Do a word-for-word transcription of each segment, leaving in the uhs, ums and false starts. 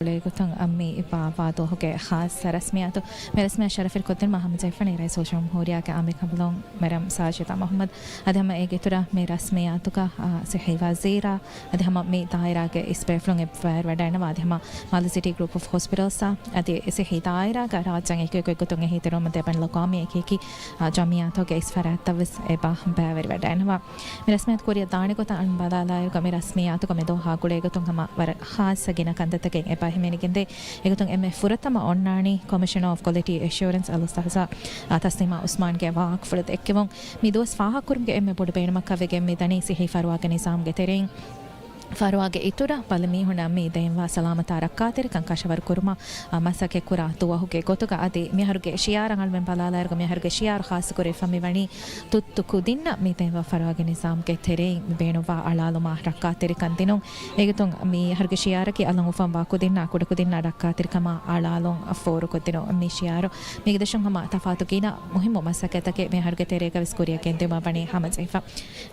ގުޅޭގޮތުން މި ބާއްވާ ދުވަހުގެ ޚާއްޞަ ރަސްމިއްޔާތު. މި ރަސްމިއްޔާ ޝަރަފިއްޔާތު ކޮށްދިނުމަށް ހަމަޖެހިފަ ރައީސުލްޖުމްހޫރިއްޔާގެ އާއްމީ ކަނބަލުން މެރަމް ސާޖިދާ މުޙައްމަދު. އަދި ހަމަ އޭގެ އިތުރަށް މި ރަސްމިއްޔާތުގަ، އާ، ޞިއްޙީ ވަޒީރާ، އަދި ހަމަ މި ދާއިރާގެ އިސް ބޭފުޅުން އެބައިވެރިވަޑައިގަންނަވާ، އަދި ހަމަ މާލެ ސިޓީ ގްރޫޕް އޮފް ހޮސްޕިޓަލްސްއާ، އަދި ޞިއްޙީ ދާއިރާގަ ރާއްޖޭން އެކި އެކި ގޮތުން އެހީތެރިވަމުން ދޭ ބައިނަލްއަޤްވާމީ އެކި އެކި، އާ، ޖަމިއްޔާތުގެ އިސް ފަރާތްތައް ވެސް އެބަ ބައިވެރިވަޑައިގަންނަވާ. މި ރަސްމިއްޔާތު ކުރިއަށް ދާނެ ގޮތަށް އަން ބަލާލާއިރުގަ މި ރަސްމިއްޔާތުގަ މި ދުވަހާ ގުޅޭގޮތުން ހަމަ ވަރަށް ޚާއްޞަ ގިނަ ކަންތައްތަކެއް އެބަ ހިމެނިގެންދޭ. އެގޮތުން އެންމެ ފުރަތަމަ އޮންނާނީ ކޮމިޝަނަރ އޮފް ކޮލިޓީ އެޝުއަރެންސް އަލްއުސްތާޛާ، އާ، ތަސްލީމާ ޢުސްމާންގެ ވާހަކަފުޅު ދެއްކެވުން. މި ދުވަސް ފާހަގަކުރުމުގެ އެންމެ ބޮޑު ބޭނުމަކަށް ވެގެން މި ދަނީ ޞިއްޙީ ފަރުވާގެ ނިޒާމުގެ ތެރެއިން ފަރުވާގެ އިތުރަށް ބަލިމީހުންނަށް މި ދޭންވާ ސަލާމަތާ ރައްކާތެރިކަން ކަށަވަރު ކުރުމަށް، އާ، މަސައްކަތް ކުރާ ދުވަހުގެ ގޮތުގަ އަދި މިއަހަރުގެ ޝިޢާރަށް އަޅުމެން ބަލާލާއިރުގަ މިއަހަރުގެ ޝިޢާރު ޚާއްޞަކުރެވިފަ މިވަނީ ތުއްތު ކުދިންނަށް މި ދޭންވާ ފަރުވާގެ ނިޒާމުގެ ތެރެއިން މި ބޭނުންވާ އަޅާލުމާ ރައްކާތެރިކަން ދިނުން. އޭގެތުން މި އަހަރުގެ ޝިޢާރަކީ އަލަށް އުފަންވާ ކުދިންނާ ކުޑަކުދިންނާ ރައްކާތެރިކަމާ އަޅާލުން ފޯރުކޮށްދިނުން. މި ޝިޢާރު މީގެ ދަށުން ހަމަ ތަފާތު ގިނަ މުހިއްމު މަސައްކަތްތަކެއް މި އަހަރުގެ ތެރޭގަ ވެސް ކުރިއަށް ގެންދިއުމަށް ވަނީ ހަމަޖެހިފަ.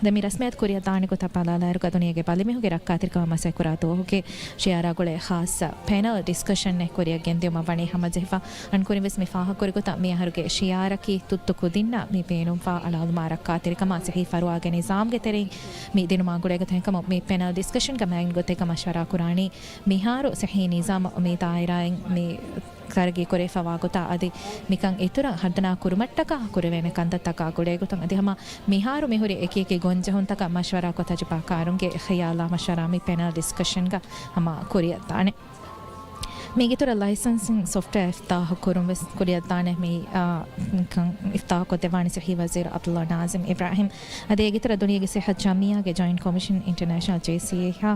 ދެން މި ރަސްމިއްޔާތު ކުރިއަށް ދާނެ ގޮތަށް ބަލާލާއިރުގަ ދުނިޔޭގެ ބަލިމީހުންގެ ރައްކާތެރިކަމަށް މަސައްކަތް ކުރާ ދުވަހުގެ ޝިޢާރާ ގުޅޭ ޚާއްޞަ ޕެނަލް ޑިސްކަޝަނެއް ކުރިއަށް ގެންދިއުމަށް ވަނީ ހަމަޖެހިފަ. އަންނަ ކުރިން ވެސް މި ފާހަގަކުރި ގޮތަށް މި އަހަރުގެ ޝިޢާރަކީ ތުއްތު ކުދިންނަށް މި ބޭނުންވާ އަޅާލުމާ ރައްކާތެރިކަމާ ޞިއްޙީ ފަރުވާގެ ނިޒާމުގެ ތެރެއިން މި ދިނުމާ ގުޅޭ ގޮތަށް. އެކަމު މި ޕެނަލް ޑިސްކަޝަންގަ މައިގަނޑު ގޮތެއްގަ މަޝްވަރާ ކުރާނީ މިހާރު ޞިއްޙީ ނިޒާމު މި ދާއިރާއިން މި ތަރައްގީ ކުރެވިފައިވާ ގޮތާ އަދި މިކަން އިތުރަށް ހަރުދަނާ ކުރުމަށްޓަކާ ކުރެވޭނެ ކަންތައްތަކާ ގުޅޭ ގޮތުން އަދި ހަމަ މިހާރު މިހުރި އެކި އެކި ގޮންޖެހުންތަކަށް މަޝްވަރާކޮށް ތަޖުބާކާރުންގެ ޚިޔާލާ މަޝްވަރާ މި ޕެނަލް ޑިސްކަޝަންގަ ހަމަ ކުރިއަށްދާނެ. މީގެ އިތުރަށް ލައިސަންސިން ސޮފްޓްވެއާ އިފްތާޙު ކުރުން ވެސް ކުރިއަށްދާނެ. މި، އާ، ކަން އިފްތާޙުކޮށްދެއްވާނެ ޞިއްޙީ ވަޒީރު ޢަބްދުﷲ ނާޒިމް އިބްރާހިމް. އަދި އޭގެ އިތުރަށް ދުނިޔޭގެ ސިއްޙަތު ޖަމިއްޔާގެ ޖޮއިންޓް ކޮމިޝަން އިންޓަރނޭޝަނަލް ޖޭސީއޭއާ،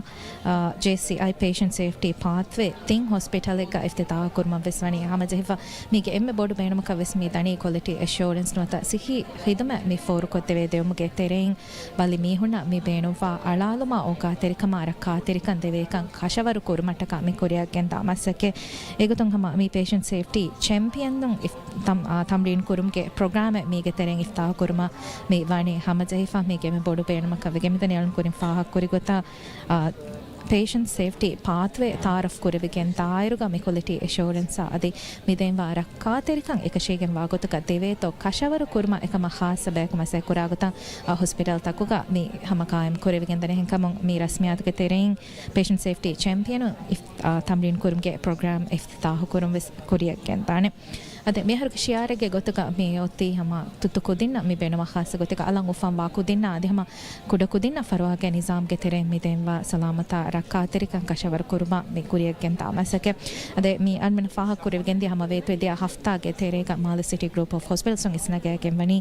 އާ، ޖޭސީއައި ޕޭޝަންޓް ސޭފްޓީ ޕާތްވޭ ތިން ހޮސްޕިޓަލެއްގަ އިފްތިތާޙު ކުރުމަށް ވެސް ވަނީ ހަމަޖެހިފަ. މީގެ އެންމެ ބޮޑު ބޭނުމަކަށް ވެސް މި ދަނީ ކޮލިޓީ އެޝުއަރެންސް ނުވަތަ ސިއްހީ ޚިދުމަތް މި ފޯރުކޮށްދެވޭ ދެވުމުގެ ތެރެއިން ބަލި މީހުންނަށް މި ބޭނުންވާ އަޅާލުމާ އޯގާތެރިކަމާ ރައްކާތެރިކަން ދެވޭކަން ކަށަވަރު ކުރުމަށްޓަކާ މި ކުރިއަށް ގެންދާ މަސައްކަތް. އެގޮތުން ހަމަ މި ޕޭޝަންޓް ސޭފްޓީ ޗެމްޕިއަނުން އިފް-، ތަމް-، އާ، ތަމްރީން ކުރުމުގެ ޕްރޮގްރާމެއް މީގެ ތެރެއިން އިފްތާޙު ކުރުމަށް މި ވަނީ ހަމަޖެހިފަ. މީގެ އެންމެ ބޮޑު ބޭނުމަކަށް ވެގެން މިދަނީ އަޅުން ކުރިން ފާހަގަކުރި ގޮތަށް، އާ، ޕޭޝަންޓް ސޭފްޓީ ޕާތްވޭ ތައާރަފް ކުރެވިގެން ދާއިރުގަ މި ކޮލިޓީ އެޝުއަރެންސާ އަދި މި ދޭންވާ ރައްކާތެރިކަން އެކަށީގެންވާ ގޮތުގަ ދެވޭތޯ ކަށަވަރު ކުރުމަށް އެކަމަށް ޚާއްޞަ ބަޔަކު މަސައްކަތް ކުރާ ގޮތަށް، އާ، ހޮސްޕިޓަލްތަކުގަ މި ހަމަ ޤާއިމް ކުރެވިގެންދަނީ. އެހެންކަމުން މި ރަސްމިއްޔާތުގެ ތެރެއިން ޕޭޝަންޓް ސޭފްޓީ ޗެމްޕިއަނުން އިފް-، އާ، ތަމްރީން ކުރުމުގެ ޕްރޮގްރާމް އިފްތިތާޙު ކުރުން ވެސް ކުރިއަށް ގެންދާނެ. އަދި މިއަހަރުގެ ޝިޢާރެއްގެ ގޮތުގަ މި އޮތީ ހަމަ ތުއްތު ކުދިންނަށް މި ބޭނުމަށް ޚާއްޞަ ގޮތެއްގަ އަލަށް އުފަންވާ ކުދިންނަށް އަދި ހަމަ ކުޑަ ކުދިންނަށް ފަރުވާގެ ނިޒާމްގެ ތެރެއިން މި ދޭންވާ ސަލާމަތާ ރައްކާތެރިކަން ކަށަވަރު ކުރުމަށް މި ކުރިއަށް ގެންދާ މަސައްކަތް. އަދި މި އަންމެން ފާހަގަކުރެވިގެންދިޔަ ހަމަ ވޭތުވެދިޔަ ހަފްތާގެ ތެރޭގަ މާލެ ސިޓީ ގްރޫޕް އޮފް ހޮސްޕިޓަލްސުން އިސްނަގައިގެން ވަނީ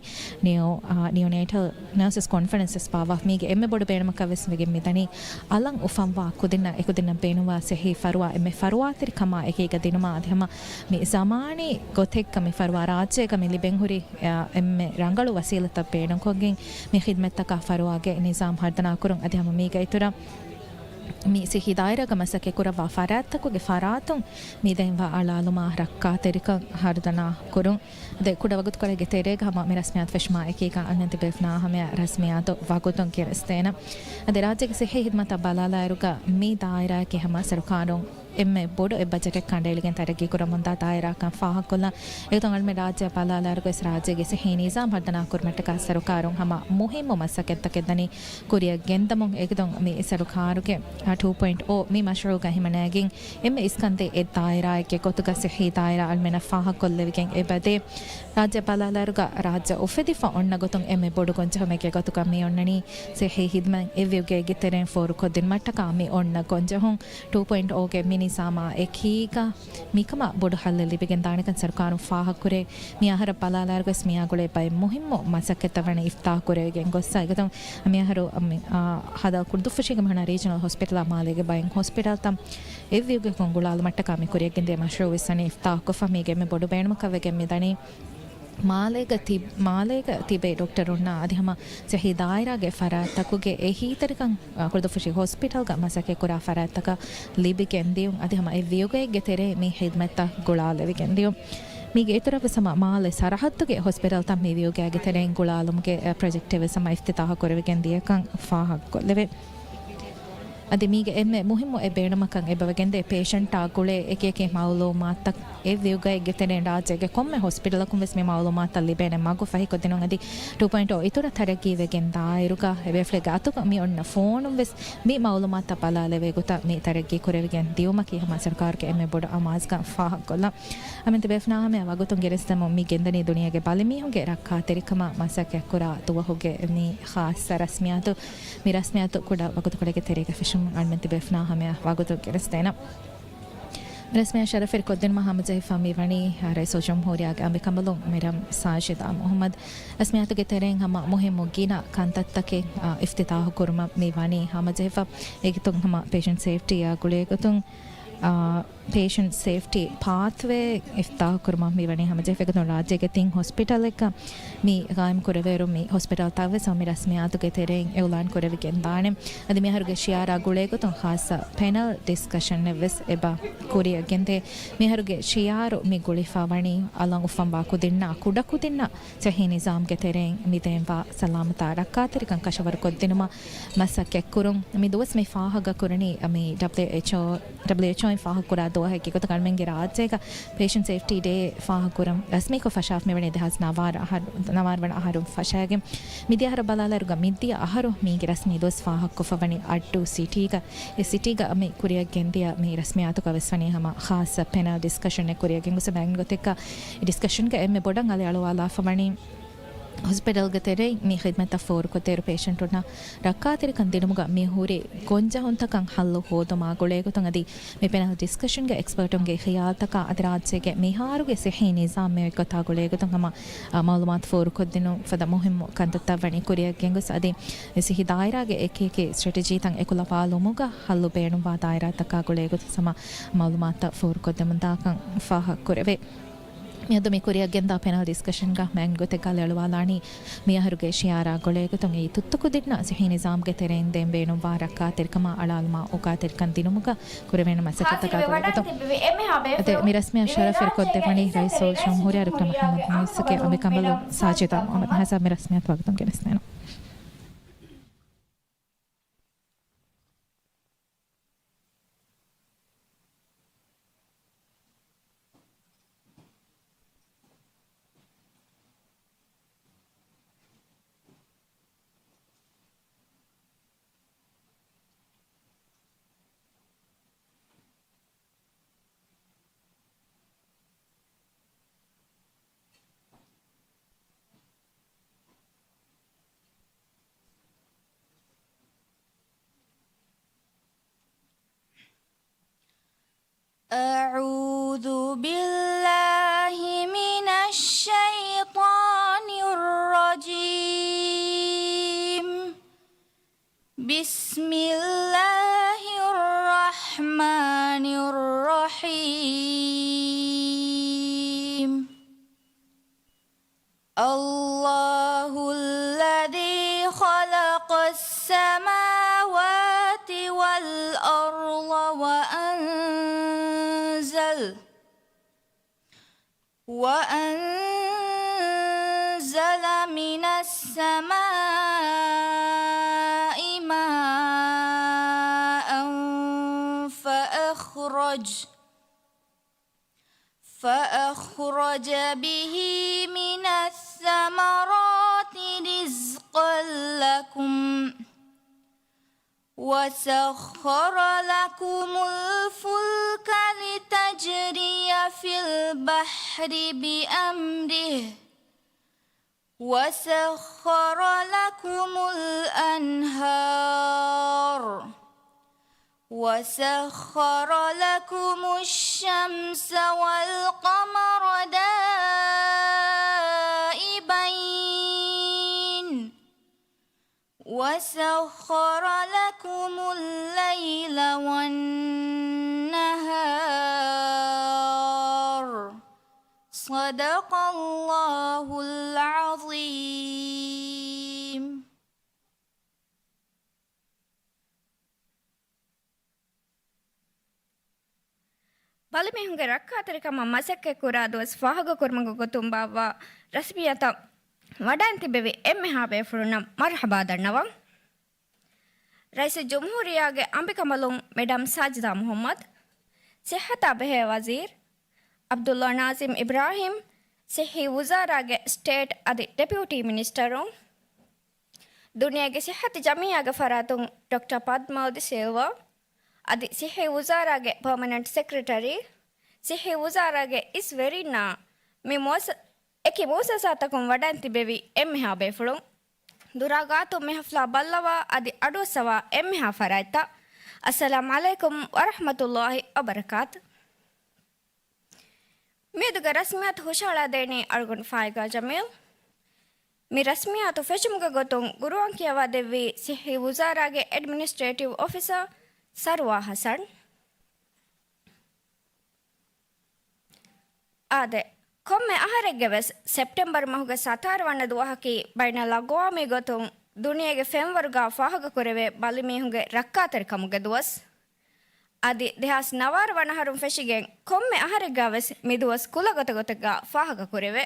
ނިއޯ، އާ، ނިއޯނޭޓަލް ނަރސަސް ކޮންފަރެންސް ވެސް ބާއްވާ. މީގެ އެންމެ ބޮޑު ބޭނުމަކަށް ވެސް ވެގެން މިދަނީ އަލަށް އުފަންވާ ކުދިންނަށް އެކުދިންނަށް ބޭނުންވާ ސިއްހީ ފަރުވާ އެންމެ ފަރުވާތެރި ކަމާ އެކީގަ ދިނުމަށް އަދި ހަމަ މި ޒަމާނީ ގޮތެއްގަ މި ފަރުވާ ރާއްޖޭގަ މި ލިބެން ހުރި، އާ، އެންމެ ރަނގަޅު ވަސީލަތްތައް ބޭނުންކޮށްގެން މި ޚިދްމަތްތަކާ ފަރުވާގެ ނިޒާމް ހަރުދަނާ ކުރުން އަދި ހަމަ މީގަ އިތުރަށް މި ސިއްހީ ދާއިރާގަ މަސައްކަތް ކުރައްވާ ފަރާތްތަކުގެ ފަރާތުން މި ދޭންވާ އަޅާލުމާ ރައްކާތެރިކަން ހަރުދަނާ ކުރުން. ދެ ކުޑަ ވަގުތުކޮޅެއްގެ ތެރޭގަ ހަމަ މި ރަސްމިއްޔާތު ފެށުމާ އެކީގަ އަންނަ ތިބޭފުޅާ ހަމަޔަށް ރަސްމިއްޔާތު ވަގުތުން ގެނެސްދޭނަން. އަދި ރާއްޖޭގެ ސިއްހީ ހިދުމަތަށް ބަލާލާއިރުގަ މި ދާއިރާއަކީ ހަމަ ސަރުކާރުން އެންމެ ބޮޑު އެއް ބަޖެޓެއް ކަނޑައެޅިގެން ތަރައްގީ ކުރަމުންދާ ދާއިރާކަން ފާހަގަކޮށްލަން. އެގޮތުން އަޅުމެން ރާއްޖެއަށް ބަލާލާއިރުގަ ވެސް ރާއްޖޭގެ ސިއްހީ ނިޒާމް ހަރުދަނާ ކުރުމަށްޓަކާ ސަރުކާރުން ހަމަ މުހިއްމު މަސައްކަތްތަކެއް ދަނީ ކުރިއަށް ގެންދަމުން. އެގޮތުން މި ސަރުކާރުގެ، އާ، ޓޫ ޕޮއިންޓް އޯ މި މަޝްރޫޢުގަ ހިމަނައިގެން އެންމެ އިސްކަންދޭ އެއް ދާއިރާއެއްގެ ގޮތުގަ ސިއްހީ ދާއިރާ އަޅުމެންނަށް ފާހަގަކޮށްލެވިގެން އެބަދޭ. ރާއްޖެ ބަލާލާއިރުގަ ރާއްޖެ އުފެދިފަ އޮންނަ ގޮތުން އެންމެ ބޮޑު ގޮންޖެހުމެއްގެ ގޮތުގަ މި އޮންނަނީ ސިއްހީ ހިދުމަތް އެއްވިއުގޭގެ ތެރެއިން ފޯރުކޮށްދިނުމަށްޓަކާ މި އޮންނަ ގޮންޖެހުން. ޓޫ ޕޮއިންޓް އޯގެ މި ނިޒާމާ އެކީގަ މިކަމަށް ބޮޑު ހައްލެއް ލިބިގެން ދާނެކަން ސަރުކާރުން ފާހަގަކުރޭ. މި އަހަރަށް ބަލާލާއިރު ވެސް މިއާ ގުޅޭ ބައެއް މުހިއްމު މަސައްކަތްތައް ވަނީ އިފްތާޙު ކުރެވިގެން ގޮއްސަ. އެގޮތުން މިއަހަރު މި، އާ، ހަދާ ކުރުދުފުށީގެ މިހުންނަ ރީޖަނަލް ހޮސްޕިޓަލާ މާލޭގެ ބައެއް ހޮސްޕިޓަލްތައް އެއްވިއުގެކޮށް ގުޅާލުމަށްޓަކާ މި ކުރިއަށްގެންދިޔަ މަޝްރޫޢު ވެސް ވަނީ އިފްތާޙުކޮށްފަ. މީގެ އެންމެ ބޮޑު ބޭނުމަކަށް ވެގެން މިދަނީ މާލޭގަ ތި-، މާލޭގަ ތިބޭ ޑޮކްޓަރުންނާ އަދި ހަމަ ސިއްހީ ދާއިރާގެ ފަރާތްތަކުގެ އެހީތެރިކަން، އާ، ކުރުދުފުށި ހޮސްޕިޓަލްގަ މަސައްކަތްކުރާ ފަރާތްތަކަށް ލިބިގެންދިޔުން އަދި ހަމަ އެއްވިއުގައެއްގެ ތެރޭ މި ޚިދްމަތްތައް ގުޅާލެވިގެންދިޔުން. މީގެ އިތުރަށް ވެސް ހަމަ މާލެ ސަރަހައްދުގެ ހޮސްޕިޓަލްތައް މި ވިއުގައިގެ ތެރެއިން ގުޅާލުމުގެ، އަ، ޕްރޮޖެކްޓެއް ވެސް ހަމަ އިފްތިތާޙު ކުރެވިގެން ދިޔަކަން ފާހަގަކޮށްލެވޭ. އަދި މީގެ އެންމެ މުހިއްމު އެއް ބޭނުމަކަށް އެބަވެގެންދޭ ޕޭޝަންޓާ ގުޅޭ އެކިއެކި މައުލޫމާތުތައް އެ ވިއުގައިގެ ތެރެއިން ރާއްޖޭގެ ކޮންމެ ހޮސްޕިޓަލަކުން ވެސް މި މައުލޫމާތުތައް ލިބޭނެ މަގު ފަހިކޮށްދިނުން. އަދި ޓޫ ޕޮއިންޓް އޯ އިތުރަށް ތަރައްގީ ވެގެން ދާއިރުގަ އެބޭފުޅެއްގެ އަތުގަ މި އޮންނަ ފޯނުން ވެސް މި މައުލޫމާތުތައް ބަލާލެވޭ ގޮތަށް މި ތަރައްގީ ކުރެވިގެން ދިޔުމަކީ ހަމަ ސަރުކާރުގެ އެންމެ ބޮޑު އަމާޒުކަން ފާހަގަކޮށްލަން. އަމިއްލަ ބޭފުޅާ ހަމަޔަށް ވަގުތުން ގެނެސްދެމުން މި ގެންދަނީ ދުނިޔޭގެ ބަލިމީހުންގެ ރައްކާތެރިކަމަށް މަސައްކަތްކުރާ ދުވަހުގެ މި ޚާއްޞަ ރަސްމިއްޔާތު. މި ރަސްމިއްޔާތު ކުޑަ ވަގުތުކޮޅެއްގެ ތެރޭގަ ފެށުމުން އަޅުމެން ތިބޭފުޅާ ހަމަޔަށް ވަގުތުން ގެނެސްދޭނަން. މި ރަސްމިއްޔާ ޝަރަފްވެރި ކޮށްދިނުމަށް ހަމަޖެހިފަ މިވަނީ ރައީސުލްޖުމްހޫރިއްޔާގެ އަނބިކަނބަލުން މެޑަމް ސާޖިދާ މުހައްމަދު. ރަސްމިއްޔާތުގެ ތެރެއިން ހަމަ މުހިއްމު ގިނަ ކަންތައްތަކެއް، އާ، އިފްތިތާޙު ކުރުމަށް މި ވަނީ ހަމަޖެހިފަ. އޭގެތުން ހަމަ ޕޭޝަންޓް ސޭފްޓީއާ ގުޅޭގޮތުން، އާ، ޕޭޝަންޓް ސޭފްޓީ ޕާތްވޭ އިފްތިތާޙު ކުރުމަށް މި ވަނީ ހަމަޖެހިފަ. އެގޮތުން ރާއްޖޭގެ ތިން ހޮސްޕިޓަލެއްގަ މި ގާއިމް ކުރެވޭއިރު މި ހޮސްޕިޓަލްތައް ވެސް މި ރަސްމިއްޔާތުގެ ތެރެއިން އިޢުލާން ކުރެވިގެން ދާނެ. އަދި މިއަހަރުގެ ޝިޢާރާ ގުޅޭގޮތުން ޚާއްޞަ ޕެނަލް ޑިސްކަޝަންއެއް ވެސް އެބަ ކުރިއަށް ގެންދޭ. މިއަހަރުގެ ޝިޢާރު މި ގުޅިފަ ވަނީ އަލަށް އުފަންވާ ކުދިންނާ ކުޑަކުދިންނަށް ޞިއްޙީ ނިޒާމްގެ ތެރެއިން މި ދޭންވާ ސަލާމަތާ ރައްކާތެރިކަން ކަށަވަރުކޮށްދިނުމަށް މަސައްކަތްކުރުން. މި ދުވަސް މި ފާހަގަކުރަނީ މި ޑަބްލިއުއެޗްއޯ، ޑަބްލިއުއެޗްއޯއިން ފާހަގަކުރާ ދުވަހެއްގެ ގޮތުގަ އަޅުމެންގެ ރާއްޖޭގަ ޕޭޝަންޓް ސޭފްޓީ ޑޭ ފާހަގަކުރަން ރަސްމީކޮށް ފަށާފަ މިވަނީ ދެހާސް ނަވާރަ އަހަރު، ނަވާރަ ވަނަ އަހަރުން ފަށައިގެން. މިދިޔަ އަހަރަށް ބަލާލާއިރުގަ މިދިޔަ އަހަރު މީގެ ރަސްމީ ދުވަސް ފާހަގަކޮށްފަ ވަނީ އައްޑޫ ސިޓީގަ. އެ ސިޓީގަ މި ކުރިއަށް ގެންދިޔަ މި ރަސްމިއްޔާތުގަ ވެސް ވަނީ ހަމަ ޚާއްޞަ ޕެނަލް ޑިސްކަޝަންއެއް ކުރިއަށް ގެންގޮސް މި ގޮތެއްގަ އެ ޑިސްކަޝަންގަ އެންމެ ބޮޑަށް އަލި އަޅުވާލާފަ ވަނީ ހޮސްޕިޓަލްގެ ތެރެއިން މި ޚިދްމަތްތައް ފޯރުކޮށްދޭއިރު ޕޭޝަންޓުންނަށް ރައްކާތެރިކަން ދިނުމުގަ މި ހުރި ގޮންޖެހުންތަކަށް ހައްލު ހޯދުމާ ގުޅޭގޮތުން އަދި މި ޕެނަލް ޑިސްކަޝަންގެ އެކްސްޕަރޓުންގެ ޚިޔާލްތަކާ އަދި ރާއްޖޭގެ މިހާރުގެ ޞިއްޙީ ނިޒާމް އެއްގޮތާ ގުޅޭގޮތުން ހަމަ، އާ، މައުލޫމާތު ފޯރުކޮށްދިނުން ފަދަ މުހިއްމު ކަންތައްތައް ވަނީ ކުރިއަށް ގެންގޮސް އަދި މި ޞިއްޙީ ދާއިރާގެ އެކިއެކި ސްޓްރެޓެޖީތައް އެކުލަވާލުމުގަ ހައްލު ބޭނުންވާ ދާއިރާތަކާ ގުޅޭގޮތުން ހަމަ މައުލޫމާތުތައް ފޯރުކޮށްދެމުންދާކަން ފާހަގަކުރެވޭ. މިއަދު މި ކުރިއަށްގެންދާ ޕެނަލް ޑިސްކަޝަންގަ މި ގޮތެއްގަ އަލިއަޅުވާލާނީ މިއަހަރުގެ ޝިޢާރާ ގުޅޭގޮތުން އެއީ ތުއްތުކުދިންނަށް ޞިއްޙީ ނިޒާމްގެ ތެރެއިން ދޭން ބޭނުންވާ ރައްކާތެރިކަމާ އަޅާލުމާ އޯގާތެރިކަން ދިނުމުގަ ކުރެވޭނެ މަސައްކަތްތަކާ ގުޅޭގޮތުން. އަދި މި ރަސްމިއްޔާ ޝަރަފްވެރިކޮށްދެއްވަނީ ރައީސުލްޖުމްހޫރިއްޔާ ޑޮކްޓަރ މުޙައްމަދު މުޢިއްޒުގެ އަނބިކަނބަލުން ސާޖިދާ މުޙައްމަދު. ހައިސާ މި ރަސްމިއްޔާތު ވަގުތުން ގެނެސްދޭނަން. أعوذ بالله من الشيطان الرجيم. بسم الله الرحمن الرحيم. الله الذي خلق السماوات والأرض وأنزل، وأنزل من السماء ماء فأخرج فأخرج به من الثمرات رزقا لكم، وسخر لكم الفلك لتجري في البحر بأمره، وسخر لكم الأنهار، وسخر لكم الشمس والقمر دائبين، وسخر لكم الليل والنهار. صدق الله العظيم. ބަލިމީހުންގެ ރައްކާތެރިކަމަށް މަސައްކަތްކުރާ ދުވަސް ފާހަގަކުރުމުގެ ގޮތުން ބާއްވާ ރަސްމިއްޔާތައް ވަޑައިން ތިއްބެވި އެންމެހާ ބޭފުޅުންނަށް މަރުޙަބާ ދަންނަވަން. ރައީސުލްޖުމްހޫރިއްޔާގެ އަނބިކަނބަލުން މެޑަމް ސާޖިދާ މުޙައްމަދު، ޞިއްޙަތާ ބެހޭ ވަޒީރު ޢަބްދުﷲ ނާޒިމް އިބްރާހީމް، ޞިއްޙީ ވުޒާރާގެ ސްޓޭޓް އަދި ޑެޕިއުޓީ މިނިސްޓަރުން، ދުނިޔޭގެ ޞިއްޙަތު ޖަމިއްޔާގެ ފަރާތުން ޑޮކްޓަރ ޕަދްމަލް ޑި ސިލްވާ، އަދި ޞިއްޙީ ވުޒާރާގެ ޕަރމަނެންޓް ސެކްރެޓަރީ، ޞިއްޙީ ވުޒާރާގެ އިސް ވެރިންނާ މި މުއައްސަ-، އެކި މުއައްސަސާތަކުން ވަޑައިން ތިބެވި އެންމެހާ ބޭފުޅުން، ދުރާ ގާތުން މި ޙަފްލާ ބައްލަވާ އަދި އަޑުއައްސަވާ އެންމެހާ ފަރާތްތައް، އައްސަލާމް ޢަލައިކުމް ވަރަޙްމަތުﷲ ވަބަރަކާތު. މިއަދުގެ ރަސްމިއްޔާތު ހުށަހަޅާދޭނީ އަޅުގަނޑު ފާއިގާ ޖަމީލް. މި ރަސްމިއްޔާތު ފެށުމުގެ ގޮތުން ގުރުއާން ކިޔަވާ ދެއްވީ ޞިއްޙީ ވުޒާރާގެ އެޑްމިނިސްޓްރޭޓިވް އޮފިސަރ ސަރުވާ ޙަސަން. އާދެ، ކޮންމެ އަހަރެއްގެ ވެސް ސެޕްޓެމްބަރު މަހުގެ ސަތާރަ ވަނަ ދުވަހަކީ ބައިނަލްއަގްވާމީ ގޮތުން ދުނިޔޭގެ ފެންވަރުގާ ފާހަގަކުރެވޭ ބަލިމީހުންގެ ރައްކާތެރިކަމުގެ ދުވަސް. އަދި ދެހާސް ނަވާރަ ވަނަ އަހަރުން ފެށިގެން ކޮންމެ އަހަރެއްގާ ވެސް މި ދުވަސް ކުލަގޮތަގޮތެއްގާ ފާހަގަކުރެވޭ.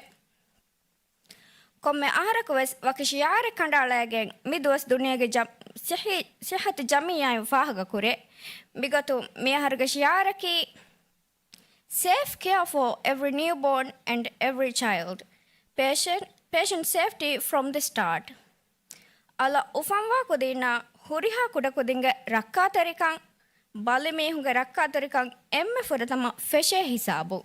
ކޮންމެ އަހަރަކު ވެސް ވަކި ޝިޢާރެއް ކަނޑައަޅައިގެން މި ދުވަސް ދުނިޔޭގެ ޖަ-، ޞިއްޙީ، ޞިއްޙަތު ޖަމިއްޔާއިން ފާހަގަކުރޭ. މިގޮތުން މި އަހަރުގެ ޝިޢާރަކީ، Safe care for every newborn and every child. Patient, patient safety from the start. އަލަށް އުފަންވާ ކުދިންނަށް ހުރިހާ ކުޑަކުދިންގެ ރައްކާތެރިކަން، ބަލިމީހުންގެ ރައްކާތެރިކަން އެންމެ ފުރަތަމަ ފެށޭ ހިސާބު.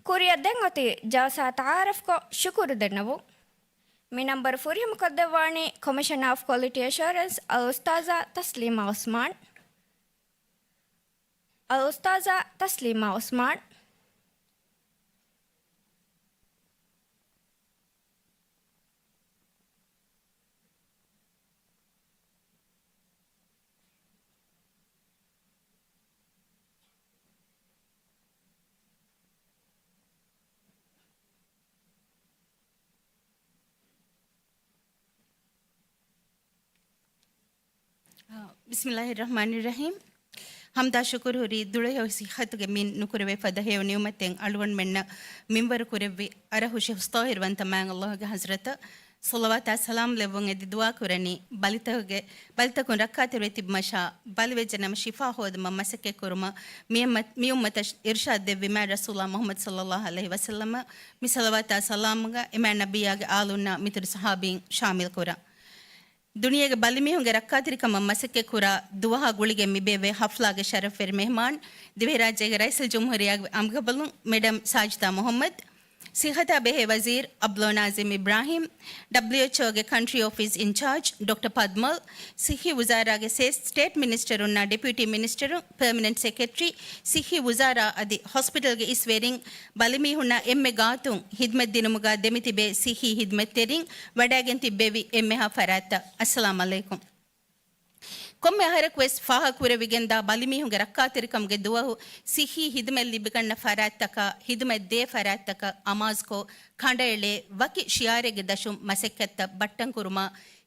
ކުރިއަށް ދެން އޮތީ ޖަލްސާ ތަޢާރަފްކޮށް ޝުކުރު ދެންނެވުން. މި ނަންބަރު ފުރިހަމަކޮށްދެއްވާނީ ކޮމިޝަނަރ އޮފް ކޮލިޓީ އެޝުއަރެންސް އަލްއުސްތާޛާ ތަސްލީމާ ޢުސްމާން. އަލްއުސްތާޛާ ތަސްލީމާ ޢުސްމާން. އާ، ބިސްމިﷲ އިއްރަޙްމާނިއްރަޙީމް. ޙަމްދާ ޝުކުރު ހުރީ ދުޅަހެޔޮ ޞިއްޙަތުގެ މިން ނުކުރެވޭ ފަދަ ހެޔޮ ނިޢުމަތެއް އަޅުގަނޑުމެންނަށް މިންވަރު ކުރެއްވި އަރަހުށި ހުސްޠާހިރުވަންތަ މާތް ﷲ ގެ ޙަޟްރަތަށް ޞަލަވާތާ ސަލާމް ލެއްވުން އެދި ދުޢާ ކުރަނީ، ބަލިތަކުގެ، ބަލިތަކުން ރައްކާތެރިވެ ތިބުމަށާ، ބަލިވެއްޖެ ނަމަ ޝިފާ ހޯދުމަށް މަސައްކަތް ކުރުމަށް މި އުއްމަ-، މި އުއްމަތަށް އިރުޝާދު ދެއްވި މާތް ރަސޫލާ މުޙައްމަދު ޞައްލަﷲ ޢަލައިހި ވަސައްލަމަ މި ޞަލަވާތާ ސަލާމުގަ އެ މާތް ނަބިއްޔާގެ އާލުންނާ މިތުރު ޞަޙާބީން ޝާމިލް ކުރަން. ދުނިޔޭގެ ބަލިމީހުންގެ ރައްކާތެރިކަމަށް މަސައްކަތް ކުރާ ދުވަހާ ގުޅިގެން މި ބޭއްވޭ ޙަފްލާގެ ޝަރަފްވެރި މެހްމާން، ދިވެހިރާއްޖޭގެ ރައީސުލްޖުމްހޫރިއްޔާގެ އަނބިކަނބަލުން މެޑަމް ސާޖިދާ މުޙައްމަދު، ޞިއްޙަތާ ބެހޭ ވަޒީރު ޢަބްދުﷲ ނާޒިމް އިބްރާހީމް، ޑަބްލިއުއެޗްއޯގެ ކަންޓްރީ އޮފީސް އިންޗާޖް ޑޮކްޓަރ ޕަދްމަލް، ޞިއްޙީ ވުޒާރާގެ ސޭ-، ސްޓޭޓް މިނިސްޓަރުންނާ ޑެޕިއުޓީ މިނިސްޓަރުން، ޕަރމަނެންޓް ސެކްރެޓަރީ، ޞިއްޙީ ވުޒާރާ އަދި ހޮސްޕިޓަލްގެ އިސް ވެރިން، ބަލިމީހުންނާ އެންމެ ގާތުން ހިދުމަތް ދިނުމުގާ ދެމިތިބޭ ޞިއްޙީ ހިދުމަތްތެރިން، ވަޑައިގެން ތިއްބެވި އެންމެހާ ފަރާތްތައް، އައްސަލާމް ޢަލައިކުމް. ކޮންމެ އަހަރަކުވެސް ފާހަގަކުރެވިގެންދާ ބަލިމީހުންގެ ރައްކާތެރިކަމުގެ ދުވަހު ޞިއްޙީ ހިދުމަތް ލިބިގަންނަ ފަރާތްތަކަށް، ހިދުމަތް ދޭ ފަރާތްތަކަށް އަމާޒުކޮށް، ކަނޑައެޅޭ ވަކި ޝިޢާރެއްގެ ދަށުން މަސައްކަތްތައް ބައްޓަންކުރުމާ،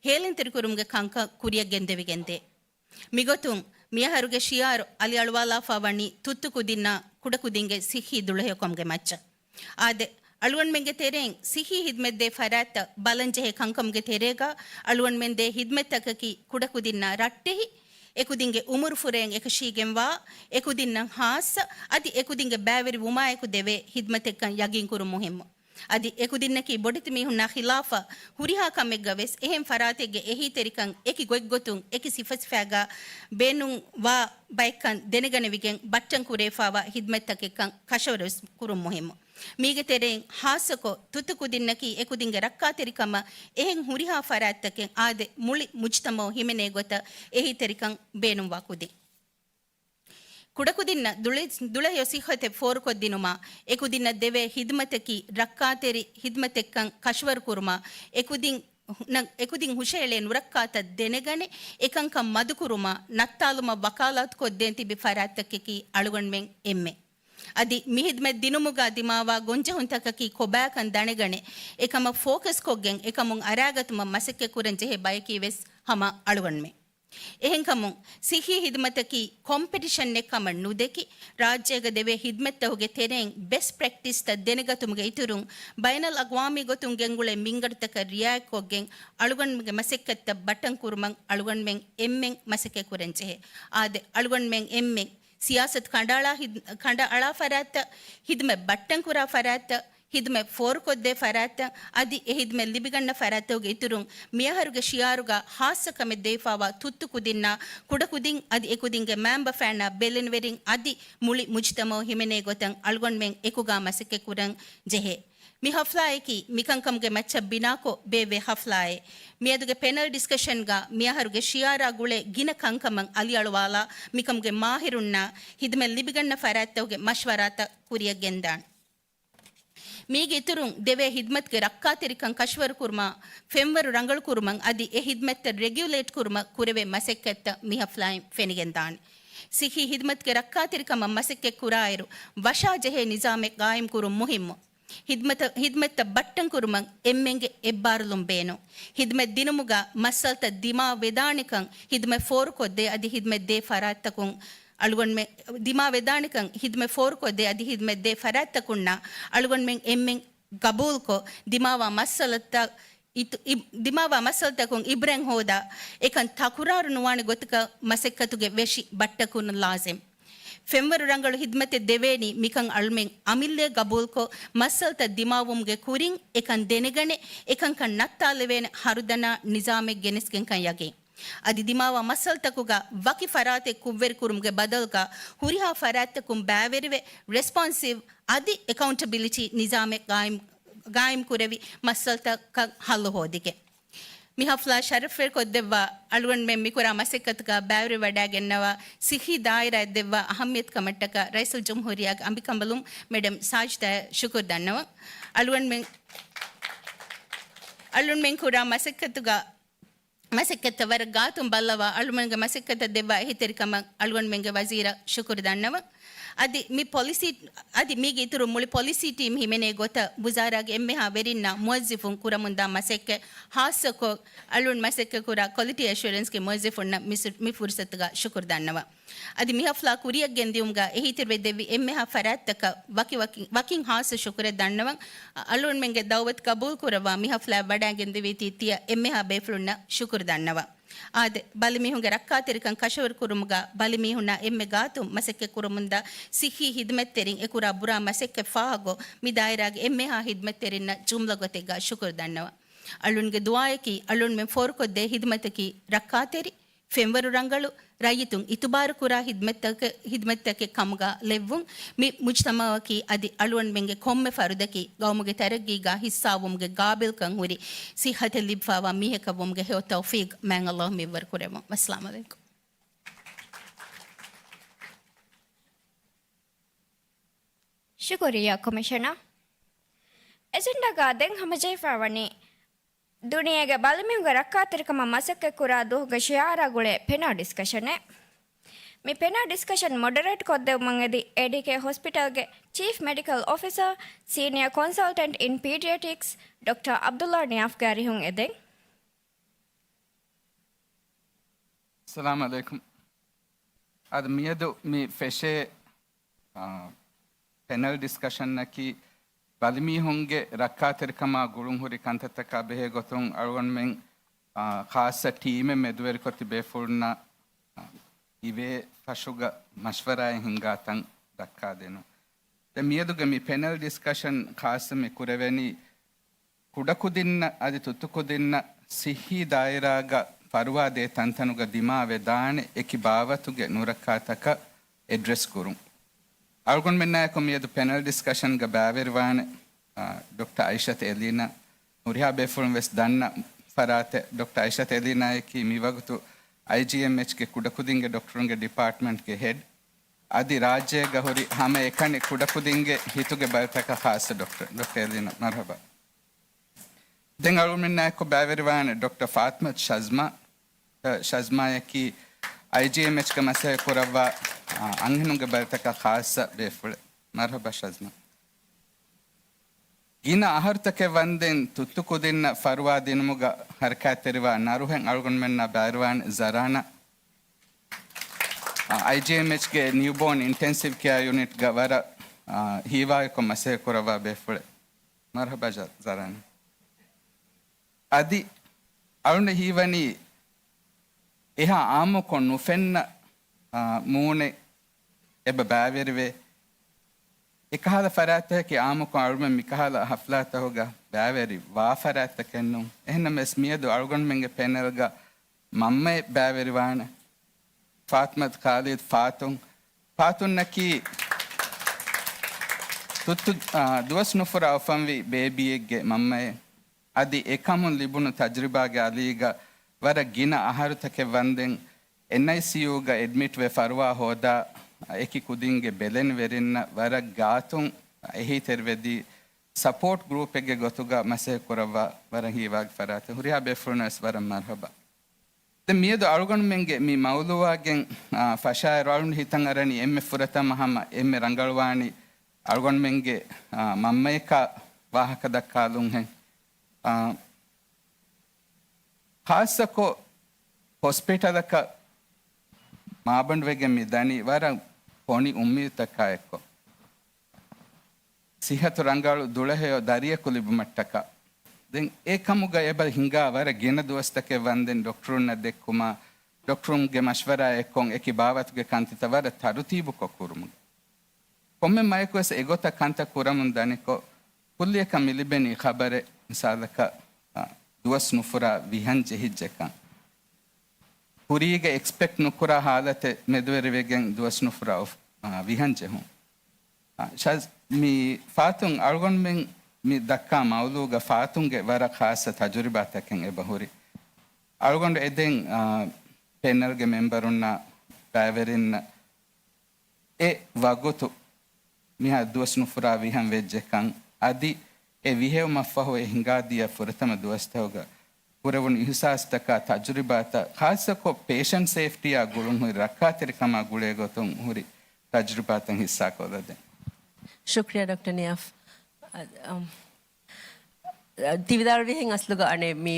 ހޭލެންތެރިކުރުމުގެ ކަންކަން ކުރިއަށް ގެންދެވިގެންދޭ. މިގޮތުން މިއަހަރުގެ ޝިޢާރު އަލިއަޅުވާލާފަ ވަނީ ތުއްތު ކުދިންނާ ކުޑަކުދިންގެ ޞިއްޙީ ދުޅަހެޔޮކަމުގެ މައްޗަށް. އާދެ، އަޅުގަނޑުމެންގެ ތެރެއިން ޞިއްޙީ ހިދުމަތްދޭ ފަރާތްތައް ބަލަންޖެހޭ ކަންކަމުގެ ތެރޭގަ އަޅުގަނޑުމެން ދޭ ހިދުމަތްތަކަކީ ކުޑަކުދިންނާ ރައްޓެހި، އެކުދިންގެ އުމުރު ފުރޭން އެކަށީގެންވާ، އެކުދިންނަށް ހާއްސަ އަދި އެކުދިންގެ ބައިވެރިވުމާއެކު ދެވޭ ހިދުމަތެއްކަން ޔަގީންކުރުން މުހިއްމު. އަދި އެކުދިންނަކީ ބޮޑެތި މީހުންނާ ޚިލާފަށް ހުރިހާ ކަމެއްގަ ވެސް އެހެން ފަރާތެއްގެ އެހީތެރިކަން އެކި ގޮތްގޮތުން އެކި ސިފަސިފައިގަ ބޭނުންވާ ބައެއްކަން ދެނެގަނެވިގެން ބައްޓަން ކުރެވިފައިވާ ހިދުމަތްތަކެއްކަން ކަށަވަރުވެސް ކުރުން މުހިއްމު. މީގެ ތެރެއިން ހާއްސަކޮށް ތުއްތު ކުދިންނަކީ އެކުދިންގެ ރައްކާތެރިކަމަށް އެހެން ހުރިހާ ފަރާތްތަކެއް އާދެ، މުޅި މުޖުތަމަޢު ހިމެނޭ ގޮތަށް އެހީތެރިކަން ބޭނުންވާ ކުދިން. ކުޑަކުދިންނަށް ދުޅި-، ދުޅަހެޔޮ ޞިއްޙަތެއް ފޯރުކޮށްދިނުމާ، އެކުދިންނަށް ދެވޭ ހިދުމަތަކީ ރައްކާތެރި ހިދުމަތެއްކަން ކަށަވަރުކުރުމާ، އެކުދިން ހު-، ނަ-، އެކުދިން ހުށައެޅޭ ނުރައްކާތައް ދެނެގަނެ، އެކަންކަން މަދުކުރުމާ، ނައްތާލުމަށް ވަކާލާތުކޮށްދޭން ތިބި ފަރާތްތަކަކީ އަޅުގަނޑުމެން އެންމެ. އަދި މިހިދުމަތް ދިނުމުގާ ދިމާވާ ގޮންޖެހުންތަކަކީ ކޮބާކަން ދަނެގަނެ، އެކަމަށް ފޯކަސްކޮށްގެން އެކަމުން އަރާގަތުމަށް މަސައްކަތް ކުރަން ޖެހޭ ބަޔަކީ ވެސް ހަމަ އަޅުގަނޑުމެން. އެހެންކަމުން، ސިއްހީ ހިދުމަތަކީ ކޮމްޕެޓިޝަނެއް ކަމަށް ނުދެކި، ރާއްޖޭގަ ދެވޭ ހިދުމަތްތަކުގެ ތެރެއިން ބެސްޓް ޕްރެކްޓިސްތައް ދެނެގަތުމުގެ އިތުރުން، ބައިނަލްއަގްވާމީ ގޮތުން ގެންގުޅޭ މިންގަނޑުތަކަށް ރިއާޔަތްކޮށްގެން، އަޅުގަނޑުމެންގެ މަސައްކަތްތައް ބައްޓަން ކުރުމަށް އަޅުގަނޑުމެން އެންމެން މަސައްކަތް ކުރަން ޖެހޭ. އާދެ، އަޅުގަނޑުމެން އެންމެން ސިޔާސަތު ކަނޑައަޅާ ހިދް-، ކަނޑައަޅާ ފަރާތްތައް، ހިދުމަތް ބައްޓަން ކުރާ ފަރާތްތައް، ހިދުމަތް ފޯރުކޮށްދޭ ފަރާތްތައް، އަދި އެ ހިދުމަތް ލިބިގަންނަ ފަރާތްތަކުގެ އިތުރުން، މިއަހަރުގެ ޝިއާރުގަ ހާއްސަ ކަމެއް ދެވިފާވާ ތުއްތު ކުދިންނާ، ކުޑަކުދިން އަދި އެކުދިންގެ މައިންބަފައިންނާ ބެލެނިވެރިން އަދި މުޅި މުޖުތަމައު ހިމެނޭ ގޮތަށް އަޅުގަނޑުމެން އެކުގާ މަސައްކަތް ކުރަން ޖެހޭ. މި ހަފްލާއަކީ މިކަންކަމުގެ މައްޗަށް ބިނާކޮށް ބޭއްވޭ ހަފްލާއެއް. މިއަދުގެ ޕެނަލް ޑިސްކަޝަންގަ މިއަހަރުގެ ޝިއާރާ ގުޅޭ ގިނަ ކަންކަމަށް އަލިއަޅުވާލާ، މިކަމުގެ މާހިރުންނާ ހިދުމަތް ލިބިގަންނަ ފަރާތްތަކުގެ މަޝްވަރާތައް ކުރިއަށް ގެންދާނެ. މީގެ އިތުރުން، ދެވޭ ހިދުމަތުގެ ރައްކާތެރިކަން ކަށަވަރު ކުރުމަށް، ފެންވަރު ރަނގަޅު ކުރުމަށް އަދި އެ ހިދުމަތްތައް ރެގިއުލޭޓް ކުރުމަށް ކުރެވޭ މަސައްކަތްތައް މި ހަފްލާއިން ފެނިގެންދާނެ. ސިއްހީ ހިދުމަތުގެ ރައްކާތެރިކަމަށް މަސައްކަތް ކުރާއިރު، ވަށާ ޖެހޭ ނިޒާމެއް ގާއިމް ކުރުން މުހިއްމު. ހިދުމަތަށް، ހިދުމަތްތައް ބައްޓަން ކުރުމަށް އެންމެންގެ އެއްބާރުލުން ބޭނުން. ހިދުމަތް ދިނުމުގަ މައްސަލަތައް ދިމާ ވެދާނެކަން ހިދުމަތް ފޯރުކޮށްދޭ އަދި ހިދުމަތް ދޭ ފަރާތްތަކުން އަޅުގަނޑުމެ-، ދިމާ ވެދާނެކަން ހިދުމަތް ފޯރުކޮށްދޭ އަދި ހިދުމަތް ދޭ ފަރާތްތަކުންނާ އަޅުގަނޑުމެން އެންމެން ގަބޫލުކޮށް، ދިމާވާ މައްސަލަތައް އިތު-، އި-، ދިމާވާ މައްސަލަތަކުން އިބްރަތް ހޯދާ، އެކަން ތަކުރާރު ނުވާނެ ގޮތަކަށް މަސައްކަތުގެ ވެށި ބައްޓަކުރުން ލާޒިމް. ފެންވަރު ރަނގަޅު ހިދުމަތެއް ދެވޭނީ މިކަން އަޅުމެން އަމިއްލައަށް ގަބޫލުކޮށް، މައްސަލަތައް ދިމާވުމުގެ ކުރިން އެކަން ދެނެގަނެ، އެކަންކަން ނައްތާލެވޭނެ ހަރުދަނާ ނިޒާމެއް ގެނެސްގެންކަން ޔަގީން. އަދި ދިމާވާ މައްސަލަތަކުގަ ވަކި ފަރާތެއް ކުށްވެރިކުރުމުގެ ބަދަލުގަ ހުރިހާ ފަރާތްތަކުން ބައިވެރިވެ، ރެސްޕޮންސިވް އަދި އެކައުންޓަބިލިޓީ ނިޒާމެއް ގާއިމް، ގާއިމް ކުރެވި މައްސަލަތަކަށް ހައްލު ހޯދިގެން. މި ހަފްލާ ޝަރަފްވެރިކޮށްދެއްވާ އަޅުގަނޑުމެން މިކުރާ މަސައްކަތުގަ ބައިވެރިވަޑައިގެންނަވާ ސިއްހީ ދާއިރާއަށް ދެއްވާ އަހައްމިޔަތު ކަމަށްޓަކާ ރައީސުލްޖުމްހޫރިއްޔާގެ އަނބިކަނބަލުން މެޑަމް ސާޖިދާއަށް ޝުކުރު ދަންނަވަން. އަޅުގަނޑުމެން، އަޅުގަނޑުމެން ކުރާ މަސައްކަތުގަ މަސައްކަތަށް ވަރަށް ގާތުން ބައްލަވާ އަޅުމެންގެ މަސައްކަތަށް ދެއްވާ އެހީތެރިކަމަށް އަޅުގަނޑުމެންގެ ވަޒީރަށް ޝުކުރު ދަންނަވަން. އަދި މި ޕޮލިސީ، އަދި މީގެ އިތުރުން މުޅި ޕޮލިސީ ޓީމް ހިމެނޭ ގޮތަށް ވުޒާރާގެ އެންމެހާ ވެރިންނާ މުވައްޒިފުން ކުރަމުންދާ މަސައްކަތް، ހާއްސަކޮށް އަޅުން މަސައްކަތް ކުރާ ކޮލިޓީ އެޝުއަރެންސްގެ މުވައްޒިފުންނަށް މި ސު-، މި ފުރުސަތުގަ ޝުކުރު ދަންނަވަން. އަދި މި ހަފްލާ ކުރިއަށް ގެންދިއުމުގަ އެހީތެރިވެ ދެއްވި އެންމެހާ ފަރާތްތަކަށް ވަކި ވަކި-، ވަކިން ހާއްސަ ޝުކުރެއް ދަންނަވަން. އަ-، އަޅުންމެންގެ ދައުވަތު ގަބޫލުކުރައްވާ މި ހަފްލާއަށް ވަޑައިގެންދެވީތީ ތިޔަ އެންމެހާ ބޭފުޅުންނަށް ޝުކުރު ދަންނަވަން. އާދެ، ބަލިމީހުންގެ ރައްކާތެރިކަން ކަށަވަރު ކުރުމުގަ ބަލިމީހުންނާ އެންމެ ގާތުން މަސައްކަތް ކުރަމުންދާ ސިއްހީ ހިދުމަތްތެރިން އެކުރާ ބުރާ މަސައްކަތް ފާހަގަކޮށް، މި ދާއިރާގެ އެންމެހާ ހިދުމަތްތެރިންނަށް ޖުމްލަ ގޮތެއްގަ ޝުކުރު ދަންނަވަން. އަޅުންގެ ދުޢާއަކީ އަޅުންމެން ފޯރުކޮށްދޭ ހިދުމަތަކީ ރައްކާތެރި، ފެންވަރު ރަނގަޅު، ރައްޔިތުން އިތުބާރު ކުރާ ހިދުމަތްތަކެއް، ހިދުމަތްތަކެއް ކަމުގަ ލެއްވުން. މި މުޖްތަމަޢަކީ އަދި އަޅުގަނޑުމެންގެ ކޮންމެ ފަރުދަކީ ގައުމުގެ ތަރައްގީގަ ހިއްސާވުމުގެ ގާބިލްކަން ހުރި ސިއްހަތެއް ލިބިފާވާ މީހަކަށް ވުމުގެ ހެޔޮ ތައުފީޤް މާތް ﷲ މިއުވަރު ކުރެއްވުން. ވައްސަލާމް ޢަލައިކުމް. ޝުކުރިއްޔާ ކޮމިޝަނަރ. އެޖެންޑާގަ ދެން ހަމަޖެހިފައިވަނީ ދުނިޔޭގެ ބަލިމީހުންގެ ރައްކާތެރިކަމަށް މަސައްކަތްކުރާ ދުވަހުގެ ޝިޢާރާ ގުޅޭ ޕެނަލް ޑިސްކަޝަނެއް. މި ޕެނަލް ޑިސްކަޝަން މޮޑަރޭޓް ކޮށްދެއްވުމަށް އެދި އޭޑީކޭ ހޮސްޕިޓަލްގެ ޗީފް މެޑިކަލް އޮފިސަރ، ސީނިއަ ކޮންސަލްޓެންޓް އިން ޕީޑިއެޓިކްސް، ޑޮކްޓަރ ޢަބްދުﷲ ނިޔާފްގެ އަރިހުން އެދެން. އައްސަލާމު ޢަލައިކުމް. އަދި މިއަދު މި ފެށޭ، އާ، ޕެނަލް ޑިސްކަޝަންއަކީ ބަލިމީހުންގެ ރައްކާތެރިކަމާ ގުޅުންހުރި ކަންތައްތަކާ ބެހޭ ގޮތުން އަޅުގަނޑުމެން، އާ، ޚާއްޞަ ޓީމެއް މެދުވެރިކޮށް ތިބޭ ފުޅުންނަށް، އާ، އިވޭ ފަށުގަ މަޝްވަރާއެއް ހިންގާ ތަން ދައްކާދޭނަން. ދެން މިއަދުގެ މި ޕެނަލް ޑިސްކަޝަން ޚާއްޞަ މި ކުރެވެނީ ކުޑަކުދިންނަށް އަދި ތުއްތުކުދިންނަށް ސިއްހީ ދާއިރާގަ ފަރުވާ ދޭ ތަންތަނުގަ ދިމާވެދާނެ އެކި ބާވަތުގެ ނުރައްކާތަކަށް އެޑްރެސް ކުރުން. އަޅުގަނޑުމެންނާއެކު މިއަދު ޕެނަލް ޑިސްކަޝަންގަ ބައިވެރިވާނެ، އާ، ޑޮކްޓަރ އައިޝަތު އެލީނާ، ހުރިހާ ބޭފުޅުން ވެސް ދަންނަ ފަރާތެއް. ޑޮކްޓަރ އައިޝަތު އެލީނާއަކީ މިވަގުތު އައިޖީއެމްއެޗްގެ ކުޑަކުދިންގެ ޑޮކްޓަރުންގެ ޑިޕާޓްމަންޓްގެ ހެޑް، އަދި ރާއްޖޭގަ ހުރި ހަމައެކަނި ކުޑަކުދިންގެ ހިތުގެ ބަލިތަކަށް ޚާއްޞަ ޑޮކްޓަރ، ޑޮކްޓަރ އެލީނާ، މަރުޙަބާ. ދެން އަޅުގަނޑުމެންނާއެކު ބައިވެރިވާނެ ޑޮކްޓަރ ފާތިމަތު ޝަޒްމާ، ޝަޒްމާއަކީ އައިޖީއެމްއެޗްގެ މަސައްކަތް ކުރައްވާ، އަ، އަންހެނުންގެ ބަލިތަކަށް ޚާއްޞަ ބޭފުޅެއް. މަރުޙަބާ ޝަޒްމާ. ގިނަ އަހަރުތަކެއް ވަންދެން ތުއްތުކުދިންނަށް ފަރުވާ ދިނުމުގަ ހަރަކާތްތެރިވާ ނަރުހެން އަޅުގަނޑުމެންނާ ބައިވެރިވާނެ ޒަރާނާ އައިޖީއެމްއެޗްގެ ނިއުބޯން އިންޓެންސިވް ކެއާ ޔުނިޓްގަ ވަރަށް ހީވާއެކު މަސައްކަތް ކުރައްވާ ބޭފުޅެއް. މަރުހަބާ ޒަ- ޒަރާނީ. އަދި އަޅުގަނޑަށް ހީވަނީ އެހާ އާއްމުކޮށް ނުފެންނަ، އާ، މޫނެއް އެބަ ބައިވެރިވޭ. އެކަހަލަ ފަރާތްތަކަކީ އާއްމުކޮށް އަޅުގަނޑުމެން މިކަހަލަ ހަފްލާތަކުގަ ބައިވެރި ވާ ފަރާތްތަކެއް ނޫން. އެހެންނަމަވެސް މިއަދު އަޅުގަނޑުމެންގެ ޕެނެލްގަ މަންމައެއް ބައިވެރިވާނެ. ފާތިމަތު ޚާލިދު ފާތުން. ފާތުންނަކީ ތުއްތު، އާ، ދުވަސް ނުފުރާ އުފަންވި ބޭބީއެއްގެ މަންމައެއް. އަދި އެކަމުން ލިބުނު ތަޖުރިބާގެ އަލީގަ ވަރަށް ގިނަ އަހަރުތަކެއް ވަންދެން އެންއައިސީޔޫގަ އެޑްމިޓްވެ ފަރުވާ ހޯދާ، އެކި ކުދިންގެ ބެލެނިވެރިންނަށް ވަރަށް ގާތުން އެހީތެރިވެދީ، ސަޕޯޓް ގްރޫޕެއްގެ ގޮތުގަ މަސައްކަތް ކުރައްވާ ވަރަށް ހީވާގި ފަރާތެއް. ހުރިހާ ބޭފުޅުންނަށް ވެސް ވަރަށް މަރުހަބާ. ދެން މިއަދު އަޅުގަނޑުމެންގެ މި މައުލޫއާގެން، އާ، ފަށާއިރު އަޅުގަނޑު ހިތަށް އަރަނީ އެންމެ ފުރަތަމަ ހަމަ އެންމެ ރަނގަޅުވާނީ އަޅުގަނޑުމެންގެ، އާ، މަންމަޔަކާ ވާހަކަ ދައްކާލުންހެން. އާ، ޚާއްޞަކޮށް ހޮސްޕިޓަލަކަށް މާބަނޑުވެގެން މި ދަނީ ވަރަށް ފޮނި އުއްމީދުތަކާ އެއްކޮށް. ސިއްހަތު ރަނގަޅު ދުޅަހެޔޮ ދަރިޔަކު ލިބުމަށްޓަކާ. ދެން އެ ކަމުގަ އެބަ ހިނގާ ވަރަށް ގިނަ ދުވަސްތަކެއް ވަންދެން ޑޮކްޓަރުންނަށް ދެއްކުމާ، ޑޮކްޓަރުންގެ މަޝްވަރާ އެއްކޮށް އެކި ބާވަތުގެ ކަންތައްތައް ވަރަށް ތަރުތީބުކޮށް ކުރުމުގަ. ކޮންމެ މަޔަކުވެސް އެގޮތަށް ކަންތައް ކުރަމުން ދަނިކޮށް، ކުއްލިއަކަށް މި ލިބެނީ ޚަބަރެއް، މިސާލަކަށް، އަ، ދުވަސް ނުފުރާ ވިހަން ޖެހިއްޖެކަން. ކުރީގަ އެކްސްޕެކްޓް ނުކުރާ ހާލަތެއް މެދުވެރިވެގެން ދުވަސް ނުފުރާ އުފް-، އާ، ވިހަން ޖެހުން. އާ، ޝާޒް، މި ފާތުން އަޅުގަނޑުމެން މި ދައްކާ މައުލޫގަ ފާތުންގެ ވަރަށް ޚާއްޞަ ތަޖުރިބާތަކެއް އެބަ ހުރި. އަޅުގަނޑު އެދެން، އާ، ޕެނަލްގެ މެމްބަރުންނާ ބައިވެރިންނަށް އެ ވަގުތު މިހާ ދުވަސް ނުފުރާ ވިހަން ވެއްޖެކަން، އަދި އެ ވިހެއުމަށްފަހު އެ ހިނގާދިޔަ ފުރަތަމަ ދުވަސްތަކުގަ ކުރެވުނު އިހުސާސްތަކާ ތަޖުރިބާތައް، ޚާއްޞަކޮށް ޕޭޝަންޓް ސޭފްޓީއާ ގުޅުން ހުރި ރައްކާތެރިކަމާ ގުޅޭ ގޮތުން ހުރި ތަޖުރިބާތައް ހިއްސާކޮށްލަދޭން. ޝުކްރިޔާ ޑޮކްޓަރ ނިޔާފް. އަ، އަމް، ތި ވިދާޅުވިހެން އަސްލުގަ އަނެއް މި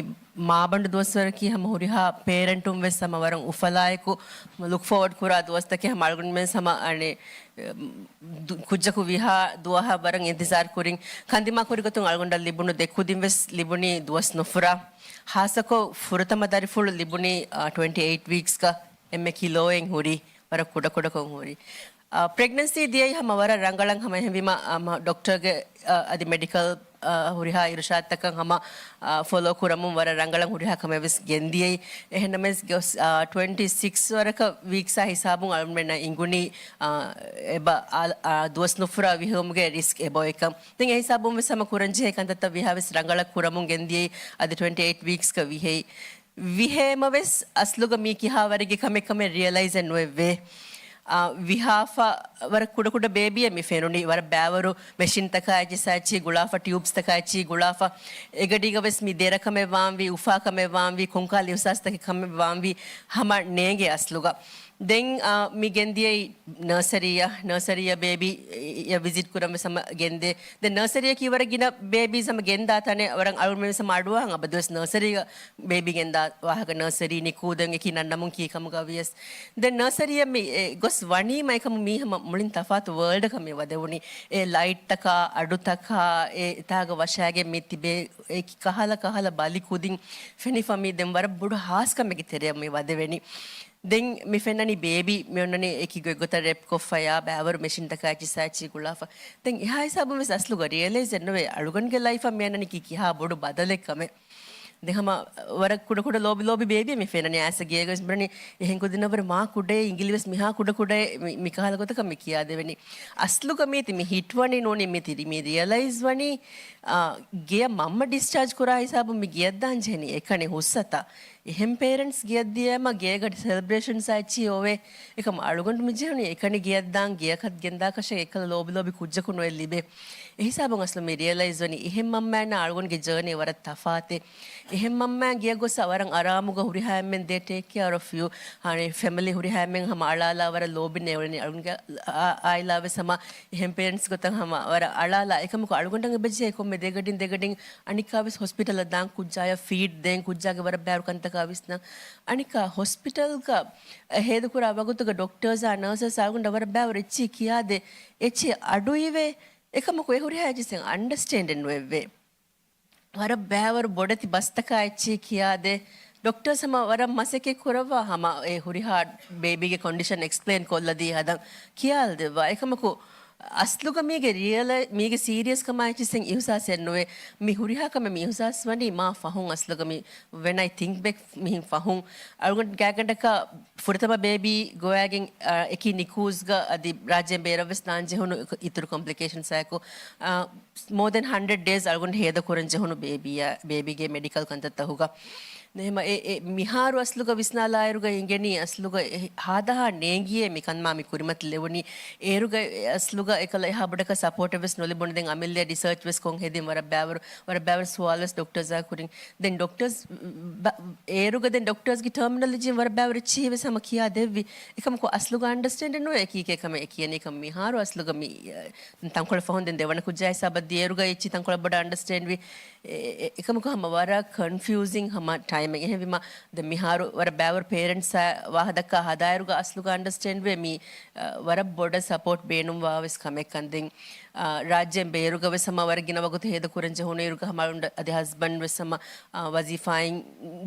މާބަނޑު ދުވަސްވަރަކީ ހަމަ ހުރިހާ ޕޭރެންޓުން ވެސް ހަމަ ވަރަށް އުފަލާއެކު ލުކް ފޯވަޑް ކުރާ ދުވަސްތަކެއް ހަމަ އަޅުގަނޑުމެން ހަމަ އަނެއް ދު-، ކުއްޖަކު ވީހާ ދުވަހަށް ވަރަށް އިންތިޒާރު ކުރިން. ކަންދިމާ ކުރި ގޮތުން އަޅުގަނޑަށް ލިބުނު ދެ ކުދިން ވެސް ލިބުނީ ދުވަސް ނުފުރާ. ޚާއްޞަކޮށް ފުރަތަމަ ދަރިފުޅު ލިބުނީ، އާ، ޓްވެންޓީ އެއިޓް ވީކްސްގަ އެންމެ ކިލޯއެއް ހުރި. ވަރަށް ކުޑަކުޑަކޮށް ހުރި. އާ، ޕްރެގްނެންސީ ދިޔައީ ހަމަ ވަރަށް ރަނގަޅަށް ހަމަ އެހެންވީމަ، އާ، މަ-، ޑޮކްޓަރގެ، އާ، އަދި މެޑިކަލް، އާ، ހުރިހާ އިރުޝާދުތަކަށް ހަމަ، އާ، ފޮލޯ ކުރަމުން ވަރަށް ރަނގަޅަށް ހުރިހާ ކަމެއް ވެސް ގެންދިޔައީ. އެހެންނަމަވެސް ގޮސް، އާ، ޓްވެންޓީ ސިކްސް ވަރަކަށް ވީކްސްއާ ހިސާބުން އަޅުމެންނަށް އިނގުނީ، އާ، އެބަ، އާ، އާ، ދުވަސް ނުފުރާ ވިހެއުމުގެ ރިސްކް އެބައޮތްކަން. ދެން އެ ހިސާބުން ވެސް ހަމަ ކުރަންޖެހޭ ކަންތައްތައް ވީހާވެސް ރަނގަޅަށް ކުރަމުން ގެންދިޔައީ. އަދި ޓްވެންޓީ އެއިޓް ވީކްސްގަ ވިހެއި. ވިހޭމަވެސް އަސްލުގަ މީ ކިހާވަރެއްގެ ކަމެއް ކަމެއް ރިއަލައިޒެއް ނުވެއްވޭ. އާ، ވިހާފަ ވަރަށް ކުޑަކުޑަ ބޭބީއެއް މި ފެނުނީ. ވަރަށް ބައިވަރު މެޝިންތަކާއެއްޗި ސައެއްޗި ގުޅާފަ، ޓިއުބްސްތަކާއެއްޗި ގުޅާފަ، އެގަޑީގަ ވެސް މި ދެރަ ކަމެއް ވާންވީ، އުފާ ކަމެއް ވާންވީ، ކޮންކަހަލަ އިހުސާސްތަކެއް ކަމެއް ވާންވީ ހަމަ ނޭނގޭ އަސްލުގަ. ދެން، އާ، މި ގެންދިޔައީ ނަރސަރީއަށް، ނަރސަރީއަށް ބޭބީ އެ، އެ، ވިޒިޓް ކުރަން ވެސް ހަމަ ގެންދޭ. ދެން ނަރސަރީއަކީ ވަރަށް ގިނަ ބޭބީސް ހަމަ ގެންދާ ތަނެއް، ވަރަށް އަޅުމެން ވެސް ހަމަ އަޑުއަހަން އަބަދުވެސް ނަރސަރީގަ ބޭބީ ގެންދާ ވާހަކަ ނަރސަރީ ނިކޫ ދެން އެކި ނަންނަމުން ކީ ކަމުގަ ވިޔަސް. ދެން ނަރސަރީއަށް މި، އެ، ގޮސް ވަނީމަ އެކަމު މީ ހަމަ މުޅިން ތަފާތު ވަރލްޑަކަށް މި ވަދެވުނީ. އެ ލައިޓްތަކާ، އަޑުތަކާ، އެ ތާގަ ވަށާގެން މި ތިބޭ އެކި ކަހަލަ ކަހަލަ ބަލި ކުދިން ފެނިފަ މި ދެން ވަރަށް ބޮޑު ހާސްކަމެއްގެ ތެރެއަށް މި ވަދެވެނީ. ދެން މި ފެންނަނީ ބޭބީ މި އޮންނަނީ އެކި ގޮތްގޮތަށް ރެޕް ކޮށްފަޔާ، ބައިވަރު މެޝިންތަކާ އެޗި ސާ އެޗި ގުޅާފަ. ދެން އެހާ ހިސާބުން ވެސް އަސްލުގަ ރިއަލައިޒް އެއްނުވޭ އަޅުގަނޑުގެ ލައިފަށް މި އަންނަނީ ކި ކިހާ ބޮޑު ބަދަލެއް ކަމެއް. ދެން ހަމަ ވަރަށް ކުޑަ ކުޑަ ލޯބި ލޯބި ބޭބީ މި ފެންނަނީ އައިސް ގޭގަ ވެސް ބުނަނީ އެހެން ކުދިންނަށް ވަރަށް މާ ކުޑައޭ އިނގިލި ވެސް މިހާ ކުޑަ ކުޑައޭ މި، މި ކަހަލަ ގޮތަކަށް މި ކިޔާދެވެނީ. އަސްލުގަ މީތި މި ހިޓްވަނީ ނޫނީ މި ތި، މި ރިއަލައިޒް ވަނީ، އާ، ގެޔަށް މަންމަ ޑިސްޗާޖް ކުރާ ހިސާބުން މި ގެޔަށް ދާން ޖެހެނީ އެކަނި ހުސްއަތާ. އެހެން ޕޭރެންޓްސް ގެޔަށް ދިޔައިމަ ގޭގަ ސެލެބްރޭޝަންސް އެއްޗި އޮވޭ. އެކަމަ އަޅުގަނޑު މި ޖެހުނީ އެކަނި ގެޔަށް ދާން ގެޔަކަށް ގެންދާކަށެއް އެކަލަ ލޯބި ލޯބި ކުއްޖަކު ނުއެއް ލިބޭ. އެހިސާބުން އަސްލު މި ރިއަލައިޒް ވަނީ އެހެން މަންމައިންނާ އަޅުގަނޑުގެ ޖާނީ ވަރަށް ތަފާތޭ. އެހެން މަންމައިން ގެޔަށް ގޮސް ވަރަށް އަރާމުގަ ހުރިހާ އެންމެން ދޭ ޓޭކް ކެއަރ އޮފް ޔޫ. އަނެ ފެމިލީ ހުރިހާ އެންމެން ހަމަ އަޅާލާ ވަރަށް ލޯބިން އެ އުޅެނީ. އަޅުގަނޑުގެ އާ، އާއިލާ ވެސް ހަމަ އެހެން ޕޭރެންޓްސް ގޮތަށް ހަމަ ވަރަށް އަޅާލާ. އެކަމަކު އަޅުގަނޑަށް އެބަޖެހޭ ކޮންމެ ދެގަޑިން ދެގަޑިން އަނެއްކާވެސް ހޮސްޕިޓަލަށް ދާން ކުއްޖާޔަށް ފީޑް ދޭން ކުއްޖާގެ ވަރަށް ބައިވަރު ކަންތައް ގާ ވިސްނަން. އަނެއްކާ ހޮސްޕިޓަލްގަ ހޭދަކުރާ ވަގުތުގަ ޑޮކްޓާސްއާ ނަރސަސް އަޅުގަނޑަށް ވަރަށް ބައިވަރު އެއްޗިހި ކިޔާދޭ، އެއްޗިހި އަޑުއިވޭ. އެކަމަކު އެ ހުރިހާ އެއްޗިހި އަންޑަސްޓޭންޑެއް ނުވެއްވޭ. ވަރަށް ބައިވަރު ބޮޑެތި ބަސްތަކާ އެއްޗިހި ކިޔާދޭ. ޑޮކްޓާސް ހަމަ ވަރަށް މަސައްކަތް ކުރައްވާ ހަމަ އެ ހުރިހާ ބޭބީގެ ކޮންޑިޝަން އެކްސްޕްލެއިން ކޮށްލަދީ ހަދަން ކިޔާލަދެއްވާ. އެކަމަކު އަސްލުގަ މީގެ ރިއަލަ-، މީގެ ސީރިއަސް ކަމާ އެއްޗިހި އިހުސާސެއް ނުވޭ. މި ހުރިހާ ކަމެއް މި އިހުސާސް ވަނީ މާ ފަހުން އަސްލުގަ މި when I think back މިހިން ފަހުން އަޅުގަނޑު ގާތްގަނޑަކަށް ފުރަތަމަ ބޭބީ ގޮވައިގެން، އަ، އެކި ނިކޫސްގަ އަދި ރާއްޖޭން ބޭރަށްވެސް ދާން ޖެހުނު އިތުރު ކޮމްޕްލިކޭޝަންސްއާއެކު، އަ، މޯ ދެން ހަންޑްރެޑް ޑޭސް އަޅުގަނޑު ހޭދަ ކުރަން ޖެހުނު ބޭބީއާ، ބޭބީގެ މެޑިކަލް ކަންތައްތަކުގަ. އެހެމަ އެ، އެ މިހާރު އަސްލުގަ ވިސްނާލާއިރުގަ އިނގެނީ އަސްލުގަ އެ ހާދަހާ ނޭނގިއޭ މި ކަންމާ މި ކުރިމަތިލެވުނީ. އޭރުގަ އެ އަސްލުގަ އެކަލަ އެހާ ބޮޑަކަށް ސަޕޯޓެއް ވެސް ނުލިބުނު. ދެން އަމިއްލަ ރިސާޗް ވެސް ކޮށް ހެދިން ވަރަށް ބައިވަރު، ވަރަށް ބައިވަރު ސުވާލު ވެސް ޑޮކްޓާސްއާ ކުރިން. ދެން ޑޮކްޓާސް ބަ-، އޭރުގަ ދެން ޑޮކްޓާސްގެ ޓަރމިނޮލޮޖީން ވަރަށް ބައިވަރު އެއްޗިހި ވެސް ހަމަ ކިޔާ ދެއްވި. އެކަމަކު އަސްލުގަ އަންޑަސްޓޭންޑެއް ނުވޭ އެކީ އެކަމެއް އެ ކިޔަނީ ކަމަށް. މިހާރު އަސްލުގަ މި، އަ، ތަންކޮޅެއް ފަހުން ދެން ދެވަނަ ކުއްޖާ ހިސާބަށް ދިޔަ އޭރުގަ އެއްޗި ތަންކޮޅެއް ބޮޑަށް އަންޑަސްޓޭންޑް ވި. އެ-، އެ-، އެކަމަކު ހަމަ ވަރަށް ކޮންފިއުޒިން ހަމަ ޓައިމެއް. އެހެންވީމަ ދެން މިހާރު ވަރަށް ބައިވަރު ޕޭރެންޓްސްއާ ވާހަކަ ދައްކާ ހަދާއިރުގަ އަސްލުގަ އަންޑަސްޓޭންޑް ވޭ މި، އަ، ވަރަށް ބޮޑަށް ސަޕޯޓް ބޭނުންވާ ވެސް ކަމެއް ކަން. ދެން، އާ، ރާއްޖޭން ބޭރުގަ ވެސް ހަމަ ވަރަށް ގިނަ ވަގުތު ހޭދަ ކުރަން ޖެހުނު އިރުގަ ހަމަ އަޅުގަނޑު އަދި ހަސްބަންޑް ވެސް ހަމަ، އާ، ވަޒީފާއިން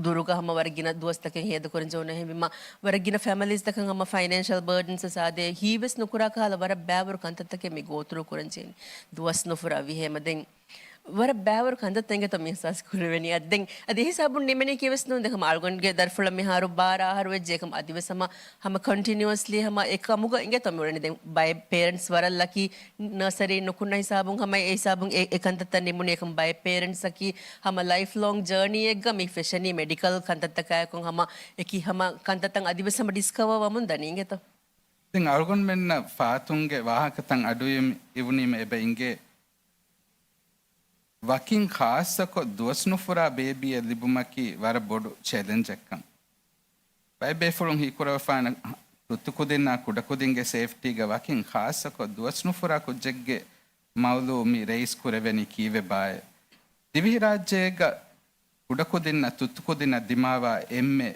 ދުރުގަ ހަމަ ވަރަށް ގިނަ ދުވަސްތަކެއް ހޭދަ ކުރަން ޖެހުނު. އެހެންވީމަ ވަރަށް ގިނަ ފެމިލީސްތަކަށް ހަމަ ފައިނޭންޝަލް ބަރޑަންސް ވެސް އާދޭ. ހީވެސް ނުކުރާ ކަހަލަ ވަރަށް ބައިވަރު ކަންތައްތަކެއް މި ގޯތުރު ކުރަން ޖެހެނީ ދުވަސް ނުފުރާ ވިހޭމަ. ދެން ވަރަށް ބައިވަރު ކަންތައްތައް އިނގޭތޯ މި އިހްސާސް ކުރެވެނީ. އަދި ދެން އަދި ހިސާބުން ނިމެނީކީ ވެސް ނޫން. ދެން ހަމަ އަޅުގަނޑުގެ ދަރިފުޅަށް މިހާރު ބާރަ އަހަރު ވެއްޖެ. އެކަމަ އަދިވެސް ހަމަ، ހަމަ ކޮންޓިނިއުއަސްލީ ހަމަ އެކަމުގަ އިނގޭތޯ މި އުޅެނީ. ދެން ބައެއް ޕޭރެންޓްސް ވަރަށް ލަކީ ނަރސަރީ ނުކުންނަ ހިސާބުން ހަމަ އެ ހިސާބުން އެ، އެ ކަންތައްތައް ނިމުނީ. އެކަމަ ބައެއް ޕޭރެންޓްސް އަކީ ހަމަ ލައިފް ލޯންގް ޖާނީއެއްގަ މި ފެށެނީ މެޑިކަލް ކަންތައްތަކާއެކު ހަމަ އެކި ހަމަ ކަންތައްތައް އަދިވެސް ހަމަ ޑިސްކަވަރ ވަމުން ދަނީ އިނގޭތޯ. ދެން އަޅުގަނޑުމެންނަށް ފާތުންގެ ވާހަކަތައް އަޑުއިވުނީމަ އެބަ އިނގޭ. ވަކިން ޚާއްޞަކޮށް ދުވަސްނުފުރާ ބޭބީއެއް ލިބުމަކީ ވަރަށް ބޮޑު ޗެލެންޖެއްކަން. ބައެއް ބޭފުޅުން ހީކުރަވެފާނެ ތުއްތުކުދިންނާ ކުޑަކުދިންގެ ސޭފްޓީގަ ވަކިން ޚާއްޞަކޮށް ދުވަސްނުފުރާ ކުއްޖެއްގެ މައުލޫ މި ރައީސް ކުރެވެނީ ކީއްވެ ބާއޭ؟ ދިވެހިރާއްޖޭގަ ކުޑަކުދިންނަށް ތުއްތުކުދިންނަށް ދިމާވާ އެންމެ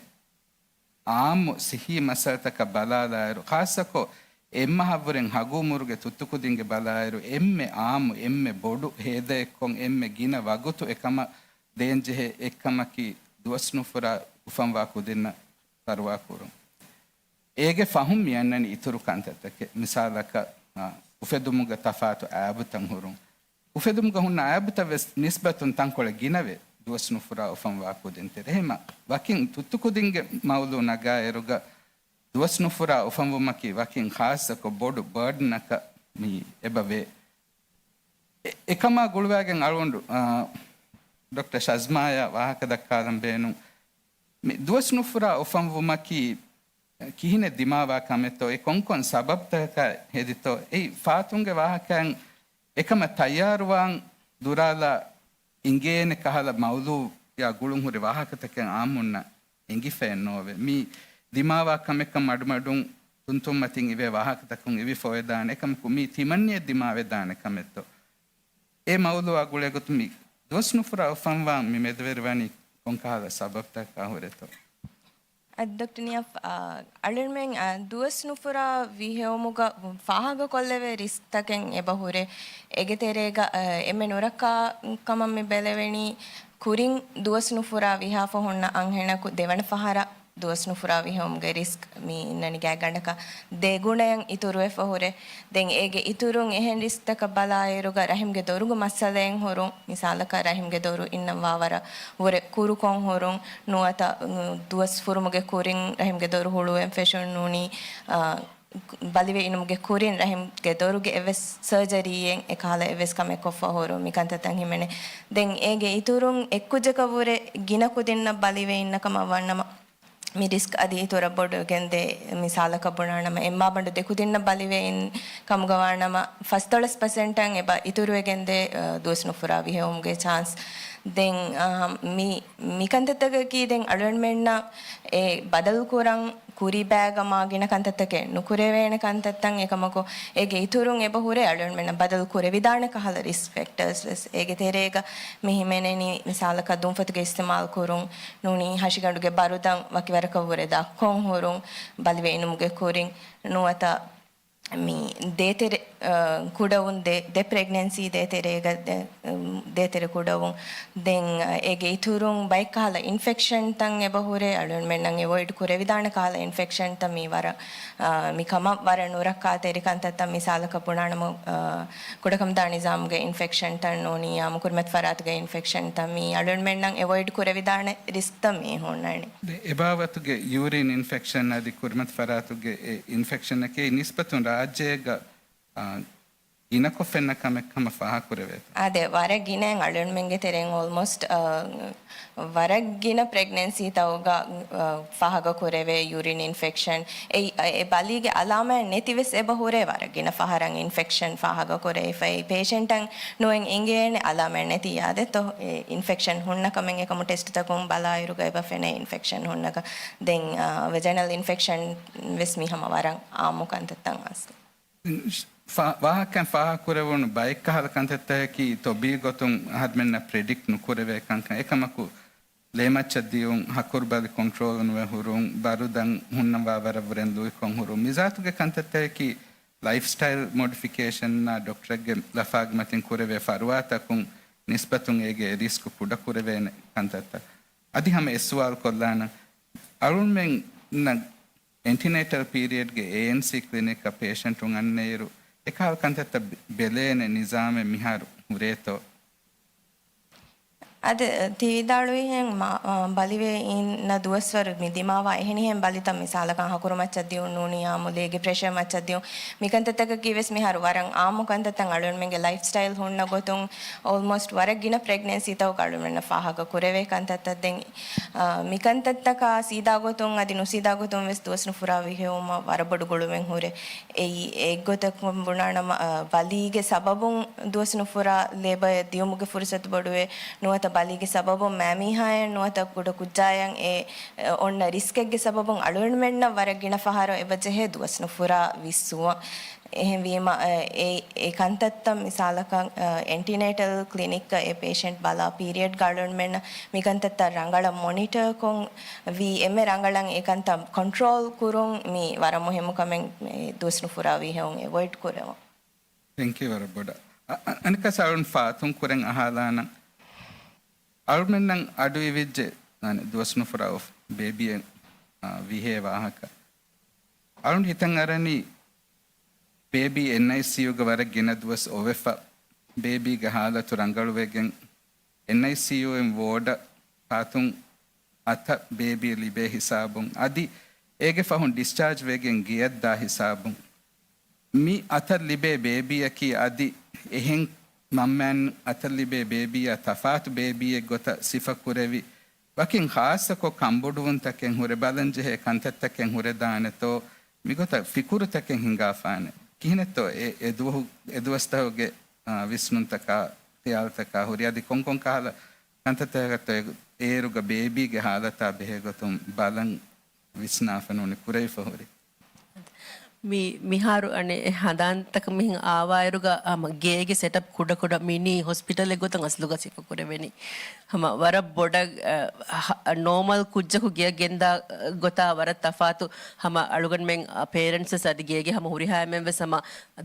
އާއްމު ސިއްހީ މައްސަލަތަކަށް ބަލާލާއިރު، ޚާއްޞަކޮށް އެއްމަހަށްވުރެން ހަގު އުމުރުގެ ތުއްތުކުދިންގެ ބަލާއިރު، އެންމެ އާއްމު، އެންމެ ބޮޑު ހޭދައެއްކޮށް، އެންމެ ގިނަ ވަގުތު އެކަމަށް ދޭންޖެހޭ އެއްކަމަކީ، ދުވަސްނުފުރާ އުފަންވާ ކުދިންނަށް ފަރުވާކުރުން. އޭގެ ފަހުން މިއަންނަނީ އިތުރު ކަންތައްތަކެއް. މިސާލަކަށް، އާ، އުފެދުމުގެ ތަފާތު އައިބުތައް ހުރުން. އުފެދުމުގަ ހުންނަ އައިބުތައް ވެސް ނިސްބަތުން ތަންކޮޅެއް ގިނަވޭ، ދުވަސްނުފުރާ އުފަންވާ ކުދިން ތެރޭ. އެހެމަ ވަކިން ތުއްތުކުދިންގެ މައުލޫ ނަގާއިރުގަ، ދުވަސްނުފުރާ އުފަންވުމަކީ ވަކިން ޚާއްޞަކޮށް ބޮޑު ބާޑަނަކަށް މި އެބަ ވޭ. އެ-، އެކަމާ ގުޅުވާގެން އަޅުގަނޑު، އާ، ޑޮކްޓަރ ޝަޒްމާޔާ ވާހަކަ ދައްކާލަން ބޭނުން. މި ދުވަސްނުފުރާ އުފަންވުމަކީ ކިހިނެއް ދިމާވާ ކަމެއްތޯ؟ އެ ކޮންކޮން ސަބަބްތަކަކާ ހެދިތޯ؟ އެއީ ފާތުންގެ ވާހަކައިން އެކަމަށް ތައްޔާރުވާން ދުރާލާ އިނގޭނެ ކަހަލަ މައުލޫއާ ގުޅުން ހުރި ވާހަކަތަކެއް އާއްމުންނަށް އެނގިފައެއް ނޯވޭ. މީ ދިމާވާ ކަމެއްކަން މަޑުމަޑުން ތުންތުންމަތިން އިވޭ ވާހަކަތަކުން އިވިފަ އޮވެދާނެ. އެކަމަކު މީ ތިމަންނިއަށް ދިމާވެދާނެ ކަމެއްތޯ؟ އެ މައުލޫއާ ގުޅޭގޮތުން މި ދުވަސްނުފުރާ އުފަންވާން މި މެދުވެރިވަނީ ކޮންކަހަލަ ސަބަބްތަކަކާ ހުރެތޯ؟ އަދި ޑޮކްޓަރ ނިޔާފް، އަ، އަޅުގަނޑުމެން، އަ، ދުވަސް ނުފުރާ ވިހެއުމުގަ ފާހަގަކޮށްލެވޭ ރިސްކްތަކެއް އެބަ ހުރޭ. އޭގެ ތެރޭގަ، އަ، އެންމެ ނުރައްކާ ކަމަށް މި ބެލެވެނީ، ކުރިން ދުވަސް ނުފުރާ ވިހާފަ ހުންނަ އަންހެނަކު ދެވަނަ ފަހަރަށް ދުވަސް ނުފުރާ ވިހެއުމުގެ ރިސްކް މި އިންނަނީ ގާތްގަނޑަކަށް ދެގުނައަށް އިތުރުވެފަ ހުރޭ. ދެން އޭގެ އިތުރުން އެހެން ރިސްކްތަކަށް ބަލާއިރުގަ ރަހިމްގެ ދޮރުގެ މައްސަލައެއް ހުރުން، މިސާލަކަށް ރަހިމްގެ ދޮރު އިންނަން ވާވަރަށް ވުރެ ކުރުކޮށް ހުރުން، ނުވަތަ، އު، ދުވަސް ފުރުމުގެ ކުރިން ރަހިމްގެ ދޮރު ހުޅުވެން ފެށުން ނޫނީ، އަ، ބަލިވެ އިނުމުގެ ކުރިން ރަހިމްގެ ދޮރުގެ އެއްވެސް ސަރޖަރީއެއް އެކަހަލަ އެއްވެސް ކަމެއް ކޮށްފަ ހުރުން މި ކަންތައްތައް ހިމެނޭ. ދެން އޭގެ އިތުރުން އެއްކުއްޖަކަށް ވުރެ ގިނަ ކުދިންނަށް ބަލިވެ އިންނަ ކަމަށް ވަންނަމަ، މި ރިސްކް އަދި އިތުރަށް ބޮޑުވެގެންދޭ. މިސާލަކަށް ބުނާނަމަ، އެއްމާބަނޑު ދެކުދިންނަށް ބަލިވެ އިން ކަމުގަ ވާނަމަ، ފަސްދޮޅަސް ޕަސެންޓަށް އެބަ އިތުރުވެގެންދޭ، އަ، ދުވަސް ނުފުރާ ވިހެއުމުގެ ޗާންސް. ދެން، އާ، މި، މި ކަންތައްތަކަކީ ދެން އަޅުގަނޑުމެންނަށް އެ ބަދަލު ކުރަން ކުރި ބައިގަ މާ ގިނަ ކަންތައްތަކެއް ނުކުރެވޭނެ ކަންތައްތައް. އެކަމަކު އޭގެ އިތުރުން އެބަ ހުރޭ އަޅުގަނޑުމެންނަށް ބަދަލު ކުރެވިދާނެ ކަހަލަ ރިސްކް ފެކްޓާސް ވެސް. އޭގެ ތެރޭގަ މި ހިމެނެނީ މިސާލަކަށް ދުންފަތުގެ އިސްތިމާލް ކުރުން ނޫނީ ހަށިގަނޑުގެ ބަރުދަން ވަކިވަރަކަށް ވުރެ ދަށްކޮށް ހުރުން ބަލިވެ އިނުމުގެ ކުރިން ނުވަތަ މި ދޭތެރެ، އަ، ކުޑަވުން، ދެ، ދެ ޕްރެގްނެންސީ ދޭތެރޭގަ، ދެ، އު، ދޭތެރެ ކުޑަވުން. ދެން، އަ، އޭގެ އިތުރުން ބައެއް ކަހަލަ އިންފެކްޝަންތައް އެބަ ހުރޭ އަޅުގަނޑުމެންނަށް އެވޮއިޑް ކުރެވިދާނެ ކަހަލަ އިންފެކްޝަންތައް މީ ވަރަށް، އަ، މި ކަމަށް ވަރަށް ނުރައްކާތެރި ކަންތައްތައް. މިސާލަކަށް ބުނާނަމަ، އަ، ކުޑަކަމުދާ ނިޒާމުގެ އިންފެކްޝަންތައް ނޫނީ އާއްމު ކުރިމަތި ފަރާތުގެ އިންފެކްޝަންތައް މީ އަޅުގަނޑުމެންނަށް އެވޮއިޑް ކުރެވިދާނެ ރިސްކްތައް މީ ހުންނަނީ. ދެ، އެބާވަތުގެ ޔޫރިން އިންފެކްޝަން އަދި ކުރިމަތި ފަރާތުގެ އެ އިންފެކްޝަނަކީ ނިސްބަތުން ރާއްޖޭގަ، އާ، ގިނަކޮށް ފެންނަ ކަމެއް ކަމަށް ފާހަގަކުރެވޭތޯ؟ އާދެ، ވަރަށް ގިނައިން އަޅުގަނޑުމެންގެ ތެރެއިން އޯލްމޯސްޓް، އާ، ވަރަށް ގިނަ ޕްރެގްނެންސީތަކުގަ، އާ، ފާހަގަކުރެވޭ ޔޫރިން އިންފެކްޝަން. އެ، އެ ބަލީގެ އަލާމާތް ނެތިވެސް އެބަ ހުރޭ ވަރަށް ގިނަ ފަހަރަށް އިންފެކްޝަން ފާހަގަކުރެވިފައި. ޕޭޝަންޓަށް ނުއެން އިނގޭނެ އަލާމާތް ނެތި އާދެތޯ، އެ އިންފެކްޝަން ހުންނަ ކަމެއް. އެކަމު ޓެސްޓްތަކުން ބަލާއިރުގަ އެބަ ފެނޭ އިންފެކްޝަން ހުންނަކަން. ދެން، އާ، ވެޖަނަލް އިންފެކްޝަން ވެސް މި ހަމަ ވަރަށް އާއްމު ކަންތައްތައް އަސްލު. ފާ-، ވާހަކައިން ފާހަގަކުރެވުނު ބައެއް ކަހަލަ ކަންތައްތަކަކީ ތޮބީ ގޮތުން އަހަރުމެންނަށް ޕްރެޑިކްޓް ނުކުރެވޭ ކަންކަން. އެކަމަކު، ލޭމައްޗަށް ދިޔުން، ހަކުރުބަލި ކޮންޓްރޯލް ނުވެ ހުރުން، ބަރުދަން ހުންނަވާ ވަރަށް ވުރެން ލުއިކޮށް ހުރުން، މިޒާތުގެ ކަންތައްތަކަކީ ލައިފްސްޓައިލް މޮޑިފިކޭޝަންއާ ޑޮކްޓަރެއްގެ ލަފާގެ މަތިން ކުރެވޭ ފަރުވާތަކުން ނިސްބަތުން އޭގެ ރިސްކު ކުޑަކުރެވޭނެ ކަންތައްތައް. އަދި ހަމަ އެއް ސުވާލު ކޮށްލާނަން، އަޅުމެންނަށް އެންޓިނޭޓަލް ޕީރިއަޑްގެ އޭއެންސީ ކްލިނިކަށް ޕޭޝަންޓުން އަންނައިރު، އެކަހަލަ ކަންތައްތައް ބެ-، ބެލޭނެ ނިޒާމެއް މިހާރު ހުރޭތޯ؟ އަދި ތި ވިދާޅުވިހެން މަ-، އަ، ބަލިވެ އިންނަ ދުވަސްވަރު މި ދިމާވާ އެހެނިހެން ބަލިތައް މިސާލަކަށް ހަކުރު މައްޗަށް ދިއުން ނޫނީ އާއްމު ލޭގެ ޕްރެޝަރ މައްޗަށް ދިއުން މިކަންތައްތަކަކީ ވެސް މިހާރު ވަރަށް އާއްމު ކަންތައްތައް އަޅުގަނޑުމެންގެ ލައިފްސްޓައިލް ހުންނަ ގޮތުން އޯލްމޯސްޓް ވަރަށް ގިނަ ޕްރެގްނެންސީތަކުގަ އަޅުގަނޑުމެންނަށް ފާހަގަ ކުރެވޭ ކަންތައްތައް ދެން އާ، މިކަންތައްތަކާ ސީދާ ގޮތުން އަދި ނުސީދާ ގޮތުން ވެސް ދުވަސް ނުފުރާ ވިހެއުމަށް ވަރަށް ބޮޑު ގުޅުމެއް ހުރޭ. އެއީ، އެއްގޮތަކުން ބުނާނަމަ، އާ، ބަލީގެ ސަބަބުން ދުވަސް ނުފުރާ ލޭބަރ ދިޔުމުގެ ފުރުސަތު ބޮޑުވޭ، ނުވަތަ ބަލީގެ ސަބަބުން މައިމީހާއަށް ނުވަތަ ކުޑަ ކުއްޖާއަށް އެ، އެ، އޮންނަ ރިސްކެއްގެ ސަބަބުން އަޅުގަނޑުމެންނަށް ވަރަށް ގިނަ ފަހަރު އެބަ ޖެހޭ ދުވަސް ނުފުރާ ވިއްސުވަން. އެހެންވީމަ، އެ، އެ ކަންތައްތައް މިސާލަކަށް، އެންޓިނޭޓަލް ކްލިނިކްގަ އެ ޕޭޝަންޓް ބަލާ ޕީރިއަޑްގަ އަޅުގަނޑުމެންނަށް މިކަންތައްތައް ރަނގަޅަށް މޮނިޓަރކޮށް ވީ، އެންމެ ރަނގަޅަށް އެ ކަންތައް ކޮންޓްރޯލް ކުރުން މީ ވަރަށް މުހިއްމު ކަމެއް، މި ދުވަސް ނުފުރާ ވިހެއުން އެވޮއިޑް ކުރެވުން. ތެންކް ޔޫ ވަރަށް ބޮޑަށް. އަ، އަ، އަނެއްކާ އަޅުން ފާތުން ކުރެން އަހާލާނަން. އަޅުމެންނަށް އަޑު އިވިއްޖެ، އަނެ، ދުވަސް ނުފުރާ އޮފް ބޭބީއެއް، އާ، ވިހޭ ވާހަކަ. އަޅުން ހިތަށް އަރަނީ ބޭބީ އެންއައިސީޔޫގަ ވަރަށް ގިނަ ދުވަސް އޮވެފަ، ބޭބީގެ ހާލަތު ރަނގަޅުވެގެން، އެންއައިސީޔޫއިން ވޯޑަށް ފާތުން އަތަށް ބޭބީ ލިބޭ ހިސާބުން، އަދި އޭގެ ފަހުން ޑިސްޗާޖް ވެގެން ގެޔަށްދާ ހިސާބުން. މި އަތަށް ލިބޭ ބޭބީއަކީ އަދި އެހެން މަންމައިން އަތަށް ލިބޭ ބޭބީއާ ތަފާތު ބޭބީއެއް ގޮތަށް ސިފަކުރެވި، ވަކިން ޚާއްޞަކޮށް ކަންބޮޑުވުންތަކެއް ހުރެ ބަލަންޖެހޭ ކަންތައްތަކެއް ހުރެދާނެތޯ، މިގޮތަށް ފިކުރުތަކެއް ހިނގާފާނެ. ކިހިނެއްތޯ އެ، އެ ދުވަހު، އެ ދުވަސްތަކުގެ، އާ، ވިސްނުންތަކާ، ޚިޔާލުތަކާ ހުރި އަދި ކޮންކޮން ކަހަލަ ކަންތައްތަކަށްތޯ އޭރުގަ ބޭބީގެ ހާލަތާ ބެހޭގޮތުން ބަލަން ވިސްނާފަ ނޫނީ ކުރެވިފަ ހުރި. މި، މިހާރު އަނެއް ހަނދާންތަކަށް މިހެން އާވާއިރުގަ، ހަމަ ގޭގެ ސެޓަޕް ކުޑަކުޑަ މިނީ ހޮސްޕިޓަލެއް ގޮތަށް އަސްލުގަ ސިފަކުރެވެނީ. ހަމަ ވަރަށް ބޮޑަށް، އަ، ހަ، ނޯމަލް ކުއްޖަކު ގެޔަށް ގެންދާ ގޮތާ ވަރަށް ތަފާތު. ހަމަ އަޅުގަނޑުމެން، އަ، ޕޭރެންޓްސް ވެސް އަދި ގޭގެ ހަމަ ހުރިހާ އެންމެން ވެސް ހަމަ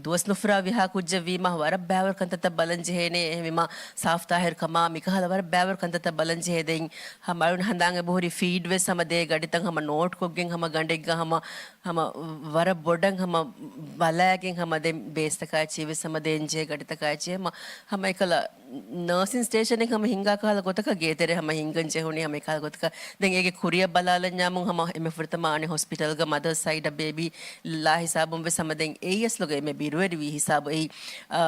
ދުވަސް ނުފުރާ ވިހާ ކުއްޖެއް ވީމަ ވަރަށް ބައިވަރު ކަންތައްތައް ބަލަން ޖެހޭނެ. އެހެންވީމަ ސާފް ތާހިރު ކަމާ މިކަހަލަ ވަރަށް ބައިވަރު ކަންތައްތައް ބަލަން ޖެހޭ. ދެން ހަމަ އަޅުން ހަނދާން އެބަހުރި ފީޑް ވެސް ހަމަ ދޭ ގަޑިތައް ހަމަ ނޯޓް ކޮށްގެން ހަމަ ގަނޑެއްގަ ހަމަ، ހަމަ ވަރަށް ބޮޑަށް ހަމަ ބަލާގެން ހަމަ ދެން ބޭސްތަކާ އެއްޗެހި ވެސް ހަމަ ދޭން ޖެހޭ ގަޑިތަކާ އެއްޗެހި ހަމަ، ހަމަ އެކަލަ ނާސިން ސްޓޭޝަނެއް ހަމަ ހިނގާ ކަހަލަ ގޮތަކަށް ގޭތެރެ ހަމަ ހިނގަން ޖެހުނީ ހަމަ އެކަހަލަ ގޮތަކަށް. ދެން އޭގެ ކުރިއަށް ބަލާލަންޏާމުން ހަމަ އެންމެ ފުރަތަމަ އަނެއް ހޮސްޕިޓަލްގަ މަދަރސް ސައިޑަށް ބޭބީ ލާ ހިސާބުން ވެސް ހަމަ ދެން އެއީ އަސްލުގަ އެންމެ ބިރުވެރިވީ ހިސާބު އެއީ. އަ،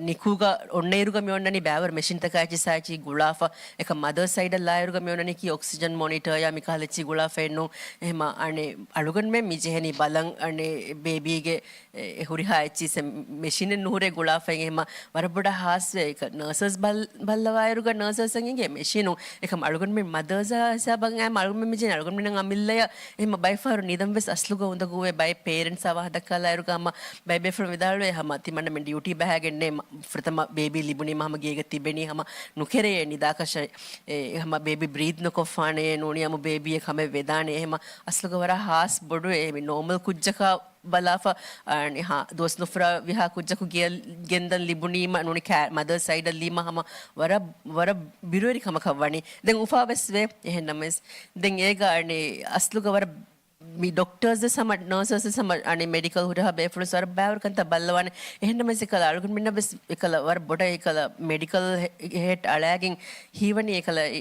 ނިކޫގަ އޮންނައިރުގަ މި އޮންނަނީ ބައިވަރު މެޝިންތަކާ އެއްޗިއްސާ އެއްޗިއްސާ ގުޅާފަ. އެކަ މަދަރ ސައިޑަށް ލާއިރުގަ މި އޮންނަނީކީ އޮކްސިޖަން މޮނިޓަރ ޔާ މިކަހަލަ އެއްޗިއްސާ ގުޅާފައެއްނު. އެހެމަ އަނެއް އަޅުގަނޑުމެން މި ޖެހެނީ ބަލަން އަނެއް ބޭބީގެ އެ، އެ ހުރިހާ އެއްޗިއްސެއް މެޝިނެއް ނުހުރޭ ގުޅާފައި. އެހެމަ ވަރަށް ބޮޑަށް ހާސްވޭ. އެކަ ނަރސަސް ބަލް-، ބައްލަވާއިރުގަ ނަރސަސްއަށް އިނގޭ މެޝިނު. އެކަމް އަޅުގަނޑުމެން މަދަރސާ ހިސާބަށް އައިމަ އަޅުގަނޑުމެން މި ޖެހެނީ އަޅުގަނޑުމެންނަށް އަމިއްލަޔަށް. އެހެމަ ބައެއް ފަހަރު ނިދަން ވެސް އަސްލުގަ އުނދަގޫވޭ. ބައެއް ޕޭރެންޓްސްއާ ވާހަ ދައްކާލާއިރުގަ ހަމަ ބައެއް ބޭފުޅުން ވިދާޅުވޭ ހަމަ ތިމަންނަމެން ޑިއުޓީ ބަހައިގެންނޭ. މަ-، ފުރަތަމަ ބޭބީ ލިބުނީމަ ހަމަ ގޭގަ ތިބެނީ ހަމަ ނުކެރެޔޭ ނިދާކަށައި. އެ، ހަމަ ބޭބީ ބްރީތް ނުކޮށްފާނެޔޭ ނޫނީ އަމު ބޭބީއެއް ހަމަ ވެދާނެ. އެހެމަ އަސްލުގަ ވަރަށް ހާސް ބޮޑުވޭ. އެ މި ނޯމަލް ކުއްޖަކާ ބަލާފަ، އަނެއް ހާ، ދުވަސް ނުފުރާ ވިހާ ކުއްޖަކު ގެއަށް ގެންދަން ލިބުނީމަ ނޫނީ ކާ-، މަދަރ ސައިޑަށް ލީމަ ހަމަ ވަރަށް، ވަރަށް ބިރުވެރި ކަމަކަށް ވަނީ. ދެން އުފާވެސް ވޭ. އެހެންނަމަވެސް ދެން އޭގަ އަނެއް އަސްލުގަ ވަރަށް މި ޑޮކްޓަރސް ވެސް ހަމަ ނަރސަސް ވެސް ހަމަ އަނެއް މެޑިކަލް ހުރިހާ ބޭފުޅުން ވަރަށް ބައިވަރު ކަންތައް ބައްލަވާނެ. އެހެންނަމަވެސް އެކަލަ އަޅުގަނޑުމެންނަށް ވެސް އެކަލަ ވަރަށް ބޮޑަށް އެކަލަ މެޑިކަލް ހެ-، ހެޓް އަޅާގެން ހީވަނީ އެކަލަ އެ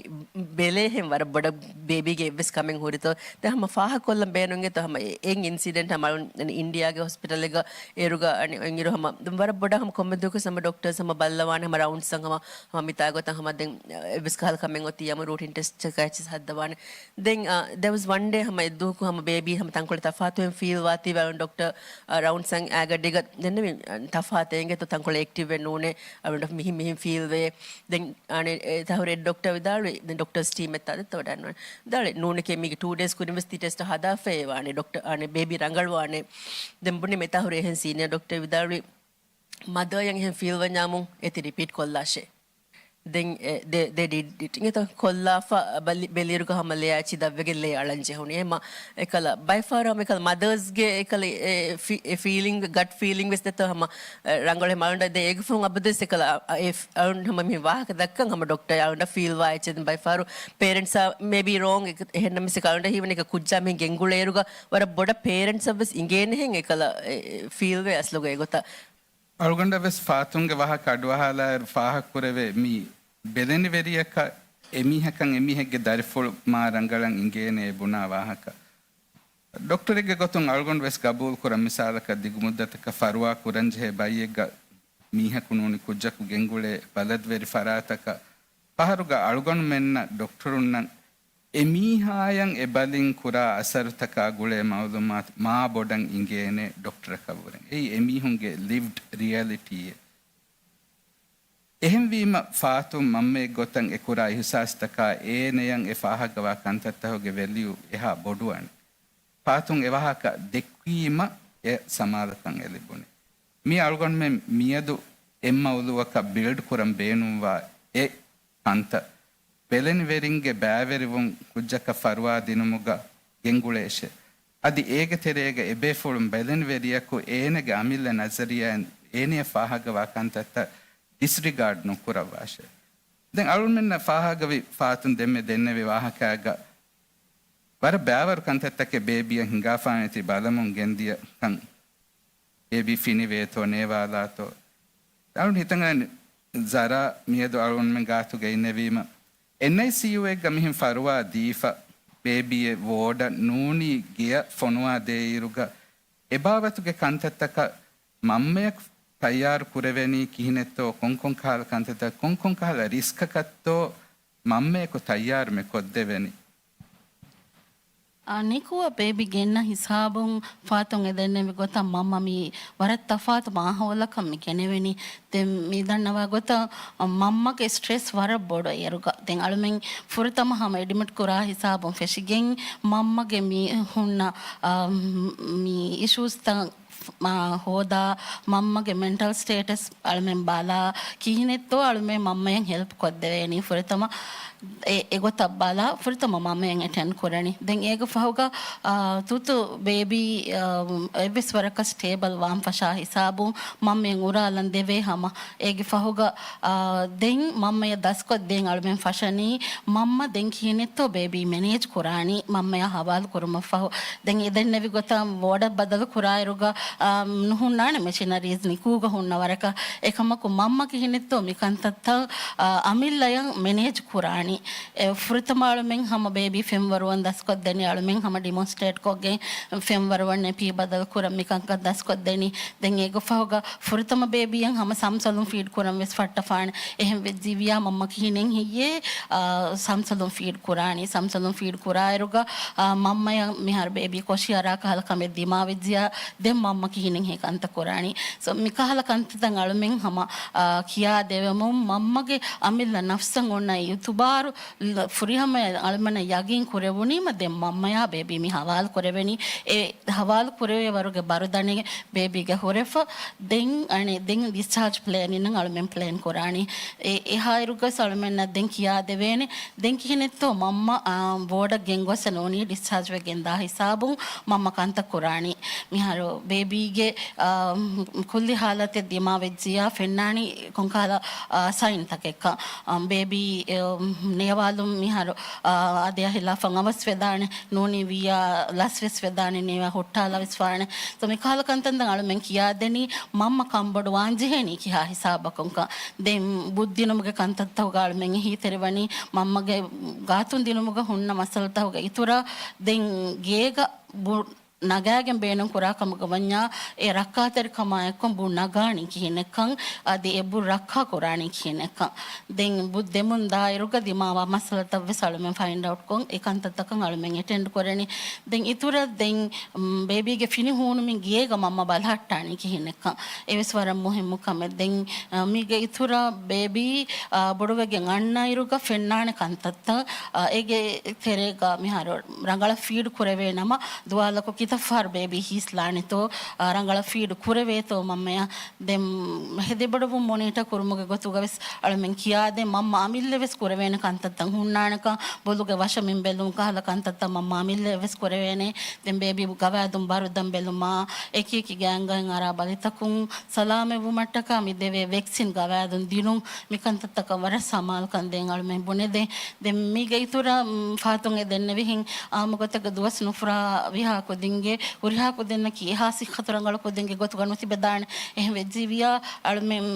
ބެލޭހެން ވަރަށް ބޮޑަށް ބޭބީގެ އެއްވެސް ކަމެއް ހުރިތޯ. ދެން ހަމަ ފާހަގަކޮށްލަން ބޭނުންގެތޯ ހަމަ އެ-، އެއް އިންސިޑެންޓް ހަމަ އަޅުން އިންޑިއާގެ ހޮސްޕިޓަލެއްގަ އޭރުގަ އަނި-، އިންއިރު ހަމަ ވަރަށް ބޮޑަށް ހަމަ ކޮންމެ ދުވަހަކު ހަމަ ޑޮކްޓަރސް ހަމަ ބައްލަވާނެ ހަމަ ރައުންޑްސް ހަމަ، ހަމަ މިތާގޮތަށް ހަމަ ދެން އެއްވެސް ކަހަލަ ކަމެއް އޮތީ އަމަ ރޫޓިން ޓެސްޓް އެއްޗިސް ހައްދަވާނެ. ދެން، އާ، there was one day ހަމަ އެއްދުވަހަކު ހަމަ ބޭބީ ހަމަ ތަންކޮޅެއް ތަފާތުވެން ފީލް ވާތީ ވަރުން ޑޮކްޓަރ، އާ، ރައުންޑްސް އަށް އާގަޑީގަ ދެންނެވި، އާ، ތަފާތެއް އިނގޭތޯ ތަންކޮޅެއް އެކްޓިވް ވެ ނޫނޭ. އަޅުގަނޑަށް މިހިން މިހިން ފީލް ވޭ. ދެން އާނެ އެ ތަހުރެއް ޑޮކްޓަރ ވިދާޅުވި. ދެން ޑޮކްޓަރސް ޓީމް އެއް ތާދެއްތަ ވަޑަން ވަން. ދާޅެ ނޫނެކޭ މީގެ ޓޫ ޑޭސް ކުރިން ވެސް ތި ޓެސްޓް ހަދާފައޭ ވާނެ. ޑޮކްޓަރ އާނެ ބޭބީ ރަނގަޅުވާނެ. ދެން ބުނި މި ތަހުރެ އެހެން ސީނިއަރ ޑޮކްޓަރ ވިދާޅުވި. މަދަރ އަށް އެހެން ފީލް ވަންޏާމު އޭތި ރިޕީޓް ކޮށްލާށޭ. ދެން އެ، ދެ، ދެ ޑިޑް އިޓް އިނގޭތޯ ކޮށްލާފަ ބަލި-، ބެލިއިރުގަ ހަމަ ލޭ އައިޗި ދަށްވެގެން ލޭ އަޅަން ޖެހުނީ. އެހެމަ އެކަލަ ބައެއް ފަހަރު ހަމަ އެކަލަ މަދަރސްގެ އެކަލަ އެ ފި-، އެ ފީލިންގ، ގަޓް ފީލިންގ ވެސް ދެތޯ ހަމަ، އެ، ރަނގަޅު ހެމަ އަޅުންޑަށް ދެ އޭގެ ފަހުން އަބަދުވެސް އެކަލަ އަ، އެ ފް-، އަޅުން ހަމަ މި ވާހަކަ ދައްކަން ހަމަ ޑޮކްޓަރ އަޅުންޑަށް ފީލް ވާ އެއްޗެއް ބައެއް ފަހަރު ޕޭރެންޓްސް އާ މޭބީ ރޯން އެހެންނަމަވެސް އެކަލަ އަޅުންޑަށް ހީވަނީ އެކަ ކުއްޖާ މިހެން ގެންގުޅޭއިރުގަ ވަރަށް ބޮޑަށް ޕޭރެންޓްސް އަށް ވެސް އިނގޭނެހެން އެކަލަ އެ، އެ ފީލް ވޭ އަސްލުގަ އެގޮތަށް. އަޅުގަނޑަށް ވެސް ފާތުންގެ ވާހަކަ އަޑުއަހާލާއިރު ފާހަގަކުރެވޭ މި ބެލެނިވެރިޔަކަށް އެމީހަކަށް އެމީހެއްގެ ދަރިފުޅު މާ ރަނގަޅަށް އިނގޭނެ އެ ބުނާ ވާހަކަ. ޑޮކްޓަރެއްގެ ގޮތުން އަޅުގަނޑު ވެސް ގަބޫލު ކުރަން މިސާލަކަށް ދިގު މުއްދަތަކަށް ފަރުވާ ކުރަންޖެހޭ ބައްޔެއްގަ މީހަކު ނޫނީ ކުއްޖަކު ގެންގުޅޭ ބަލަދުވެރި ފަރާތަކަށް ފަހަރުގަ އަޅުގަނޑުމެންނަށް ޑޮކްޓަރުންނަށް އެމީހާޔަށް އެ ބަލިން ކުރާ އަސަރުތަކާ ގުޅޭ މައުލޫމާތު މާ ބޮޑަށް އިނގޭނެ ޑޮކްޓަރަކަށްވުރެން. އެއީ އެމީހުންގެ ލިވްޑް ރިއަލިޓީއެއް. އެހެންވީމަ ފާތުން މަންމައެއްގޮތަށް އެ ކުރާ އިހުސާސްތަކާ އޭނަޔަށް އެ ފާހަގަވާ ކަންތައްތަކުގެ ވެލިއު އެހާ ބޮޑުވަނީ. ފާތުން އެ ވާހަކަ ދެއްކީމަ އެ ސަމާލުކަން އެ ލިބުނީ. މީ އަޅުގަނޑުމެން މިއަދު އެއް މައުޟޫއަކަށް ބިލްޑް ކުރަން ބޭނުންވާ އެ ކަންތައް. ބެލެނިވެރިންގެ ބައިވެރިވުން ކުއްޖަކަށް ފަރުވާ ދިނުމުގަ ގެންގުޅޭށޭ. އަދި އޭގެ ތެރޭގަ އެބޭފުޅުން ބެލެނިވެރިޔަކު އޭނަގެ އަމިއްލަ ނަޒަރިއްޔާއިން އޭނަޔަށް ފާހަގަވާ ކަންތައްތައް ޑިސްރިގާޑް ނުކުރައްވާށޭ. ދެން އަޅުމެންނަށް ފާހަގަވި ފާތުން ދެންމެ ދެންނެވި ވާހަކައިގަ ވަރަށް ބައިވަރު ކަންތައްތަކެއް ބޭބީއަށް ހިނގާފާނެތީ ބަލަމުން ގެންދިޔަ ކަން. ބޭބީ ފިނިވޭތޯ ނޭވާލާތޯ. އަޅުން ހިތަށް އަރަން ޒަރާ މިއަދު އަޅުގަނޑުމެން ގާތުގަ އިންނެވީމަ، އެންއައިސީޔޫއެއްގަ މިހެން ފަރުވާ ދީފަ، ބޭބީއެއް ވޯޑަށް ނޫނީ ގެޔަށް ފޮނުވާ ދޭއިރުގަ، އެބާވަތުގެ ކަންތައްތަކަށް މަންމަޔަކު ތައްޔާރު ކުރެވެނީ ކިހިނެއްތޯ، ކޮންކޮން ކަހަލަ ކަންތައްތައް، ކޮންކޮން ކަހަލަ ރިސްކަކަށްތޯ މަންމަޔަކު ތައްޔާރު މި ކޮށްދެވެނީ. އާ، ނިކުއަށް ބޭބީ ގެންނަ ހިސާބުން ފާތުން އެ ދެންނެވި ގޮތަށް މަންމަ މީ ވަރަށް ތަފާތު މާހައުލަކަށް މި ގެނެވެނީ. ދެން މި ދަންނަވާ ގޮތަށް މަންމަގެ ސްޓްރެސް ވަރަށް ބޮޑު އޭރުގަ. ދެން އަޅުމެން ފުރަތަމަ ހަމަ އެޑްމިޓް ކުރާ ހިސާބުން ފެށިގެން މަންމަގެ މި ހުންނަ، އާ، މި އިޝޫސްތައް މާ ހޯދާ، މަންމަގެ މެންޓަލް ސްޓޭޓަސް އަޅުމެން ބަލާ، ކިހިނެއްތޯ އަޅުމެން މަންމަޔަށް ހެލްޕް ކޮށްދެވޭނީ. ފުރަތަމަ އެ، އެގޮތަށް ބަލާ، ފުރަތަމަ މަންމަޔަށް އެޓެންޑް ކުރަނީ. ދެން އޭގެ ފަހުގަ، އާ، ތުއްތު ބޭބީ، އާ، އެއްވެސް ވަރަކަށް ސްޓޭބަލް ވާން ފަށާ ހިސާބުން މަންމަޔަށް އުރާލަން ދެވޭ ހަމަ. އޭގެ ފަހުގަ، އާ، ދެން މަންމަޔަށް ދަސްކޮށްދޭން އަޅުމެން ފަށަނީ، މަންމަ ދެން ކިހިނެއްތޯ ބޭބީ މެނޭޖް ކުރާނީ މަންމަޔާ ހަވާލު ކުރުމަށްފަހު. ދެން އެ ދެންނެވި ގޮތަށް ވޯޑަށް ބަދަލު ކުރާއިރުގަ، އާ، ނުހުންނާނެ މެޝިނަރީޒް ނިކޫގަ ހުންނަ ވަރަކަށް. އެކަމަކު މަންމަ ކިހިނެއްތޯ މި ކަންތައްތައް، އާ، އަމިއްލަޔަށް މެނޭޖް ކުރާނީ. އެ ފުރަތަމަ އަޅުމެން ހަމަ ބޭބީ ފެންވަރުވަން ދަސްކޮށްދެނީ، އަޅުމެން ހަމަ ޑިމޮންސްޓްރޭޓް ކޮށްގެން ފެންވަރުވަން ނެޕީ ބަދަލު ކުރަން މިކަންކަން ދަސްކޮށްދެނީ. ދެން އޭގެ ފަހުގަ ފުރަތަމަ ބޭބީއަށް ހަމަ ސަމްސަލުން ފީޑް ކުރަން ވެސް ފައްޓަފާނެ. އެހެން ވެއްޖިއްޔާ މަންމަ ކިހިނެއް ހެއްޔޭ، އާ، ސަމްސަލުން ފީޑް ކުރާނީ؟ ސަމްސަލުން ފީޑް ކުރާއިރުގަ، އާ، މަންމަޔަށް މިހާރު ބޭބީ ކޮށި އަރާ ކަހަލަ ކަމެއް ދިމާވެއްޖިޔާ، ދެން މަންމަ ކިހިނެއް ހޭ ކަންތައް ކުރާނީ؟ ސޯ، މިކަހަލަ ކަންތައްތައް އަޅުމެން ހަމަ، އާ، ކިޔާ ދެވެމުން މަންމަގެ އަމިއްލަ ނަފްސަށް އޮންނަ އިއުތުބާރު ފުރިހަމަ އަޅުމެންނަށް ޔަގީން ކުރެވުނީމަ، ދެން މަންމަޔާ ބޭބީ މި ހަވާލު ކުރެވެނީ. އެ ހަވާލު ކުރެވޭ ވަރުގެ ބަރުދަނެ ބޭބީގެ ހުރެފަ. ދެން އަނެ، ދެން ޑިސްޗާޖް ޕްލޭނިން އަޅުމެން ޕްލޭން ކުރާނީ. އެ، އެހާއިރުގަސް އަޅުމެންނަށް ދެން ކިޔާ ދެވޭނެ. ދެން ކިހިނެއްތޯ މަންމަ، އާ، ވޯޑަށް ގެންގޮސް ނޫނީ ޑިސްޗާޖް ވެގެން ދާ ހިސާބުން މަންމަ ކަންތައް ކުރާނީ. މިހާރު ބޭބީގެ، އާ، ކުއްލި ހާލަތެއް ދިމާވެއްޖިޔާ ފެންނާނީ ކޮންކަހަލަ، އާ، ސައިންތަކެއްކަން. އާ، ބޭބީ، އެ، ނޭވާލުން މިހާރު، އާ، އަދި އަހިލާފަން އަވަސް ވެދާނެ. ނޫނީ ވިއްޔާ ލަސްވެސް ވެދާނެ، ނޭވާ ހުއްޓާލަވެސް ފާނެ. ތޯ މިކަހަލަ ކަންތަންތައް އަޅުމެން ކިޔާދެނީ މަންމަ ކަންބޮޑުވާން ޖެހޭނީ ކިހާ ހިސާބަކުންކަން. ދެން ބުއްދިނުމުގެ ކަންތައްތަކުގަ އަޅުމެން އެހީތެރިވަނީ މަންމަގެ ގާތުން ދިނުމުގަ ހުންނަ މައްސަލަތަކުގެ އިތުރަށް ދެން ގޭގަ ބު ނަގާގެން ބޭނުން ކުރާ ކަމުގަ ވަންޏާ، އެ ރައްކާތެރިކަމާ އެއްކޮށް ބު ނަގާނީ ކިހިނެއްކަން، އަދި އެ ބު ރައްކާ ކުރާނީ ކިހިނެއްކަން. ދެން ބު ދެމުން ދާއިރުގަ ދިމާވާ މައްސަލަތައް ވެސް އަޅުމެން ފައިންޑް އައުޓްކޮށް، އެ ކަންތައްތަކަށް އަޅުމެން އެޓެންޑް ކުރަނީ. ދެން އިތުރަށް ދެން، މް، ބޭބީގެ ފިނި ހޫނުމިން ގޭގަ މަންމަ ބަލަހައްޓާނީ ކިހިނެއްކަން. އެވެސް ވަރަށް މުހިއްމު ކަމެއް. ދެން، އަ، މީގެ އިތުރަށް ބޭބީ، އަ، ބޮޑުވެގެން އަންނައިރުގަ ފެންނާނެ ކަންތައްތައް، އަ، އޭގެ ތެރޭގަ މިހާރު ރަނގަޅަށް ފީޑް ކުރެވޭ ނަމަ، ދުވާލަކު ކިތައް ފަހަރު ބޭބީ ހީސްލާނެތޯ، އަ، ރަނގަޅަށް ފީޑް ކުރެވޭތޯ މަންމަޔަށް. ދެން ހެދިބޮޑުވުން މޮނީޓަ ކުރުމުގެ ގޮތުގަ ވެސް އަޅުމެން ކިޔާދޭ، މަންމަ އަމިއްލަ ވެސް ކުރެވޭނެ ކަންތައްތައް ހުންނާނެކަން، ބޮލުގެ ވަށަމިން ބެލުން ކަހަލަ ކަންތައްތައް މަންމަ އަމިއްލަ ވެސް ކުރެވޭނެ. ދެން ބޭބީ ގަވާއިދުން ބަރުދަން ބެލުމާ، އެކި އެކި ގާތްގައި އަރާ ބަލިތަކުން ސަލާމަތްވުމަށްޓަކާ މި ދެވޭ ވެކްސިން ގަވާއިދުން ދިނުން، މިކަންތައްތަކަށް ވަރަށް ސަމާލުކަން ދޭން އަޅުމެން ބުނެދޭ. ދެން މީގެ އިތުރަށް، މް، ފަހަތުން އެ ދެންނެވިހެން އާއްމުގޮތެއްގަ ދުވަސް ނުފުރާ ވީހާ ކުދިންގެ ހުރިހާ ކުދިންނަކީ އެހާ ސިއްހަތު ރަނގަޅު ކުދިންގެ ގޮތުގަ ނުތިބެދާނެ. އެހެން ވެއްޖިއްޔާ އަޅުމެން،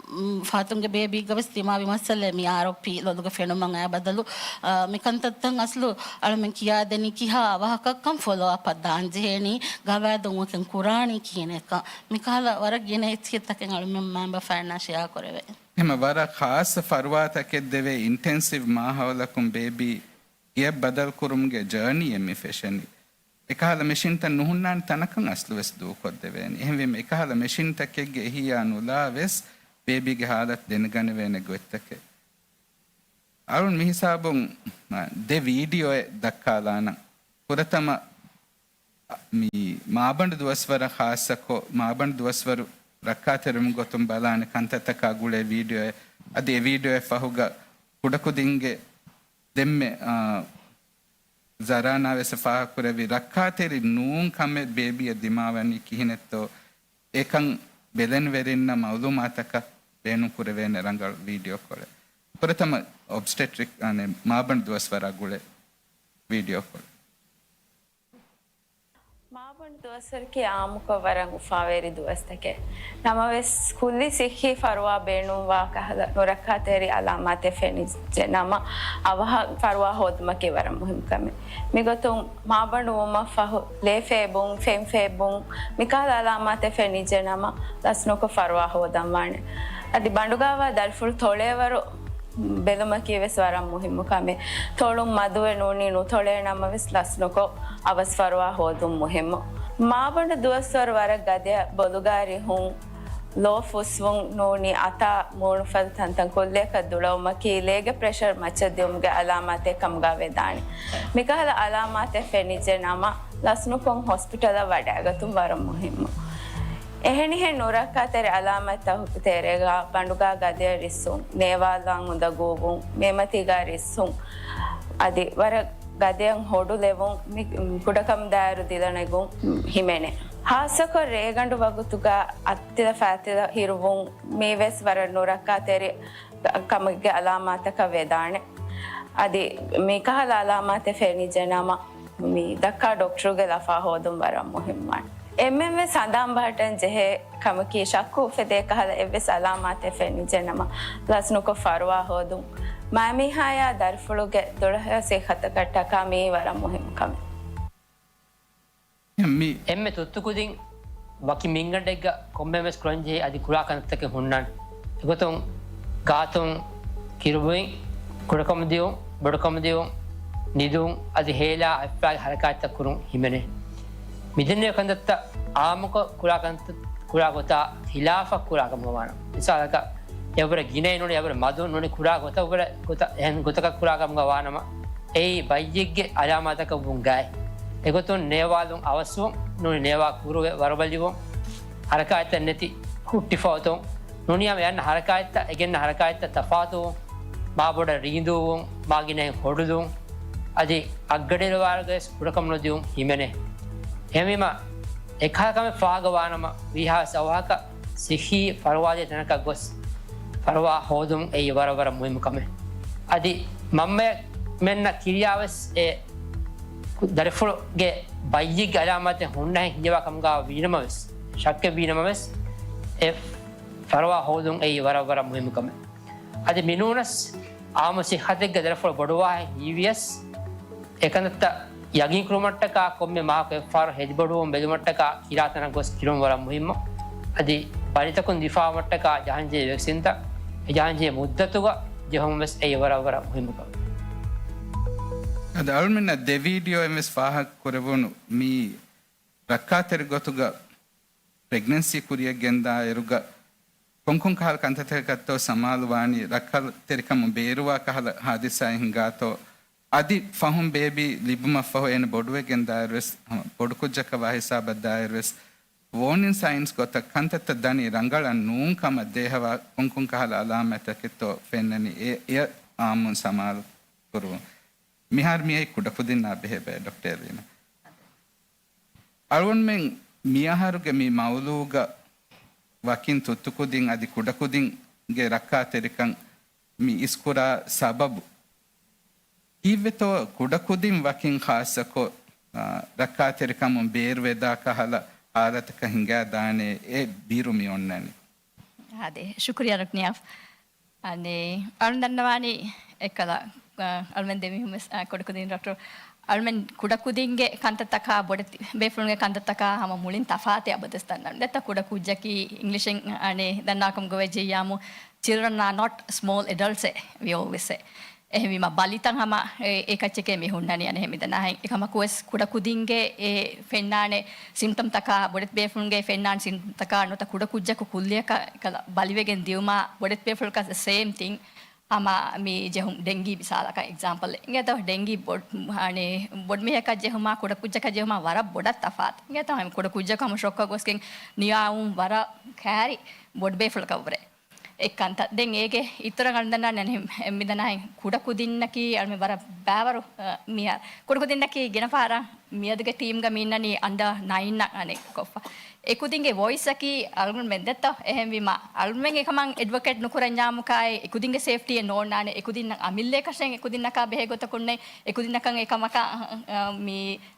މް، ފަހަތުންގެ ބޭބީގަ ވެސް ދިމާވި މައްސަލައެއް މި އާރްއޯޕީ ލޮލުގަ ފެނުމަށް އައި ބަދަލު، އާ، މިކަންތައްތައް އަސްލު އަޅުމެން ކިޔާދެނީ ކިހާ އަވަހަކަށްކަން ފޮލޯ އަޕަށް ދާން ޖެހޭނީ، ގަވާއިދުން ވެކެން ކުރާނީ ކިހިނެއްކަން. މިކަހަލަ ވަރަށް ގިނަ އެއްޗިހިތްތަކެއް އަޅުމެން މައިންބަފައިންނާ ޝެއާ ކުރެވޭ. އެހެން ވަރަށް ޚާއްޞަ ފަރުވާތަކެއް ދެވޭ އިންޓެންސިވް މާހައުލަކުން ބޭބީ ގެއަށް ބަދަލުކުރުމުގެ ޖާނީއެއް މި ފެށެނީ. އެކަހަލަ މެޝިންތައް ނުހުންނާނެ ތަނަކަށް އަސްލުވެސް ދޫކޮށްދެވޭނެ. އެހެންވީމަ އެކަހަލަ މެޝިންތަކެއްގެ އެހީއާ ނުލާ ވެސް ބޭބީގެ ހާލަތު ދެނެގަނެވޭނެ ގޮތްތަކެއް. އަޅުން މިހިސާބުން، އަ، ދެ ވީޑިއޯއެއް ދައްކާލާނަން. ފުރަތަމަ، މި މާބަނޑު ދުވަސްވަރަށް ޚާއްޞަކޮށް، މާބަނޑު ދުވަސްވަރު ރައްކާތެރިވުމުގެ ގޮތުން ބަލާނެ ކަންތައްތަކާ ގުޅޭ ވީޑިއޯއެއް. އަދި އެ ވީޑިއޯއެއް ފަހުގަ ކުޑަކުދިންގެ ދެންމެ، އާ، ޒަރާނާ ވެސް ފާހަގަކުރެއްވި ރައްކާތެރި ނޫން ކަމެއް ބޭބީއަށް ދިމާވަނީ ކިހިނެއްތޯ، އެކަން ބެލެނިވެރިންނަށް މައުލޫމާތަކަށް ބޭނުންކުރެވޭނެ ރަނގަޅު ވީޑިއޯކޮޅެއް. ފުރަތަމަ އޮބްސްޓެޓްރިކް، އަނެއް، މާބަނޑު ދުވަސްވަރާ ގުޅޭ ވީޑިއޯކޮޅެއް. މާބަނޑު ދުވަސްވަރަކީ އާއްމުކޮށް ވަރަށް އުފާވެރި ދުވަސްތަކެއް. ނަމަވެސް، ކުއްލި ސިއްހީ ފަރުވާ ބޭނުންވާ ކަހަލަ ނުރައްކާތެރި އަލާމާތެއް ފެނިއްޖެ ނަމަ، އަވަހަށް ފަރުވާ ހޯދުމަކީ ވަރަށް މުހިންމު ކަމެއް. މިގޮތުން މާބަނޑު ވުމަށް ފަހު، ލޭ ފޭބުން، ފެން ފޭބުން، މިކަހަލަ އަލާމާތެއް ފެނިއްޖެ ނަމަ، ލަސްނުކޮށް ފަރުވާ ހޯދަންވާނެ. އަދި ބަނޑުގާވާ ދަރިފުޅު ތޮޅޭވަރު ބެލުމަކީ ވެސް ވަރަށް މުހިއްމު ކަމެއް. ތޮޅުން މަދުވެ ނޫނީ ނުތޮޅޭ ނަމަވެސް ލަސްނުކޮށް އަވަސް ފަރުވާ ހޯދުން މުހިއްމު. މާބަނޑު ދުވަސްވަރު ވަރަށް ގަދަޔަށް ބޮލުގާ ރިހުން، ލޯ ފުސްވުން ނޫނީ އަތާ މޫނުފަދަ ތަންތަން ކުއްލިއަކަށް ދުޅަވުމަކީ ލޭގެ ޕްރެޝަރ މައްޗަށް ދިއުމުގެ އަލާމާތެއް ކަމުގާ ވެދާނެ. މިކަހަލަ އަލާމާތެއް ފެނިއްޖެ ނަމަ، ލަސްނުކޮށް ހޮސްޕިޓަލަށް ވަޑައިގަތުން ވަރަށް މުހިއްމު. އެހެނިހެން ނުރައްކާތެރި އަލާމާތްތަކުގެ ތެރޭގާ ބަނޑުގާ ގަދަޔަށް ރިއްސުން، ނޭވާލާން އުނދަގޫވުން، މޭމަތީގާ ރިއްސުން، އަދި ވަރަށް ގަދަޔަށް ހޮޑުލެވުން، މި ކުޑަކަމުދާއިރު ދިލަނެގުން ހިމެނޭ. ހާއްސަކޮށް ރޭގަނޑު ވަގުތުގާ އަތްތިލަ ފައިތިލަ ހިރުވުން، މީވެސް ވަރަށް ނުރައްކާތެރި ކަމެއްގެ އަލާމާތަކަށް ވެދާނެ. އަދި މިކަހަލަ އަލާމާތެއް ފެނިއްޖެ ނަމަ، މި ދައްކާ ޑޮކްޓަރުގެ ލަފާ ހޯދުން ވަރަށް މުހިއްމުވާނެ. އެންމެންވެސް ހަނދާން ބަހައްޓަން ޖެހޭ ކަމަކީ، ޝައްކު އުފެދޭ ކަހަލަ އެއްވެސް އަލާމާތެއް ފެނި ޖެނަމަ، ޕްލަސް ނުކޮށް ފަރުވާ ހޯދުން. މާމީހާޔާ ދަރިފުޅުގެ ދުޅަހެޔޮ ސިއްހަތަކަށްޓަކާ މިއީ ވަރަށް މުހިއްމު ކަމެއް. އެންމެ ތުއްތުކުދިން ވަކި މިންގަނޑެއްގަ ކޮންމެވެސް ކުރަންޖެހޭ އަދި ކުރާ ކަންތައްތަކެއް ހުންނާނެ. އެގޮތުން ގާތުން ކިރުބުއިން، ކުޑަކަމުދިޔުން، ބޮޑުކަމުދިޔުން، ނިދުން އަދި ހޭލާ އަތްފައި ހަރަކާތްތައް ކުރުން ހިމެނޭ. މިދެންނެވި ކަންތައްތައް އާއްމުކޮށް ކުރާ ކަންތައް ކުރާ ގޮތާ ހިލާފަށް ކުރާ ކަމުގަ ވާނަމަ، މިސާލަކަށް އެވަރަށް ގިނައިން ނޫނީ އެވަރަށް މަދުން ނޫނީ ކުރާ ގޮތަށް ވަރަށް ގޮތަށް އެހެން ގޮތަކަށް ކުރާ ކަމުގަ ވާނަމަ، އެއީ ބައްޔެއްގެ އަލާމާތަކަށް ވުން ގާތް. އެގޮތުން ނޭވާލުން އަވަސްވުން ނޫނީ ނޭވާ ކުރުވެ ވަރުބަލިވުން، ހަރަކާތްތައް ނެތި ހުއްޓިފަ އޮތުން ނޫނީ އަންނަ ހަރަކާތްތައް އެގެންނަ ހަރަކާތްތައް ތަފާތުވުން، މާބޮޑަށް ރީނދޫވުން، މާގިނައިން ހޮޑުލުން، އަދި އަށްގަޑިއިރު ވާރުގަވެސް ކުޑަކަމުނުދިޔުން ހިމެނޭ. އެހެންވީމަ، އެކަހަލަ ކަމެއް ފާހަގަވާނަމަ، ވީހާވެސް އަވަހަކަށް ސިއްހީ ފަރުވާދޭ ތަނަކަށް ގޮސް ފަރުވާ ހޯދުން އެއީ ވަރަށް ވަރަށް މުހިއްމު ކަމެއް. އަދި މަންމައެމެންނަށް ކިރިޔާވެސް އެ ދަރިފުޅުގެ ބައްޔެއްގެ އަލާމާތެއް ހުންނަހެން ހިންޖެވާ ކަމުގަ ވީނަމަވެސް، ޝައްކެއް ވީނަމަވެސް، އެ ފަރުވާ ހޯދުން އެއީ ވަރަށް ވަރަށް މުހިއްމު ކަމެއް. އަދި މިނޫނަސް އާއްމު ސިއްހަތެއްގެ ދަރިފުޅު ބޮޑުވާހެން ހީވިޔަސް، އެކަންތައްތައް ޔަގީންކުރުމަށްޓަކާ ކޮންމެ މަހަކު އެއްފަހަރު ހެދިބޮޑުވުން ބެލުމަށްޓަކާ ކިރާ ތަނަށް ގޮސް ކިރުން ވަރަށް މުހިއްމު. އަދި ބަލިތަކުން ދިފާއުވުމަށްޓަކާ ޖަހަންޖެހޭ ވެކްސިންތައް އެ ޖަހަންޖެހޭ މުއްދަތުގަ ޖެހުން ވެސް އެއީ ވަރަށް ވަރަށް މުހިއްމު ކަމެއް. އަދި އަޅުމެންނަށް ދެ ވީޑިއޯއިން ވެސް ފާހަގަ ކުރެވުނު މި ރައްކާތެރި ގޮތުގަ ޕްރެގްނެންސީ ކުރިއަށް ގެންދާއިރުގަ ކޮންކޮން ކަހަލަ ކަންތައްތަކަށްތޯ ސަމާލުވާނީ، ރައްކާތެރިކަމުން ބޭރުވާ ކަހަލަ ހާދިސާއެއް ހިނގާތޯ، އަދި ފަހުން ބޭބީ ލިބުމަށްފަހު އޭނަ ބޮޑުވެގެން ދާއިރުވެސް، ހަމަ ބޮޑުކުއްޖަކަށް ވާ ހިސާބަށް ދާއިރުވެސް، ވޯނިން ސައިންސް ގޮތަށް ކަންތައްތައް ދަނީ ރަނގަޅަށް ނޫން ކަމަށް ދޭހަވާ ކޮންކޮން ކަހަލަ އަލާމާތްތަކެއްތޯ ފެންނަނީ، އެ، އެ އާއްމުން ސަމާލު ކުރުވުން. މިހާރު މިއީ ކުޑަކުދިންނާ ބެހޭ ބައެއް، ޑޮކްޓަރ އެލީނާ. އަޅުގަނޑުމެން މިއަހަރުގެ މި މައުޟޫގަ ވަކިން ތުއްތުކުދިން އަދި ކުޑަކުދިންގެ ރައްކާތެރިކަން މި އިސްކުރާ ސަބަބު ކީއްވެތޯ؟ ކުޑަކުދިން ވަކިން ޚާއްޞަކޮށް، އާ، ރައްކާތެރިކަމުން ބޭރުވެދާ ކަހަލަ ހާލަތަކަށް ހިނގާދާނެ އެ ބިރު މި އޮންނަނީ. އާދެ، ޝުކުރިއްޔާ ރުކްނިޔާ. އަނެއް، އަޅުން ދަންނަވާނީ އެއްކަލަ، އަ، އަޅުމެން ދެމީހުން ވެސް، އަ، ކުޑަކުދިން ޑޮކްޓަރ، އަޅުމެން ކުޑަކުދިންގެ ކަންތައްތަކާ ބޮޑެތި ބޭފުޅުންގެ ކަންތައްތަކާ ހަމަ މުޅިން ތަފާތެއް އަބަދުވެސް ދަންނަވަން. ދެއްތަ ކުޑަކުއްޖަކީ އިންގްލިޝިން އަނެއް ދަންނާކަމުގަ ވެއްޖެއްޔާމު children are not small adults އޭ، we always say. އެހެންވީމަ ބަލިތައް ހަމަ އެ، އެކައްޗެކޭ މި ހުންނަނީ އަނެއްހެން މިދަނާހެން. އެކަމަކުވެސް ކުޑަކުދިންގެ އެ ފެންނާނެ ސިމްޓަމްތަކާ، ބޮޑެތި ބޭފުޅުންގެ ފެންނާނެ ސިމްޓަމްތަކާ ނުވަތަ ކުޑަކުއްޖަކު ކުއްލިއަކަށް އެކަލަ ބަލިވެގެން ދިޔުމާ ބޮޑެތި ބޭފުޅަކަށް ސޭމް ތިން. ހަމަ މި ޖެހުން ޑެންގީ މިސާލަކަށް އެގްޒާމްޕަލް އެއް. އިނގޭތޯ ޑެންގީ ބޮޑް-، އަނެއް ބޮޑުމީހަކަށް ޖެހުމާ ކުޑަކުއްޖަކަށް ޖެހުމާ ވަރަށް ބޮޑަށް ތަފާތު. އިނގޭތޯ ކުޑަކުއްޖަކު ހަމަ ޝޮކަށް ގޮސްގެން ނިޔާވުން ވަރަށް ކައިރި ބޮޑުބޭފުޅަކަށްވުރެ. އެއްކަންތައް. ދެން އޭގެ އިތުރަށް އަޅުން ދަންނާނެ އަނެއް މިދަނާހެން ކުޑަކުދިންނަކީ އަޅުމެން ވަރަށް ބައިވަރު، އަ، މިޔާ ކުޑަކުދިންނަކީ ގިނަ ފަހަރަށް މިއަދުގެ ޓީމްގަ މި އިންނަނީ އަންޑަ ނައިން އަށް އަނެއް ކޮށްފަ. އެކުދިންގެ ވޮއިސްއަކީ އަޅުގަނޑުމެން ދެއްތޯ؟ އެހެންވީމަ އަޅުމެން އެކަމަށް އެޑްވޮކޭޓް ނުކުރަންޏާމުކާއި އެކުދިންގެ ސޭފްޓީއެއް ނޯންނާނެ. އެކުދިންނަށް އަމިއްލައަކަށެއް އެކުދިންނަކާ ބެހޭ ގޮތަކުންނެއް އެކުދިންނަކަށް އެކަމަކާ، އަ، މި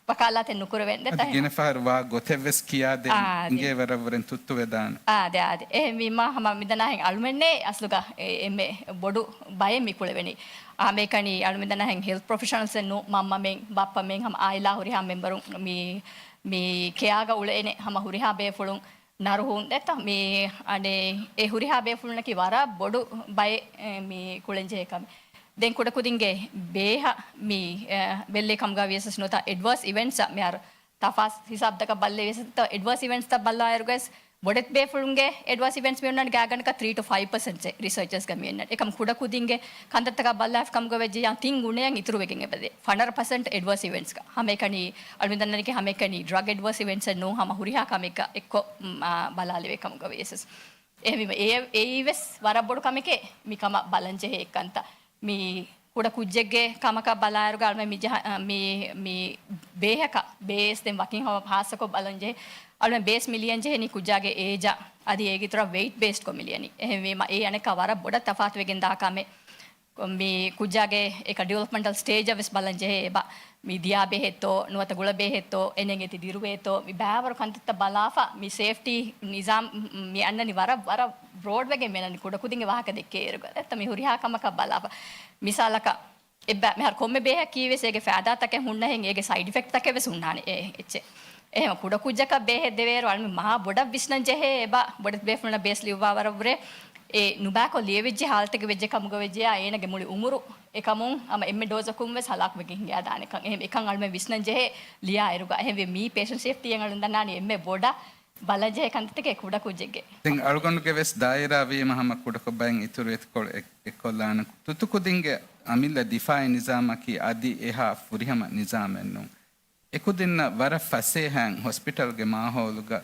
ވަކާލާތެއް ނުކުރެވެން ދެއްތޯ؟ އަދި ގިނަ ފަހަރު ވާ ގޮތެއްވެސް ކިޔާދޭން އާ، އަދި. އިނގޭ ވަރަށްވުރެން ތުއްތުވެދާނެ. އާ، އަދި، އާ، އަދި. އެހެންވީމާ ހަމަ މިދަނާހެން އަޅުމެންނޭ އަސްލުގަ އެ-، އެންމެ ބޮޑު ބައެއް މި ކުޅެވެނީ. އާ، މިކަނީ އަޅުމެން ދަނާހެން ހެލްތް ޕްރޮފެޝަނަލްސް އެއް ނޫ، މަންމަމެން، ބައްޕަމެން ހަމަ އާއިލާ ހުރިހާ މެމްބަރުން މި، މި ކެއާގަ އުޅޭނެ ހަމަ ހުރިހާ ބޭފުޅުން ނަރުހުން ދެއްތޯ؟ މި އަނެއް އެ ހުރިހާ ބޭފުޅުންނަކީ ވަރަށް ބޮޑު ބައެއް، އެ، މި ކުޅެންޖެހޭ ކަމެއް. ދެން ކުޑަކުދިންގެ ބޭހަށް މި، އެ، ބެއްލޭ ކަމުގަ ވިޔަސް ނުވަތަ އެޑްވާސް އިވެންޓްސް އަށް މިހާރު ތަފާސް ހިސާބުތަކަށް ބައްލައި ވިޔަސް އެޑްވާސް އިވެންޓްސްތައް ބައްލާއިރުގަސް ބޮޑެތި ބޭފުޅުންގެ އެޑްވާސް އިވެންޓްސް މި އޮންނަން ގާގަނޑަކަށް ތްރީ ޓު ފައިވް ޕަސެންޓް ރިސަރޗަސްގަ މި އޮންނަން. އެކަމް ކުޑަކުދިންގެ ކަންތައްތަކަށް ބައްލާފި ކަމުގަ ވެއްޖެ ތިން ގުނައަށް އިތުރުވެގެން އެބަދޭ. ފަނަރަ ޕަސެންޓް އެޑްވާސް އިވެންޓްސްގަ. ހަމައެކަނި އަޅުމެން ދަންނަނީ ހަމައެކަނި ޑްރަގް އެޑްވާސް އިވެންޓްސް އެއް ނޫން ހަމަ ހުރިހާ ކަމެއްގަ އެއްކޮށް، އާ، ބަލާލެވޭ ކަމުގަ ވިޔަސް. އެހެންވީމަ އެ-، އެއީވެސް ވަރަށް ބޮޑު ކަމެކޭ މި ކަމަށް ބަލަންޖެހޭ އެއްކަންތައް. މި ކުޑަ ކުއްޖެއްގެ ކަމަކަށް ބަލާއިރުގަ އަޅުމެން މި ޖަހަ-، މި، މި ބޭހަކަށް ބޭސް ދެން ވަކިން ހަމަ ހާއްސަކޮށް ބަލަންޖެހޭ. އަޅުމެން ބޭސް މި ލިޔަންޖެހެނީ ކުއްޖާގެ އޭޖާ އަދި އޭގެ އިތުރަށް ވެއިޓް ބޭސްޑްކޮށް މި ލިޔަނީ. އެހެންވީމަ އެ އަނެއްކާ ވަރަށް ބޮޑަށް ތަފާތުވެގެން ދާ ކަމެއް. މި ކުއްޖާގެ އެކަ ޑިވެލޮޕްމަންޓަލް ސްޓޭޖަށް ވެސް ބަލަން ޖެހޭ އެބަ. މި ދިޔާ ބޭހެއްތޯ، ނުވަތަ ގުޅަ ބޭހެއްތޯ، އެނެން އެތި ދިރުވޭތޯ، މި ބާވަރު ކަންތައްތައް ބަލާފަ، މި ސޭފްޓީ ނިޒާމް މި އަންނަނީ ވަރަށް، ވަރަށް ބްރޯޑްވެގެން މި އަންނަނީ ކުޑަކުދިންގެ ވާހަކަ ދެއްކޭ އިރުގަ. ދެއްތަ މި ހުރިހާ ކަމަކަށް ބަލާފަ. މިސާލަކަށް، އެއްބަ-، މިހާރު ކޮންމެ ބޭހަކީ ވެސް އޭގެ ފައިދާތަކެއް ހުންނަހެން އޭގެ ސައިޑް އިފެކްޓްތަކެއް ވެސް ހުންނާނެ އެ އެއްޗެއް. އެހެން ކުޑަކުއްޖަކަށް ބޭހެއް ދެވޭއިރު އަޅުމެން މާ ބޮޑަށް ވިސްނަން ޖެހޭ އެބަ ބޮޑެތި ބޭފުޅުންނަށް ބޭސް ލިޔުއްވާ ވަރަށްވުރެ އެ ނުބާކޮށް ލިޔެވިއްޖެ ހާލަތެއްގެ ވެއްޖެ ކަމުގަ ވެއްޖެޔާ އޭނަގެ މުޅި އުމުރު އެކަމުން ހަމަ އެންމެ ޑޯޒަކުން ވެސް ހަލާކުވެގެން ހިނގާދާނެކަން. އެހެން އެކަން އަޅުމެން ވިސްނަން ޖެހޭ ލިޔާ އިރުގަ. އެހެންވެ މީ ޕޭޝަންޓް ސޭފްޓީއަށް އަޅުން ދަންނާނީ އެންމެ ބޮޑަށް ބަލަން ޖެހޭ ކަންތައްތަކެއް ކުޑަކުއްޖެއްގެ. ދެން އަޅުގަނޑުގެ ވެސް ދާއިރާ ވީމަ ހަމަ ކުޑަކޮށް ބައެއް އިތުރު އެތިކޮޅު އެއް-، އެއްކޮށްލާނެ. ތުއްތުކުދިންގެ އަމިއްލަ ދިފާއީ ނިޒާމަކީ އަދި އެހާ ފުރިހަމަ ނިޒާމެއް ނޫން. އެކުދިންނަށް ވަރަށް ފަސޭހައިން ހޮސްޕިޓަލްގެ މާހައުލުގަ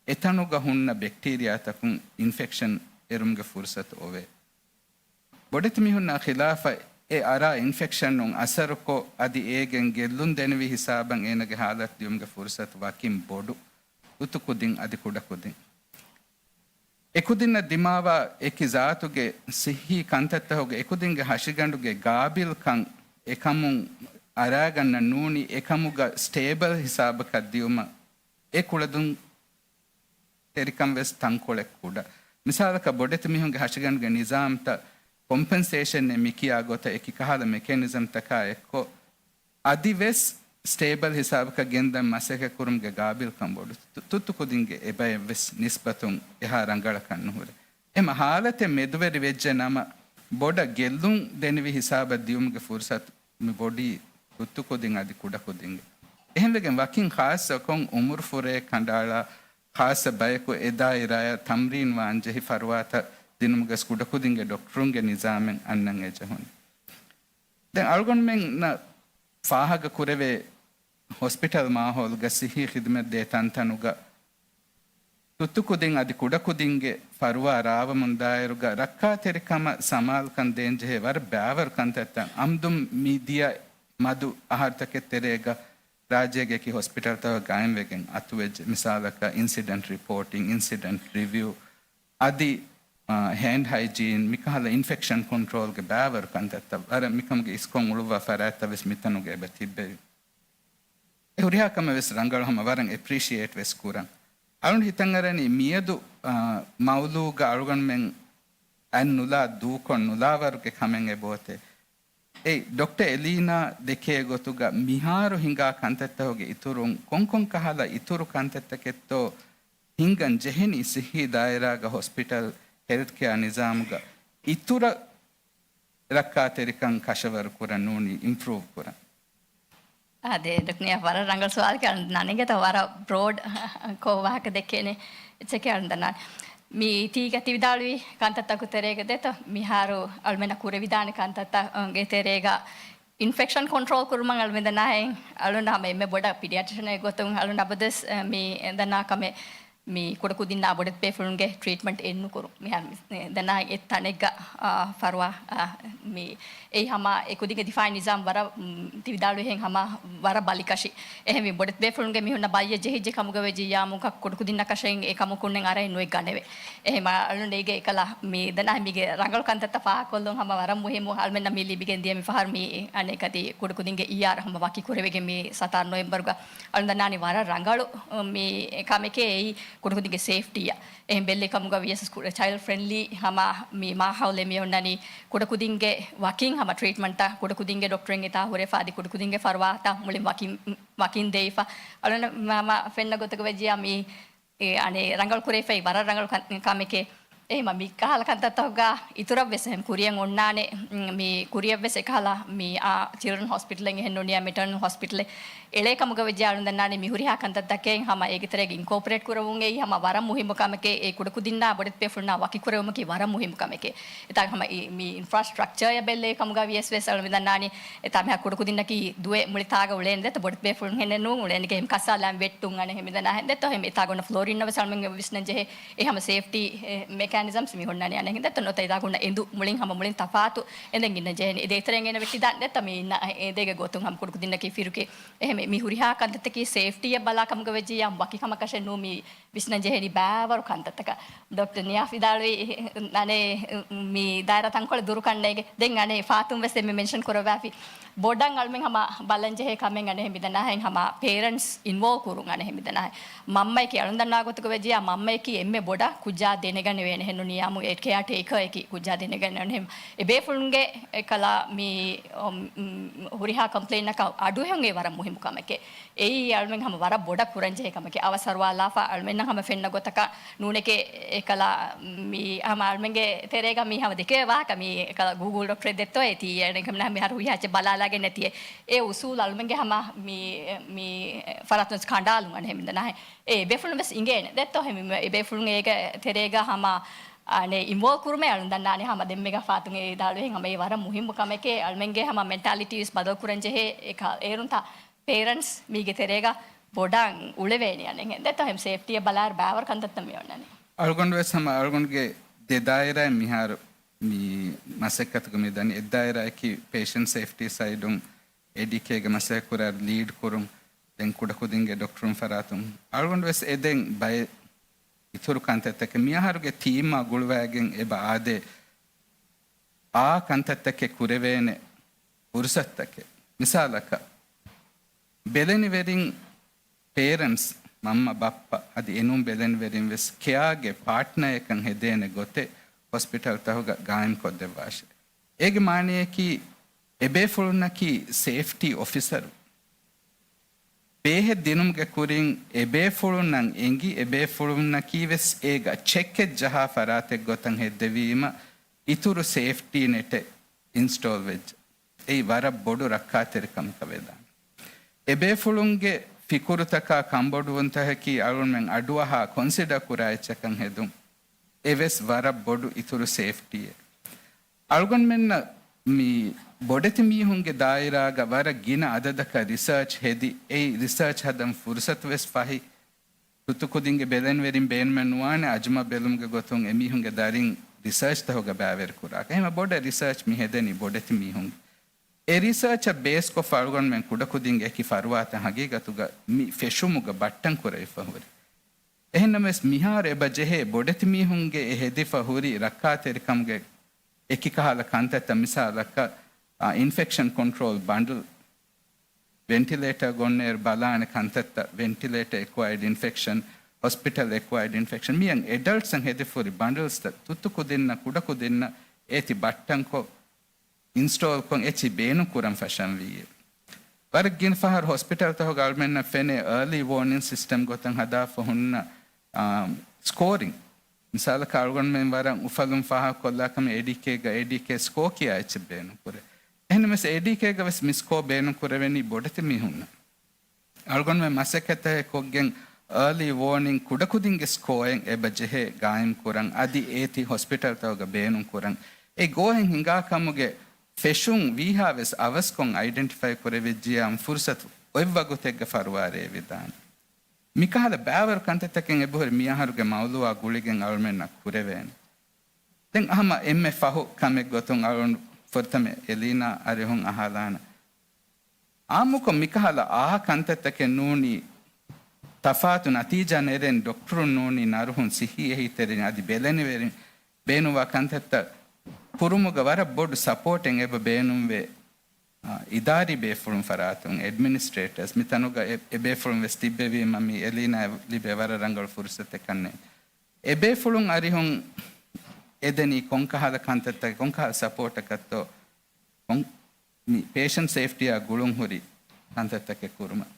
އެތަނުގަ ހުންނަ ބެކްޓީރިއާތަކުން އިންފެކްޝަން އެރުމުގެ ފުރުސަތު އޮވޭ. ބޮޑެތި މީހުންނާ ޚިލާފަށް އެ އަރާ އިންފެކްޝަނުން އަސަރުކޮށް، އަދި އޭގެން ގެއްލުން ދެނިވި ހިސާބަށް އޭނަގެ ހާލަތު ދިޔުމުގެ ފުރުސަތު ވަކިން ބޮޑު، ތުއްތުކުދިން އަދި ކުޑަކުދިން. އެކުދިންނަށް ދިމާވާ އެކި ޒާތުގެ ސިއްހީ ކަންތައްތަހުގެ އެކުދިންގެ ހަށިގަނޑުގެ ގާބިލްކަން އެކަމުން އަރާގަންނަން ނޫނީ، އެކަމުގަ ސްޓޭބަލް ހިސާބަކަށް ދިޔުމަށް އެ ކުޅަދުން ތެރިކަން ވެސް ތަންކޮޅެއް ކުޑަ. މިސާލަކަށް، ބޮޑެތި މީހުންގެ ހަށިގަނޑުގެ ނިޒާމްތައް، ކޮމްޕެންސޭޝަންއޭ މިކިޔާ ގޮތަށް އެކި ކަހަލަ މެކެނިޒަމްތަކާ އެއްކޮށް، އަދިވެސް ސްޓޭބަލް ހިސާބަކަށް ގެންދަން މަސައްކަތް ކުރުމުގެ ގާބިލްކަން ބޮޑު. ތު-، ތުއްތުކުދިންގެ އެބައެއްވެސް ނިސްބަތުން އެހާ ރަނގަޅަކަށް ނުހުރޭ. އެމަ ހާލަތެއް މެދުވެރި ވެއްޖެ ނަމަ، ބޮޑަށް ގެއްލުން ދެނިވި ހިސާބަށް ދިޔުމުގެ ފުރުސަތު މި ބޮޑީ ތުއްތުކުދިން އަދި ކުޑަކުދިންގެ. އެހެންވެގެން ވަކިން ޚާއްސަކޮށް އުމުރުފުރޭ ކަނޑައަޅާ، ޚާއްސަ ބަޔަކު އެ ދާއިރާއަށް ތަމްރީން ވާން ޖެހި ފަރުވާތައް ދިނުމުގަސް ކުޑަކުދިންގެ ޑޮކްޓަރުންގެ ނިޒާމެއް އަންނަން އެ ޖެހުނީ. ދެން އަޅުގަނޑުމެންނަށް ފާހަގަ ކުރެވޭ ހޮސްޕިޓަލް މާހައުލުގަ ސިއްހީ ޚިދުމަތް ދޭ ތަންތަނުގަ ތުއްތުކުދިން އަދި ކުޑަކުދިންގެ ފަރުވާ ރާވަމުން ދާއިރުގަ ރައްކާތެރިކަމަށް ސަމާލުކަން ދޭންޖެހޭ ވަރަށް ބައިވަރު ކަންތައްތައް އަމްދުން މި ދިޔަ މަދު އަހަރުތަކެއް ތެރޭގަ ރާއްޖޭގެ އެކި ހޮސްޕިޓަލްތަކުގަ ގާއިމްވެގެން އަތުވެއްޖެ. މިސާލަކަށް، އިންސިޑެންޓް ރިޕޯޓިން، އިންސިޑެންޓް ރިވިއު، އަދި، އާ، ހޭންޑް ހައިޖީން، މިކަހަލަ އިންފެކްޝަން ކޮންޓްރޯލްގެ ބައިވަރު ކަންތައްތައް ވަރަށް މިކަމުގެ އިސްކޮށް އުޅުއްވާ ފަރާތްތައް ވެސް މިތަނުގަ އެބަ ތިއްބެވި. އެ ހުރިހާ ކަމެއް ވެސް ރަނގަޅު ހަމަ ވަރަށް އެޕްރިޝިއޭޓް ވެސް ކުރަން. އަޅުން ހިތަށް އަރަނީ މިއަދު، އާ، މައުލޫގަ އަޅުގަނޑުމެން އަތް ނުލާ ދޫކޮށް ނުލާވަރުގެ ކަމެއް އެބޯތޭ. އެ ޑޮކްޓަރ އެލީނާ ދެކޭ ގޮތުގަ މިހާރު ހިނގާ ކަންތައްތަހުގެ އިތުރުން ކޮންކޮން ކަހަލަ އިތުރު ކަންތައްތަކެއްތޯ ހިނގަން ޖެހެނީ ސިއްހީ ދާއިރާގަ ހޮސްޕިޓަލް ހެލްތްކެއާ ނިޒާމުގަ އިތުރަށް ރައްކާތެރިކަން ކަށަވަރު ކުރަން ނޫނީ އިމްޕްރޫވް ކުރަން. އާދެ، ޑޮކްޓަރ ނިޔާ ވަރަށް ރަނގަޅު ސުވާލެއް އަޅުން ދަންނަނީ ގެތަ ވަރަށް ބްރޯޑް ކޮށް ވާހަކަ ދެއްކޭނެ އެއްޗެކޭ އަޅުން ދަންނަނީ. މި ތީގަ ތި ވިދާޅުވި ކަންތައްތަކު ތެރޭގަ ދެތަ މިހާރު އަޅުމެންނަށް ކުރެވިދާނެ ކަންތައްތައް ގެ ތެރޭގަ އިންފެކްޝަން ކޮންޓްރޯލް ކުރުމަށް އަޅުމެން ދަންނާހެން އަޅުން ހަމަ އެންމެ ބޮޑަށް ޕީޑިއަޓްރިޝަނެއް ގޮތުން އަޅުން އަބަދުވެސް މި ދަންނާ ކަމެއް މި ކުޑަކުދިންނާ ބޮޑެތި ބޭފުޅުންގެ ޓްރީޓްމަންޓް އެއްނުކުރުން. މިހާރު މި ދަންނާ އެއް ތަނެއްގަ، އާ، ފަރުވާ، އާ، މި އެއީ ހަމަ އެ ކުދިންގެ ދިފާއީ ނިޒާމް ވަރަށް، މް، ތި ވިދާޅުވިހެން ހަމަ ވަރަށް ބަލިކަށި. އެހެންވެ، ބޮޑެތި ބޭފުޅުންގެ މީހުންނަށް ބައްޔެއް ޖެހިއްޖެ ކަމުގަ ވެއްޖިއްޔާމު ކުޑަކުދިންނަކަށެއް އެ ކަމަކުންނެއް އަރައެއް ނުވެ ގަނެވެ. އެހެން އަޅުން އޭގެ އެކަލަ މި ދަންނާ މީގެ ރަނގަޅު ކަންތައްތައް ފާހަގަކޮށްލުން ހަމަ ވަރަށް މުހިއްމު. އަޅުމެންނަށް މި ލިބިގެން ދިޔަ މި ފަހަރު މި އަނެކަދި ކުޑަކުދިންގެ އީއާރް ހަމަ ވަކި ކުރެވިގެން މި ސަތާރަ ނޮވެމްބަރުގަ އަޅުން ދަންނާނީ ވަރަށް ރަނގަޅު މި ކަމެކޭ. އެއީ ކުޑަކުދިންގެ ސޭފްޓީއަށް އެހެން ބެއްލެވި ކަމުގަ ވިޔަސް ކުޑަ-، ޗައިލްޑް ފްރެންޑްލީ ހަމަ މި މާހައުލެއް މި އޮންނަނީ ކުޑަކުދިންގެ ވަކިން ހަމަ ޓްރީޓްމަންޓަށް ކުޑަކުދިންގެ ޑޮކްޓަރުން އެތާ ހުރެފަ އަދި ކުޑަކުދިންގެ ފަރުވާތައް މުޅިން ވަކިން، ވަކިން ދެވިފަ. އަޅުން މަ-، މަ-، ފެންނަ ގޮތުގަ ވެއްޖިއްޔާ މި އެ، އަނެއް ރަނގަޅު ކުރެވިފައި ވަރަށް ރަނގަޅު ކަން-، ކަމެކޭ. އެހެމަ މި ކަހަލަ ކަންތައްތަކުގަ އިތުރަށް ވެސް އެހެން ކުރިއަށް އޮންނާނެ. މް، މި ކުރިއަށް ވެސް އެކަހަލަ މި އާ ޗިލްޑްރަން ހޮސްޕިޓަލެއް އެހެން ނޫނިއްޔާ މެޓަރނަލް ހޮސްޕިޓަލެއް އެޅޭ ކަމުގަ ވެއްޖެ އަޅުން ދަންނާނީ މި ހުރިހާ ކަންތައްތަކެއް ހަމަ އޭގެ ތެރޭގަ އިންކޯޕަރޭޓް ކުރެވުން އެއީ ހަމަ ވަރަށް މުހިއްމު ކަމެކޭ. އެ ކުޑަކުދިންނާ ބޮޑެތި ބޭފުޅުންނާ ވަކި ކުރެވުމަކީ ވަރަށް މުހިއްމު ކަމެކޭ. އެތާ ހަމަ އި-، މި އިންފްރާސްޓްރަކްޗަރ އެއް ބެއްލެވި ކަމުގަ ވިޔަސް ވެސް އަޅުން ދަންނާނީ އެތާ މިހާ ކުޑަކުދިންނަކީ ދުވެ މުޅި ތާގަ އުޅޭނެ ދެތަ ބޮޑެތި ބޭފުޅުން ހެނެއް ނޫން އުޅޭނެ އެހެން ކައްސާލާން ވެއްޓުން އަނެ ހެމިދަނާ ހެން ދެތޯ ހެމި އެތާގަ އޮންނަ ފްލޯރިން ވެސް އަޅުމެން ވިސްނަން ޖެހޭ. އެ ހަމަ ސޭފްޓީ މެކޭނިޒަމްސް މި ހުންނާނެ އަނެ ހެން ދެތޯ ނުވަތަ އެތާގަ އޮންނަ އެނދު މުޅިން ހަމަ މުޅިން ތަފާތު އެނދެން އިންނަން ޖެހޭނެ. އެ ދޭތެރެއިން އޭނަ ވެއްޓިދާނެ ދެތޯ މި އިންނަ އެ ދޭގެ ގޮތުން ހަމަ ކުޑަކުދިންނަކީ ފިރުކޭ. އެހެމެ މި ހުރިހާ ކަންތައްތަކީ ސޭފްޓީއަށް ބަލާ ކަމުގަ ވެއްޖިއްޔާ ވަކި ކަމަކަށެއް ނޫން މި ވިސްނަން ޖެހެނީ ބާވަރު ކަންތައްތަކަށް. ޑޮކްޓަރ ނިޔާ ވިދާޅުވީ، އަނެ، މި ދާއިރާ ތަންކޮޅެއް ދުރުކަންނޭގެ. ދެން އަނެ ފާތުން ވެސް އެންމެ މެންޝަން ކުރައްވާފި. ބޮޑަށް އަޅުމެން ހަމަ ބަލަން ޖެހޭ ކަމެއް އަނެހެން މިދަނާހެން ހަމަ ޕޭރެންޓްސް އިންވޯލްވް ކުރުން އަނެހެން މިދަނާހެން. މަންމަޔަކީ އަޅުން ދަންނާ ގޮތުގަ ވެއްޖިޔާ މަންމަޔަކީ އެންމެ ބޮޑަށް ކުއްޖާ ދެނެގަނެވޭނެ ހެން ނުނިޔާމު އެ ކެއާ ޓޭކަރ އެކި ކުއްޖާ ދެނެގަނެވޭނެ. އެބޭފުޅުންގެ އެކަލާ މި، އު، ހުރިހާ ކޮމްޕްލެއިން އަކަށް އަޑުއެހުން އެ ވަރަށް މުހިއްމު ކަމެކޭ. އެއީ އަޅުމެން ހަމަ ވަރަށް ބޮޑަށް ކުރަންޖެހޭ ކަމެކޭ. އަވަސް އަރުވާލާފަ އަޅުމެންނަށް ހަމަ ފެންނަ ގޮތަކަށް ނޫނެކޭ އެކަލާ މި ހަމަ އަޅުމެންގެ ތެރޭގަ މި ހަމަ ދެކެވޭ ވާހަކަ މި އެކަލާ ގޫގުލް ޑޮކްޓަރެއް ދެއްތޯ އޭތީ އެނެކަމް މިހާރު ހުރިހާ އެއްޗެއް ބަލާލާގެން ނެތިއޭ. އެ އުސޫލު އަޅުމެންގެ ހަމަ މި، މި ފަރާތުން ކަނޑާލުން އަނެހެން މިދަނާހެން. އެ ބޭފުޅުން ވެސް އިނގޭނެ. ދެއްތޯ ހެ މި، އެ ބޭފުޅުން އޭގެ ތެރޭގަ ހަމަ އަނެ އިންވޯލްވް ކުރުމެއް އަޅުން ދަންނާނެ ހަމަ ދެންމެ ގަފާތުން އެ ވިދާޅުވިހެން ހަމަ އެ ވަރަށް މުހިއްމު ކަމެކޭ. އަޅުމެންގެ ހަމަ މެންޓާލިޓީ ވެސް ބަދަލު ކުރަން ޖެހޭ އެކަ އޭރުންތާ ޕޭރެންޓްސް މީގެ ތެރޭގަ ބޮޑަށް އުޅެވޭނެ އަނެއް ހެން. ދެއްތޯ ހެމް ސޭފްޓީއަށް ބަލާއިރު ބާވަރު ކަންތައްތައް މި އޮންނަނީ. އަޅުގަނޑު ވެސް ހަމަ އަޅުގަނޑުގެ ދެ ދާއިރާއެއް މިހާރު މި މަސައްކަތުގަ މި ދަނީ. އެއް ދާއިރާއަކީ ޕޭޝަންޓް ސޭފްޓީ ސައިޑުން އޭޑީކޭގެ މަސައްކަތް ކުރާ ލީޑް ކުރުން، ދެން ކުޑަކުދިންގެ ޑޮކްޓަރުން ފަރާތުން. އަޅުގަނޑު ވެސް އެ ދެން ބައެއް އިތުރު ކަންތައްތަކެއް މިއަހަރުގެ ތީމާ ގުޅުވައިގެން އެބަ އާދޭ، އާ ކަންތައްތަކެއް ކުރެވޭނެ ފުރުސަތުތަކެއް. މިސާލަކަށް، ބެލެނިވެރިން ޕޭރެންޓްސް، މަންމަ ބައްޕަ އަދި އެނޫން ބެލެނިވެރިން ވެސް ކެއާގެ ޕާޓްނަރއެއްކަން ހެދޭނެ ގޮތެއް ހޮސްޕިޓަލްތަހުގަ ގާއިމްކޮށްދެއްވާށޭ. އޭގެ މާނަޔަކީ، އެބޭފުޅުންނަކީ ސޭފްޓީ އޮފިސަރު. ބޭހެއް ދިނުމުގެ ކުރިން އެބޭފުޅުންނަށް އެނގި، އެބޭފުޅުންނަކީ ވެސް އޭގަ ޗެކެއް ޖަހާ ފަރާތެއް ގޮތަށް ހެއްދެވީމަ، އިތުރު ސޭފްޓީ ނެޓެއް އިންސްޓޯލް ވެއްޖެ. އެއީ ވަރަށް ބޮޑު ރައްކާތެރިކަމަކަށް ވެދާނެ. އެބޭފުޅުންގެ ފިކުރުތަކާ ކަންބޮޑުވުންތަކަކީ އަޅުގަނޑުމެން އަޑުއަހާ ކޮންސިޑަ ކުރާ އެއްޗަކަށް ހެދުން. އެވެސް ވަރަށް ބޮޑު އިތުރު ސޭފްޓީއެއް. އަޅުގަނޑުމެންނަށް މި ބޮޑެތި މީހުންގެ ދާއިރާގަ ވަރަށް ގިނަ އަދަދަކަށް ރިސާޗް ހެދި، އެއީ ރިސާޗް ހަދަން ފުރުސަތު ވެސް ފަހި. ތުއްތު ކުދިންގެ ބެލެނިވެރިން ބޭނުމެއް ނުވާނެ، އަޖުމަ ބެލުމުގެ ގޮތުން އެމީހުންގެ ދަރިން ރިސާޗްތަހުގަ ބައިވެރި ކުރާކަށް. އެހެންމަ ބޮޑަށް ރިސާޗް މި ހެދެނީ ބޮޑެތި މީހުން. އެ ރިސާޗަށް ބޭސްކޮށްފަ އަޅުގަނޑުމެން ކުޑަކުދިންގެ އެކި ފަރުވާތައް ހަގީގަތުގަ މި ފެށުމުގަ ބައްޓަން ކުރެވިފަ ހުރި. އެހެންނަމަވެސް މިހާރު އެބަ ޖެހޭ ބޮޑެތި މީހުންގެ އެ ހެދިފަ ހުރި ރައްކާތެރިކަމުގެ އެކި ކަހަލަ ކަންތައްތައް މިސާލަކަށް، އާ، އިންފެކްޝަން ކޮންޓްރޯލް ބަންޑްލް، ވެންޓިލޭޓަރ ގޮންނޭރު ބަލާނެ ކަންތައްތައް، ވެންޓިލޭޓަ އެކުއައިޑް އިންފެކްޝަން، ހޮސްޕިޓަލް އެކުއައިޑް އިންފެކްޝަން، މިއަށް އެޑަލްޓްސްއަށް ހެދިފަ ހުރި ބަންޑްލްސްތައް ތުއްތު ކުދިންނަށް ކުޑަ ކުދިންނަށް އޭތި ބައްޓަންކޮށް، އިންސްޓޯލްކޮށް އެޗި ބޭނުން ކުރަން ފަށަންވީއޭ. ވަރަށް ގިނަ ފަހަރު ހޮސްޕިޓަލްތަކުގަ އަޅުމެންނަށް ފެނޭ އާލީ ވޯނިން ސިސްޓަމް ގޮތަށް ހަދާފަ ހުންނަ، އާ، ސްކޯރިން. މިސާލަކަށް އަޅުގަނޑުމެން ވަރަށް އުފަލުން ފާހަގަކޮށްލާ ކަމެއް އޭޑީކޭގަ، އޭޑީކޭ ސްކޯ ކިޔާ އެއްޗެއް ބޭނުން ކުރޭ. އެހެންނަމަވެސް އޭޑީކޭގަ ވެސް މި ސްކޯ ބޭނުން ކުރެވެނީ ބޮޑެތި މީހުންނަށް. އަޅުގަނޑުމެން މަސައްކަތްތަކެއް ކޮށްގެން އާލީ ވޯނިން ކުޑަކުދިންގެ ސްކޯއެއް އެބަ ޖެހޭ ގާއިމް ކުރަން، އަދި އޭތި ހޮސްޕިޓަލްތަކުގަ ބޭނުން ކުރަން. އެ ގޯހެއް ހިނގާ ކަމުގެ ފެށުން ވީހާވެސް އަވަސްކޮށް އައިޑެންޓިފައި ކުރެވިއްޖިޔާ ފުރުސަތު އޮތް ވަގުތެއްގަ ފަރުވާ ރޭވިދާނެ. މިކަހަލަ ބައިވަރު ކަންތައްތަކެއް އެބަހުރި މިއަހަރުގެ މައުލޫއާ ގުޅިގެން އަޅުމެންނަށް ކުރެވޭނެ. ދެން ހަމަ އެންމެ ފަހު ކަމެއް ގޮތުން އަޅުން ފުރަތަމަ އެލީނާ އަރިހުން އަހާލާނަ. އާއްމުކޮށް މިކަހަލަ އާ ކަންތައްތަކެއް ނޫނީ ތަފާތު ނަތީޖާ ނެރެން ޑޮކްޓަރުން ނޫނީ ނަރުހުން ސިއްހީ އެހީތެރިން އަދި ބެލެނިވެރިން ބޭނުންވާ ކަންތައްތައް ކުރުމުގަ ވަރަށް ބޮޑު ސަޕޯޓެއް އެބަ ބޭނުންވޭ. އާ، އިދާރީ ބޭފުޅުން ފަރާތުން، އެޑްމިނިސްޓްރޭޓަރސް، މިތަނުގަ އެ، އެ ބޭފުޅުން ވެސް ތިއްބެވީމަ މި އެލީނާ ލިބޭ ވަރަށް ރަނގަޅު ފުރުސަތެއް ކަންނޭނގެ. އެ ބޭފުޅުން އަރިހުން އެދެނީ ކޮންކަހަލަ ކަންތައްތަކެއް، ކޮންކަހަލަ ސަޕޯޓަކަށްތޯ، ކޮން، މި ޕޭޝަންޓް ސޭފްޓީއާ ގުޅުން ހުރި ކަންތައްތަކެއް ކުރުމަށް.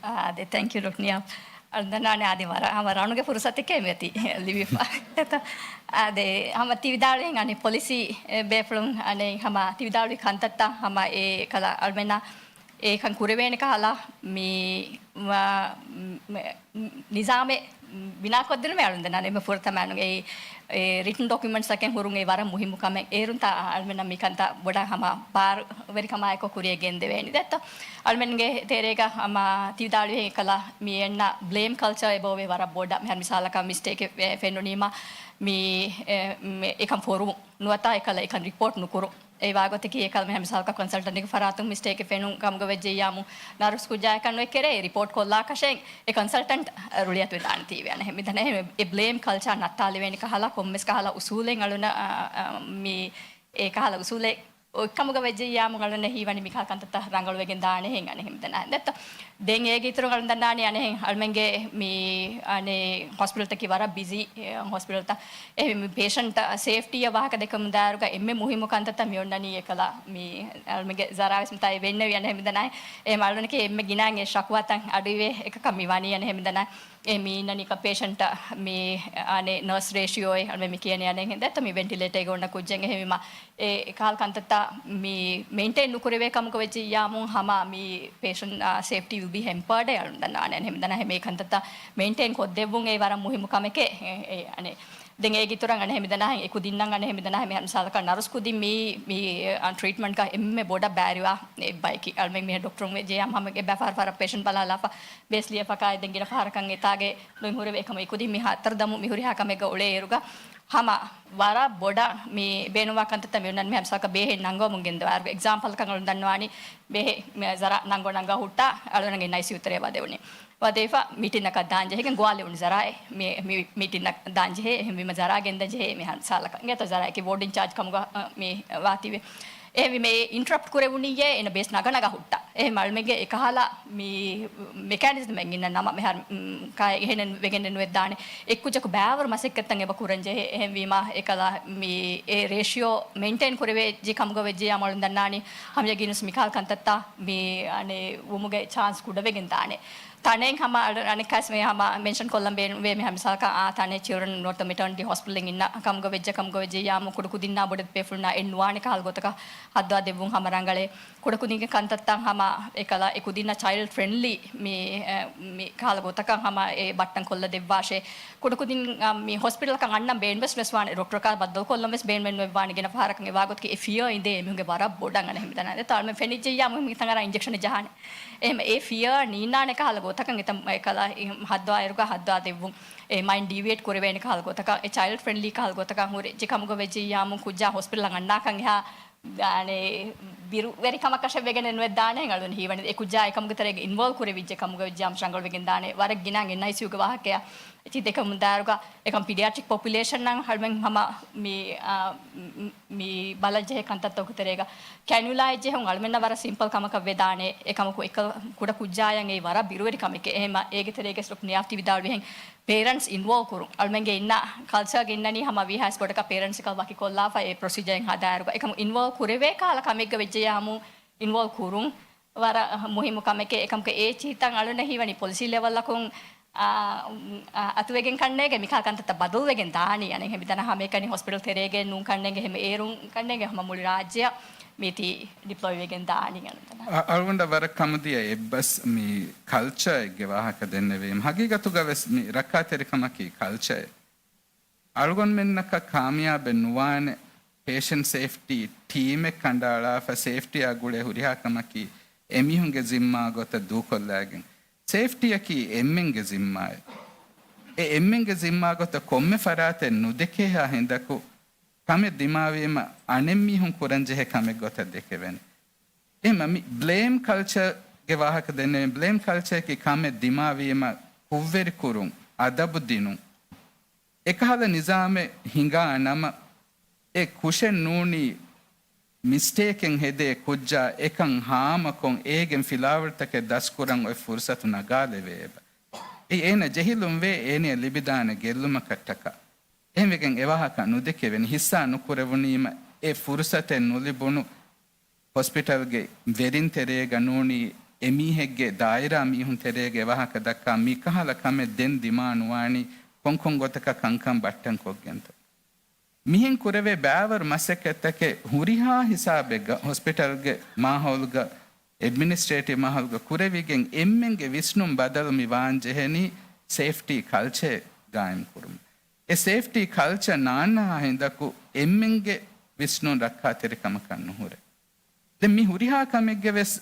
އާދެ، ތެންކް ޔޫ ޑޮކްޓަރ ނިޔާމް. އަޅުން ދަންނާނެ އާދެ ވަރަށް ހަމަ ރަނުގެ ފުރުސަތެކޭ މިއޮތީ ލިބިފަ. އާދެ، ހަމަ ތި ވިދާޅުވިހެން އަނެއް ޕޮލިސީ، އެ، ބޭފުޅުން އަނެއް ހަމަ ތި ވިދާޅުވި ކަންތައްތައް ހަމަ އެ ކަލަ އަޅުމެންނަށް އެކަން ކުރެވޭނެ ކަހަލަ މި، މަ، މ، ނިޒާމެއް ބިނާކޮށްދިނުމެއް އަޅުން ދެންނާނެ އެންމެ ފުރަތަމަ އަނު އެ، އެ ރިޓްން ޑޮކިއުމެންޓްސް އެކެން ހުރުން އެ ވަރަށް މުހިއްމު ކަމެއް. އޭރުން ތާ އަޅުމެންނަށް މިކަންތައް ބޮޑަށް ހަމަ ބާރުވެރިކަމާއެކު ކުރިޔަށް ގެންދެވޭނެ. ދެއްތޯ؟ އަޅުމެންގެ ތެރޭގަ ހަމަ ތި ވިދާޅުވިހެން އެކަލަ މި އެންނަ ބްލޭމް ކަލްޗަރ އެބައޮވޭ ވަރަށް ބޮޑަށް. މިހާރު މިސާލަކަށް މިސްޓޭކެއް ފެ-، ފެނުނީމަ މި، އެ، މި އެކަން ފޮރުވުން. ނުވަތަ އެކަލަ އެކަން ރިޕޯޓް ނުކުރު. އެ ވާގޮތަކީ އެކަލަ މިހާ މިސާލަކަށް ކޮންސަލްޓަންޓެއްގެ ފަރާތުން މިސްޓޭކެއް ފެނުން ކަމުގަ ވެއްޖެއްޔާމު ނަރުސް ކުއްޖާއެކަން ނުއެއްކެރޭ ރިޕޯޓް ކޮށްލާކަށެއް އެ ކޮންސަލްޓަންޓް ރުޅިއަތުވެދާނެތީވެ އަނެއް. މިދަނެ އެ ބްލޭމް ކަލްޗާ ނައްތާލެވޭނެ ކަހަލަ ކޮންމެސް ކަހަލަ އުސޫލެއް އަޅުނަ، އަ، އަ، މި އެ ކަހަލަ އުސޫލެއް އޮތްކަމުގަ ވެއްޖެއްޔާމު އަޅުންނަށް ހީވަނީ މިކަހަލަ ކަންތައްތައް ރަނގަޅުވެގެން ދާނެހެން އަނެއްހެން މިދަނާ. ދެއްތޯ؟ ދެން އޭގެ އިތުރުން އަޅުން ދަންނާނީ އަނެއްހެން އަޅުމެންގެ މި އަނެއް ހޮސްޕިޓަލްތަކީ ވަރަށް ބިޒީ ހޮސްޕިޓަލްތައް. އެހެން މި ޕޭޝަންޓް ސޭފްޓީއަށް ވާހަކަ ދެކެމުން ދާއިރުގަ އެންމެ މުހިއްމު ކަންތައްތައް މި އޮންނަނީ އެކަލަ މި އަޅުމެންގެ ޒަރާވެސް މިތާ އެ ވެންނެވި އަނެއްހެން މިދަނާ. އެހެން އަޅުންނަކީ އެންމެ ގިނައިން އެ ޝަކުވާތައް އަޑުއިވޭ އެކަކަށް މި ވަނީ އަނެއްހެން މިދަނާ. އެ މީނަނީ ކަ ޕޭޝަންޓަށް މި އަނެއް ނަރސް ރޭޝިއޯއެއް އަނެއް މި ކިޔަނީ އަނެއްހެން ދެއްތޯ މި ވެންޓިލޭޓަރގަ އޮންނަ ކުއްޖެއް އެހެންވީމަ އެ ކަހަލަ ކަންތައްތައް މި މެއިންޓެއިން ނުކުރެވޭ ކަމުގަ ވެއްޖެއްޔާމު ހަމަ މި ޕޭޝަންޓް ސޭފްޓީ ވިލް ބީ ހެމްޕާޑް އޭ އަޅުން ދަންނާނެ އަނެއްހެން މިދަނާ. އެހެން މި ކަންތައްތައް މެއިންޓެއިން ކޮށްދެއްވުން އެ ވަރަށް މުހިއްމު ކަމެކޭ. އެ، އެ، އަނެއް ދެން އޭގެ އިތުރަށް އަނެއްހެން މިދަނާ އެ ކުދިންނަށް އަނެއްހެން މިދަނާ މި މިސާލަކަށް ނަރުސް ކުދިން މި، މި، އަ، ޓްރީޓްމަންޓްގަ އެންމެ ބޮޑަށް ބައިވެރިވާ އެއްބަޔަކީ. އަޅުމެން މި ޑޮކްޓަރުން ވެއްޖެއްޔާމު ހަމަ އެބަ ފަހަރަށް ފަހަރަށް ޕޭޝަންޓް ބަލާލާފަ ބޭސް ލިޔެފަކާ ދެން ގިނަ ފަހަރަކަށް އެތާގެ ނުހުރެވޭ ކަމަށް އެ ކުދިން މި ހަތަރު ދަމު މި ހުރިހާ ކަމެއްގަ އުޅޭ އިރުގަ ހަމަ ވަރަށް ބޮޑަށް މި ބޭނުންވާ ކަންތައްތައް މި އޮންނަން މި މިސާލަކަށް ބޭހެއް ނަންގަވަމުން ގެންދަވާ އިރުގަ އެގްޒާމްޕަލްކަށް އަޅުން ދަންނަވާނީ ބޭހެއް މި ޒަރާ ނަންގަ ނަންގަ ހުއްޓާ އަޅުންގެ އައިސީޔޫ ތެރޭ ވަދެވުނީ. ވަދެފަ މީޓިންއަކަށް ދާން ޖެހިގެން ގޮވާލެވުނު ޒަރާއެއް މި، މި މީޓިންއަށް ދާން ޖެހޭ. އެހެންވީމަ ޒަރާ ގެންދަން ޖެހޭ މި ހަ-، ސާލަކަށް. އިނގޭތޯ ޒަރާއަކީ ވޯޑް އިންޗާޖް ކަމުގަ، އަ، މި ވާތީވެ. އެހެންވީމަ އެ އިންޓަރަޕްޓް ކުރެވުނީއޭ އޭނަ ބޭސް ނަގަ ނަގަ ހުއްޓާ. އެހެން އަޅުމެންގެ އެކަހަލަ މި މެކޭނިޒަމެއް އިންނަ ނަމަ މިހާރު، މް، ކާ އެހެނެއް ވެގެން ނުވެއްދާނެ. އެ ކުއްޖަކު ބާވަރު މަސައްކަތްތައް އެބަ ކުރަން ޖެހޭ. އެހެންވީމަ އެކަލަ މި އެ ރޭޝިއޯ މެއިންޓެއިން ކުރެވޭ ޖެ ކަމުގަ ވެއްޖެއްޔާ އަޅުން ދަންނާނީ ހަމަ ޔަގީނުސް މިކަހަލަ ކަންތައްތައް މި އަނެއް ވުމުގެ ޗާންސް ކުޑަވެގެން ދާނެ. ތަނެއް ހަމަ އަޅު-، އަނެއްކާސް މި ހަމަ މެންޝަން ކޮށްލަން ބޭނުންވޭ މި ހަމަ މިސާލަކަށް އާ ތަނެއް ޗިލްޑްރަން ނޯތަ މެޓާނިޓީ ހޮސްޕިޓަލް އިންނަ ކަމުގަ ވެއްޖެ ކަމުގަ ވެއްޖެއްޔާމު ކުޑަކުދިންނާ ބޮޑެތި ބޭފުޅުންނާ އެއް ނުވާނެ ކަހަލަ ގޮތަކަށް ހައްދާ ދެއްވުން ހަމަ ރަނގަޅޭ. ކުޑަކުދިންގެ ކަންތައްތައް ހަމަ އެކަލަ އެ ކުދިންނަށް ޗައިލްޑް ފްރެންޑްލީ މި، އެ، މި ކަހަލަ ގޮތަކަށް ހަމަ އެ ބައްޓަން ކޮށްލަ ދެއްވާށޭ. ކުޑަކުދިން، އަ، މި ހޮސްޕިޓަލަކަށް އަންނަން ބޭނުންވެސް ވެސް ވާނެ. ޑޮކްޓަރަކާ ބައްދަލު ކޮށްލަން ވެސް ބޭނުމެއް ނުވެއްވާނެ. ގިނަ ފަހަރަކަށް އެ ވާގޮތަކީ އެ ފިޔާ އިނދޭ އެމީހުންގެ ވަރަށް ބޮޑަށް އަނެއްހެން މިދަނާ. ދެއްތޯ އަޅުމެން ފެނިއްޖެއްޔާ މުހިން ތަނގަރާ އިންޖެކްޝަނެއް ޖަހާނެ. އެހެން އެ ފިޔާ ނީންނާނެ ކަހަލަ ގޮތަކަށް އެތަން އެކަލަ ހައްދާ އިރުގަ ހައްދާ ދެއްވުން. އެ މައިންޑް ޑީވިއޭޓް ކުރެވޭނެ ކަހަލަ ގޮތަކަށް، އެ ޗައިލްޑް ފްރެންޑްލީ ކަހަލަ ގޮތަކަށް ހުރެ ޖެ ކަމުގަ ވެއްޖެއްޔާމު ކުއްޖާ ހޮސްޕިޓަލަށް އަންނާކަން އެހާ އަނެއް ބިރުވެރިކަމަކަށެއް ވެގެނެއް ނުވެއްދާނެ. އަޅުން ހީވަނީ އެ ކުއްޖާ އެކަމުގެ ތެރޭގަ އިންވޯލްވް ކުރެވިއްޖެ ކަމުގަ ވެއްޖެއްޔާމު ރަނގަޅުވެގެން ދާނެ. ވަރަށް ގިނަ އެންއައިސީޔޫގެ ވާހަކައެއް އެތި ދެކެމުން ދާއިރުގަ އެކަމް ޕީޑިއާޓްރިކް ޕޮޕުލޭޝަންއަށް އަޅުމެން ހަމަ މި، އާ، މި، މި ބަލަން ޖެހޭ ކަންތައްތަކުގެ ތެރޭގަ ކެނިއުލާއެއް ޖެހުން އަޅުމެންނަށް ވަރަށް ސިމްޕަލް ކަމަކަށް ވެދާނެ. އެކަމަކު އެކަ ކުޑަ ކުއްޖާޔަށް އެއީ ވަރަށް ބިރުވެރި ކަމެކޭ. އެހެން އޭގެ ތެރޭގަ ޑޮކްޓަރ ނިޔާފްތީ ވިދާޅުވިހެން ޕޭރެންޓްސް އިންވޯލްވް ކުރުން. އަޅުމެންގެ އިންނަ ކަލްޗާގަ އިންނަނީ ހަމަ ވީހާވެސް ބޮޑަކަށް ޕޭރެންޓްސް އެކަލަ ވަކިކޮށްލާފަ އެ ޕްރޮސީޖަރ އެއް ހަދާއިރުގަ. އެކަމު އިންވޯލްވް ކުރެވޭ ކަހަލަ ކަމެއްގަ ވެއްޖެއްޔާމު އިންވޯލްވް ކުރުން ވަރަށް މުހިއްމު ކަމެކޭ. އެކަމަކު އޭ ޗިހިތައް އަޅުންނަށް ހީވަނީ ޕޮލިސީ ލެވަލްއަކުން، އާ، އާ، އަތުވެގެން ކަންނޭގެ މިކަހަލަ ކަންތައްތައް ބަދަލުވެގެން ދާނީ. އަނެއްހެން މިދަނާ ހަމައެކަނި ހޮސްޕިޓަލް ތެރޭގެ ނޫން ކަންނޭގެ ހަމަ އޭރުން ކަންނޭގެ ހަމަ މުޅި ރާއްޖެއަށް މީތި ޑިޕްލޮއިވެގެން ދާނީ އަޅުން ދަނާ. އަ-، އަޅުގަނޑަށް ވަރަށް ކަމުދިޔަ އެއްބަސް މި ކަލްޗަރ އެއްގެ ވާހަކަ ދެންނެވީމަ. ހަގީގަތުގަ ވެސް މި ރައްކާތެރިކަމަކީ ކަލްޗަރ. އަޅުގަނޑުމެންނަކަށް ކާމިޔާބެއް ނުވާނެ ޕޭޝަންޓް ސޭފްޓީ ޓީމެއް ކަނޑައަޅާފަ ސޭފްޓީއާ ގުޅޭ ހުރިހާ ކަމަކީ އެމީހުންގެ ޒިންމާ ގޮތަށް ދޫކޮށްލައިގެން. ސޭފްޓީއަކީ އެންމެންގެ ޒިންމާއެއް. އެ އެންމެންގެ ޒިންމާ ގޮތަށް ކޮންމެ ފަރާތެއް ނުދެކޭހާ ހިނދަކު ކަމެއް ދިމާވީމަ އަނެއްމީހުން ކުރަންޖެހޭ ކަމެއް ގޮތަށް ދެކެވޭނެ. އެހެންމަ މި ބްލޭމް ކަލްޗަރގެ ވާހަކަ ދެންނެވި. ބްލޭމް ކަލްޗަރަކީ ކަމެއް ދިމާވީމަ ކުށްވެރި ކުރުން، އަދަބު ދިނުން. އެކަހަލަ ނިޒާމެއް ހިނގާ ނަމަ، އެ ކުށެއް ނޫނީ މިސްޓޭކެއް ހެދޭ ކުއްޖާ އެކަން ހާމަކޮށް އޭގެން ފިލާވަޅުތަކެއް ދަސްކުރަން އޮތް ފުރުސަތު ނަގާލެވޭ އެބަ. އެ އޭނަ ޖެހިލުންވޭ އޭނަޔަށް ލިބިދާނެ ގެއްލުމަކަށްޓަކާ. އެހެންވެގެން އެވާހަކަ ނުދެކެވެނީ. ހިއްސާ ނުކުރެވުނީމަ އެ ފުރުސަތެއް ނުލިބުނު ހޮސްޕިޓަލްގެ ވެރިން ތެރޭގަ ނޫނީ އެމީހެއްގެ ދާއިރާ މީހުން ތެރޭގަ އެވާހަކަ ދައްކާ މިކަހަލަ ކަމެއް ދެން ދިމާ ނުވާނީ ކޮންކޮން ގޮތަކަށް ކަންކަން ބައްޓަން ކޮށްގެންތޯ. މިހެން ކުރެވޭ ބާވަރު މަސައްކަތްތަކެއް ހުރިހާ ހިސާބެއްގަ ހޮސްޕިޓަލްގެ މާހައުލުގަ، އެޑްމިނިސްޓްރޭޓިވް މާހައުލުގަ ކުރެވިގެން އެންމެންގެ ވިސްނުން ބަދަލު މި ވާން ޖެހެނީ ސޭފްޓީ ކަލްޗަރ ގާއިމް ކުރުމަށް. އެ ސޭފްޓީ ކަލްޗަރ ނާންނަހާ ހިނދަކު އެންމެންގެ ވިސްނުން ރައްކާތެރިކަމަކަށް ނުހުރޭ. ދެން މި ހުރިހާ ކަމެއްގެ ވެސް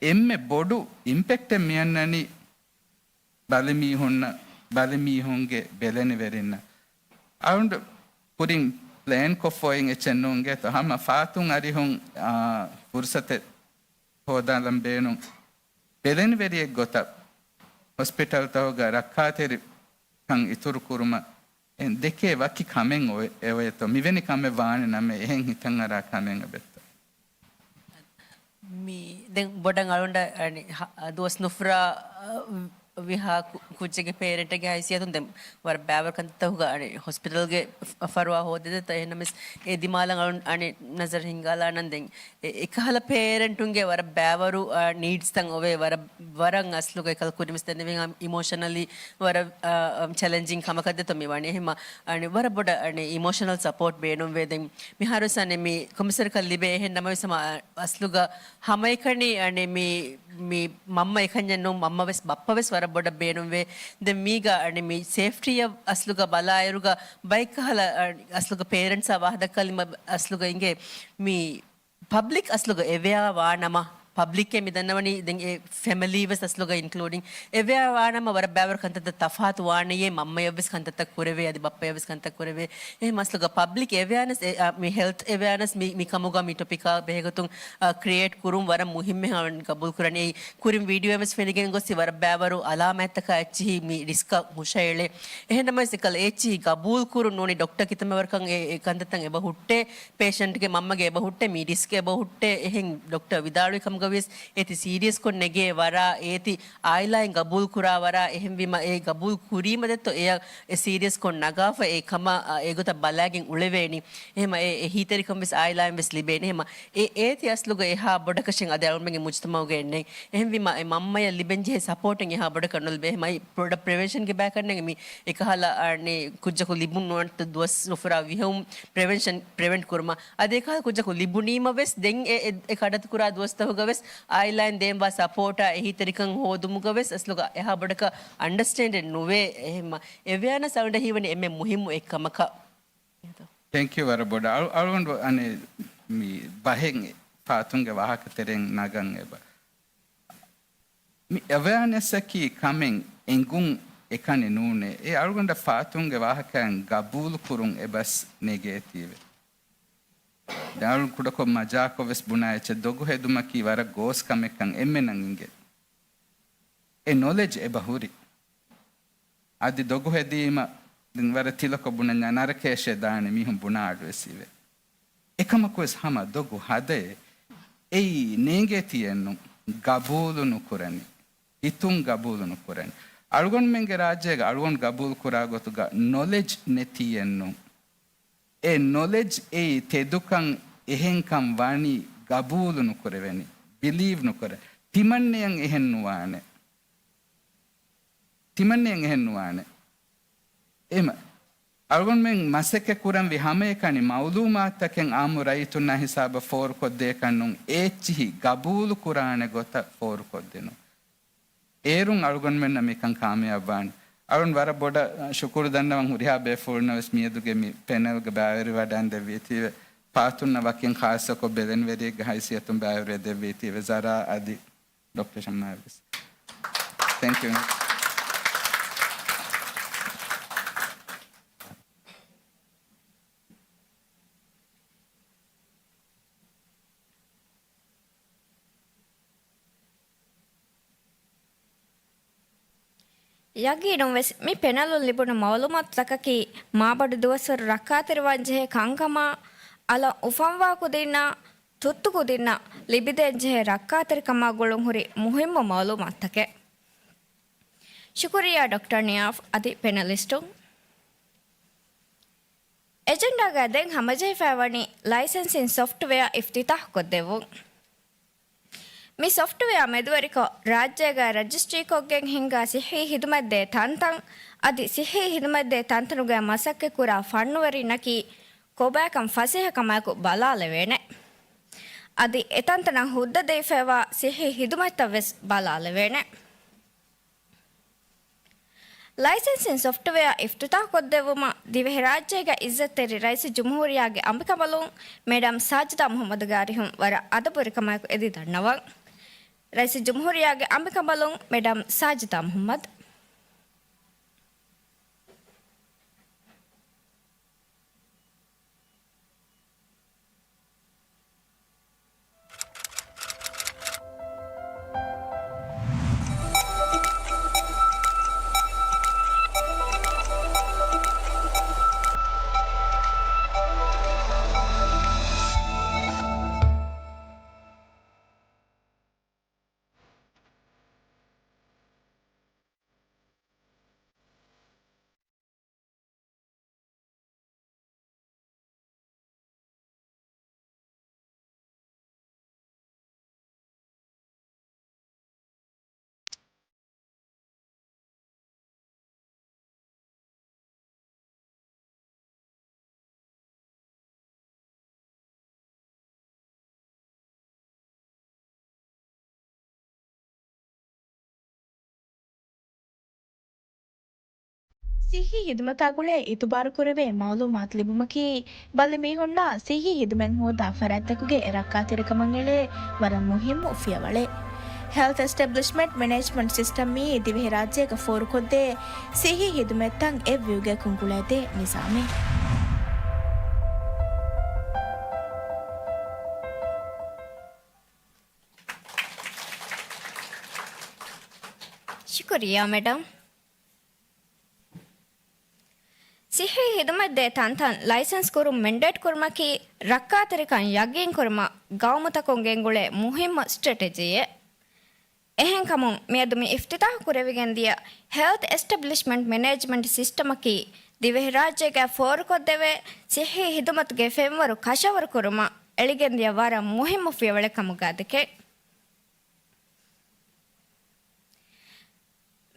އެންމެ ބޮޑު އިމްޕެކްޓެއް މިއަންނަނީ ބަލިމީހުންނަށް، ބަލިމީހުންގެ ބެލެނިވެރިންނަށް. އަޅުގަނޑު ކުރިން ޕްލޭން ކޮށްފައި އެއްޗެއް ނޫން ގޭތޯ. ހަމަ ފާތުން އަރިހުން، އާ، ފުރުސަތެއް ހޯދާލަން ބޭނުން. ބެލެނިވެރިއެއް ގޮތަށް ހޮސްޕިޓަލްތަކުގަ ރައްކާތެރިކަން އިތުރު ކުރުމަށް ދެކޭ ވަކި ކަމެއް އޮވެ-، އެވޭތޯ. މިވެނި ކަމެއް ވާނެ ނަމަ އެހެން ހިތަށް އަރާ ކަމެއް އެބައޮތްތޯ. މި ދެން ބޮޑަށް އަޅުގަނޑަށް އަނެއް ހަ-، ދުވަސް ނުފުރާ، އަ، ވިހާ ކު-، ކުއްޖެއްގެ ޕޭރެންޓެއްގެ ހައިސިއްޔަތުން ދެން ވަރަށް ބައިވަރު ކަންތައްތަކުގަ އަނެއް ހޮސްޕިޓަލްގެ ފަ-، ފަރުވާ ހޯދެދޭތޯ. އެހެންނަމަވެސް އެ ދިމާލަށް އަޅު-، އަނެއް ނަޒަރު ހިންގާލާނަން ދެން އެ-، އެކަހަލަ ޕޭރެންޓުންގެ ވަރަށް ބައިވަރު، އަ، ނީޑްސްތައް އޮވޭ. ވަރަށް، ވަރަށް އަސްލުގަ އެކަލަ ކުރިމަސް ދެންނެވި އިމޯޝަނަލީ ވަރަށް، އަ، އަ، ޗެލެންޖިން ކަމަކަށް ދެތޯ މި ވަނީ. އެހެންމަ އަނެއް ވަރަށް ބޮޑަށް އަނެއް އިމޯޝަނަލް ސަޕޯޓް ބޭނުންވޭ. ދެން މިހާރު ވެސް އަނެއް މި ކޮމިސަރަކަށް ލިބޭ. އެހެން ނަމަވެސް ހަމަ އަ-، އަސްލުގަ ހަމައެކަނި އަނެއް މި، މި މަންމަ އެކަންޏެއް ނޫން، މަންމަވެސް ބައްޕަވެސް ވަރަށް ބޮޑަށް ބޭނުންވޭ. ދެން މީގަ އަނެއް މި ސޭފްޓީއަށް އަސްލުގަ ބަލާއިރުގަ ބައެއްކަހަލަ އަ-، އަސްލުގަ ޕޭރެންޓްސާ ވާހަކަ ދައްކާލީމަ އަސްލުގަ އިނގޭ މި ޕަބްލިކް އަސްލުގަ އެވެއާ ވާނަމަ، ޕަބްލިކްއޭ މި ދަންނަވަނީ ދެން އެ ފެމިލީ ވެސް އަސްލުގަ އިންކްލޫޑިން އެވެއާ ވާނަމަ ވަރަށް ބައިވަރު ކަންތައްތައް ތަފާތު ވާނެޔޭ، މަންމަޔަށް ވެސް ކަންތައްތައް ކުރެވޭ، އަދި ބައްޕަޔަށް ވެސް ކަންތައް ކުރެވޭ. އެހެން އަސްލުގަ ޕަބްލިކް އެވެއާނަސް އެ، އަ، މި ހެލްތް އެވެއާނަސް މި، މި ކަމުގަ މި ޓޮޕިކާ ބެހޭގޮތުން، އަ، ކްރިއޭޓް ކުރުން ވަރަށް މުހިއްމެއް ހަމަ ގަބޫލު ކުރަނީ. އެއީ ކުރިން ވީޑިއޯއެއް ވެސް ފެނިގެން ގޮސް ވަރަށް ބައިވަރު އަލާމާތްތަކާ އެއްޗިހި މި ރިސްކަށް ހުށައެޅޭ. އެހެން ނަމަވެސް އެކަލަ އެއްޗިހި ގަބޫލު ކުރުން ނޫނީ ޑޮކްޓަ ކިތަންމެ ވަރަކަށް އެ، އެ ކަންތައްތައް އެބަ ހުއްޓޭ. ޕޭޝަންޓްގެ މަންމަގެ އެބަ ހުއްޓޭ، މީ ރިސްކް އެބަ ހުއްޓޭ. އެހެން ޑޮކްޓަރ ވިދާޅުވި ކަމުގަ ވިޔަސް އޭތި ސީރިއަސް ކޮށް ނެގޭ ވަރާ، އޭތި އާއިލާއިން ގަބޫލު ކުރާ ވަރާ، އެހެންވީމަ އެ ގަބޫލު ކުރީމަ ދެއްތޯ އެއަށް އެ ސީރިއަސް ކޮށް ނަގާފަ އެ ކަމަށް، އަ، އެގޮތަށް ބަލާގެން އުޅެވޭނީ. އެހެމަ އެ، އެހީތެރިކަން ވެސް އާއިލާއިން ވެސް ލިބޭނެ. އެހެމަ އެ އޭތި އަސްލުގަ އެހާ ބޮޑަކަށެއް އަދި އަޅުގަނޑުމެންގެ މުޖުތަމައުގަ އެއްނެތް. އެހެންވީމަ އެ މަންމަޔަށް ލިބެންޖެހޭ ސަޕޯޓެއް އެހާ ބޮޑަކަށް ނުލިބޭ. އެހެމަ އެ ޕްރޮޑަ-، ޕްރިވެންޝަންގެ ބަޔަކަށް ނޭނގެ މި އެކަހަލަ އަނެއް ކުއްޖަކު ލިބުން ނުވަތަ ދުވަސް ނުފުރާ ވިހެއުން ޕްރިވެންޝަން ޕްރިވެންޓް ކުރުމަށް. އަދި އެކަހަލަ ކުއްޖަކު ލިބުނީމަ ވެސް ދެން އެ، އެ، އެ ކަޑައްތު ކުރާ ދުވަސްތަކުގަ ވެސް އާއިލާއިން ދޭންވާ ސަޕޯޓާ އެހީތެރިކަން ހޯދުމުގަ ވެސް އަސްލުގަ އެހާ ބޮޑަކަށް އަންޑަސްޓޭންޑެއް ނުވޭ. އެހެމަ އެވެއާނަސް އަޅުގަނޑަށް ހީވަނީ އެންމެ މުހިއްމު އެއްކަމަކަށް. ތެންކް ޔޫ ވަރަށް ބޮޑަށް. އަޅު-، އަޅުގަނޑު އަނެއް މި ބަހެއް ފާތުންގެ ވާހަކަ ތެރެއިން ނަގަން އެބަ. މި އެވެއާނެސްއަކީ ކަމެއް އެނގުން އެކަނި ނޫނޭ. އެ އަޅުގަނޑަށް ފާތުންގެ ވާހަކައިން ގަބޫލު ކުރުން އެބަސް ނެގޭތީވެ. ދެން އަޅު ކުޑަކޮށް މަޖާކޮށް ވެސް ބުނާ އެއްޗެއް ދޮގު ހެދުމަކީ ވަރަށް ގޯސް ކަމެއްކަން އެންމެނަށް އިނގޭ. އެ ނޮލެޖް އެބަ ހުރި. އަދި ދޮގު ހެދީމަ ދެން ވަރަށް ތިލަކޮށް ބުނަންޏާ ނަރަކަޔަށޭ ދާނެ މީހުން ބުނާ އަޑުވެސް އިވޭ. އެކަމަކުވެސް ހަމަ ދޮގު ހަދައޭ. އެއީ ނޭނގޭ ތިއެއްނު. ގަބޫލު ނުކުރަނީ. ހިތުން ގަބޫލު ނުކުރަނީ. އަޅުގަނޑުމެންގެ ރާއްޖޭގަ އަޅުގަނޑު ގަބޫލު ކުރާ ގޮތުގަ ނޮލެޖް ނެތީއެއްނު. އެ ނޮލެޖް އެއީ ތެދުކަން އެހެންކަން ވަނީ ގަބޫލު ނުކުރެވެނީ. ބިލީވް ނުކުރެ. ތިމަންނެއަށް އެހެން ނުވާނެ. ތިމަންނެއަށް އެހެން ނުވާނެ. އެމަ، އަޅުގަނޑުމެން މަސައްކަތް ކުރަންވީ ހަމައެކަނި މައުލޫމާތުތަކެއް އާއްމު ރައްޔިތުންނާ ހިސާބަށް ފޯރުކޮށްދޭކަށް ނޫން، އޭއްޗިހި ގަބޫލު ކުރާނެ ގޮތަށް ފޯރުކޮށްދިނުން. އޭރުން އަޅުގަނޑުމެންނަށް މިކަން ކާމިޔާބުވާނެ. އަޅުން ވަރަށް ބޮޑަށް ޝުކުރު ދަންނަވަން ހުރިހާ ބޭފުޅުންނަށް ވެސް މިއަދުގެ މި ޕެނެލްގެ ބައިވެރިވެވަޑައިން ދެއްވީތީވެ. ފާތުންނަށް ވަކިން ޚާއްޞަކޮށް ބެލެނިވެރިއެއްގެ ހައިސިއްޔަތުން ބައިވެރިވެ ދެއްވީތީވެ. ޒަރާ އަދި ޑޮކްޓަރ ޝަމްމާ ވެސް. ތެންކް ޔޫ. ޔަގީނުންވެސް މި ޕެނަލުން ލިބުނު މައުލޫމާތުތަކަކީ މާބޮޑު ދުވަސްވަރު ރައްކާތެރިވާންޖެހޭ ކަންކަމާ، އަލަށް އުފަންވާ ކުދިންނާ، ތުއްތު ކުދިންނަށް ލިބިދޭންޖެހޭ ރައްކާތެރިކަމާ ގުޅުންހުރި މުހިއްމު މައުލޫމާތުތަކެއް. ޝުކުރިއްޔާ ޑޮކްޓަރ ނިޔާފް އަދި ޕެނަލިސްޓުން. އެޖެންޑާގައި ދެން ހަމަޖެހިފައިވަނީ ލައިސެންސިން ސޮފްޓްވެއާ އިފްތިތާޙުކޮށްދެއްވުން. މި ސޮފްޓްވެއާ މެދުވެރިކޮށް، ރާއްޖޭގައި ރަޖިސްޓްރީކޮށްގެން ހިންގާ ސިއްހީ ހިދުމަތްދޭ ތަންތަން އަދި ސިއްހީ ހިދުމަތްދޭ ތަންތަނުގައި މަސައްކަތްކުރާ ފަންނުވެރިންނަކީ ކޮބާކަން ފަސޭހަކަމާއެކު ބަލާލެވޭނެ. އަދި އެތަންތަނަށް ހުއްދަ ދެވިފައިވާ ސިއްހީ ހިދުމަތްތައްވެސް ބަލާލެވޭނެ. ލައިސެންސިން ސޮފްޓްވެއާ އިފްތިތާޙުކޮށްދެއްވުމަށް ދިވެހިރާއްޖޭގެ އިއްޒަތްތެރި ރައީސުލްޖުމްހޫރިއްޔާގެ އަނބިކަނބަލުން މެޑަމް ސާޖިދާ މުޙައްމަދުގެ އަރިހުން ވަރަށް އަދަބުވެރިކަމާއެކު އެދި ދަންނަވަން. ރައީސުލްޖުމްހޫރިއްޔާގެ އަނބިކަނބަލުން މެޑަމް ސާޖިދާ މުޙައްމަދު. ސިއްހީ ހިދުމަތާ ގުޅޭ އިތުބާރު ކުރެވޭ މައުލޫމާތު ލިބުމަކީ، ބަލި މީހުންނާ ސިއްހީ ހިދުމަތް ހޯދާ ފަރާތްތަކުގެ ރައްކާތެރިކަމަށް އެޅޭ ވަރަށް މުހިއްމު ފިޔަވަޅެއް. ހެލްތް އެސްޓެބްލިޝްމަންޓް މެނޭޖްމަންޓް ސިސްޓަމް މީ ދިވެހިރާއްޖޭގަ ފޯރުކޮށްދޭ ސިއްހީ ހިދުމަތްތައް އެއްވެއުގައި ކުންކުޅައިދޭ ނިޒާމެއް. ޝުކުރިއްޔާ، މެޑަމް. ސިއްހީ ހިދުމަތްދޭ ތަންތަން ލައިސަންސް ކުރުން މެންޑޭޓް ކުރުމަކީ، ރައްކާތެރިކަން ޔަގީން ކުރުމަށް ގައުމުތަކުން ގެންގުޅޭ މުހިއްމު ސްޓްރެޓެޖީއެއް. އެހެންކަމުން، މިއަދު މި އިފްތިތާހު ކުރެވިގެންދިޔަ ހެލްތް އެސްޓެބްލިޝްމަންޓް މެނޭޖްމަންޓް ސިސްޓަމަކީ، ދިވެހިރާއްޖޭގަ ފޯރުކޮށްދެވޭ ސިއްހީ ހިދުމަތުގެ ފެންވަރު ކަށަވަރު ކުރުމަށް އެޅިގެންދިޔަ ވަރަށް މުހިއްމު ފިޔަވަޅެއް ކަމުގައި ދެކެން.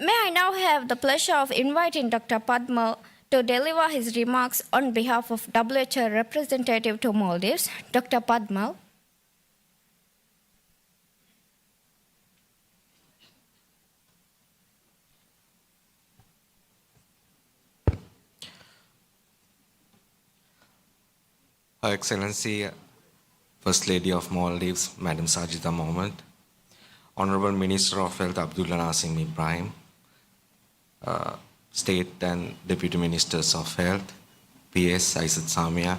May I now have the pleasure of inviting Doctor Padmal to deliver his remarks on behalf of W H O representative to Maldives, Doctor Padmal. Her Excellency, First Lady of Maldives, Madam Sajida Mohammed, Honorable Minister of Health Abdullah Nasim Ibrahim, uh, State and Deputy Ministers of Health, P S Aisat Samia,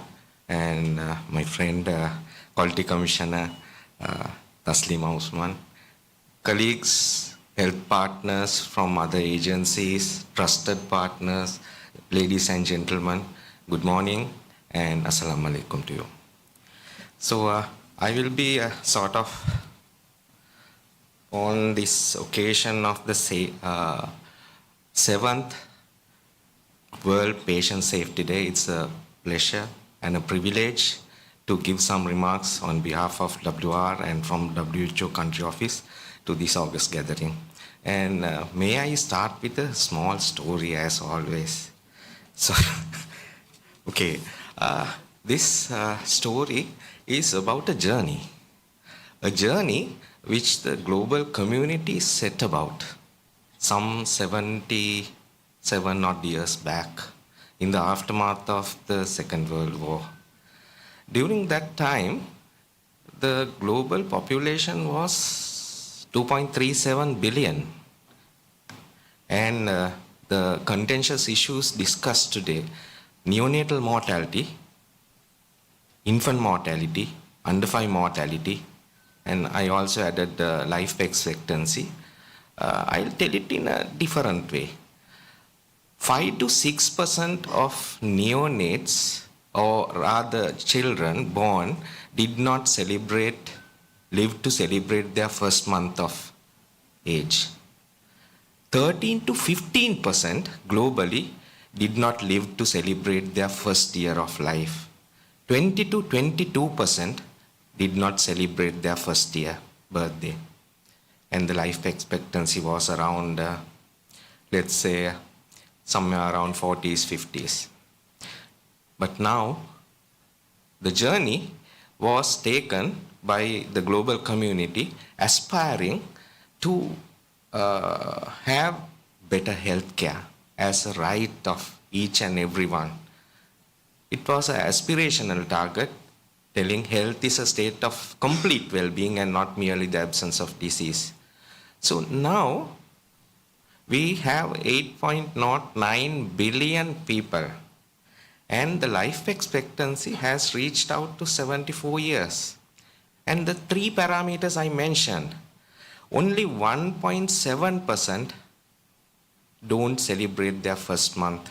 and, uh, my friend, uh, Quality Commissioner, uh, Taslima Usman, colleagues, health partners from other agencies, trusted partners, ladies and gentlemen, good morning and Assalamu alaikum to you. So, uh, I will be, uh, sort of on this occasion of the sa-, uh, seventh World Patient Safety Day. It's a pleasure and a privilege to give some remarks on behalf of W R and from W H O country office to this August gathering. And, uh, may I start with a small story as always? So, okay, uh, this, uh, story is about a journey, a journey which the global community set about some seventy-seven odd years back in the aftermath of the Second World War. During that time, the global population was two point three seven billion. And, uh, the contentious issues discussed today, neonatal mortality, infant mortality, under five mortality, and I also added the life expectancy. Uh, I'll tell it in a different way. Five to six percent of neonates, or rather children born, did not celebrate, live to celebrate their first month of age. Thirteen to fifteen percent globally did not live to celebrate their first year of life. Twenty to twenty-two percent did not celebrate their first year birthday. And the life expectancy was around, uh, let's say, somewhere around forties, fifties. But now, the journey was taken by the global community aspiring to, uh, have better health care as a right of each and everyone. It was an aspirational target, telling health is a state of complete well-being and not merely the absence of disease. So now, we have eight point zero nine billion people, and the life expectancy has reached out to seventy-four years. And the three parameters I mentioned, only one point seven percent don't celebrate their first month,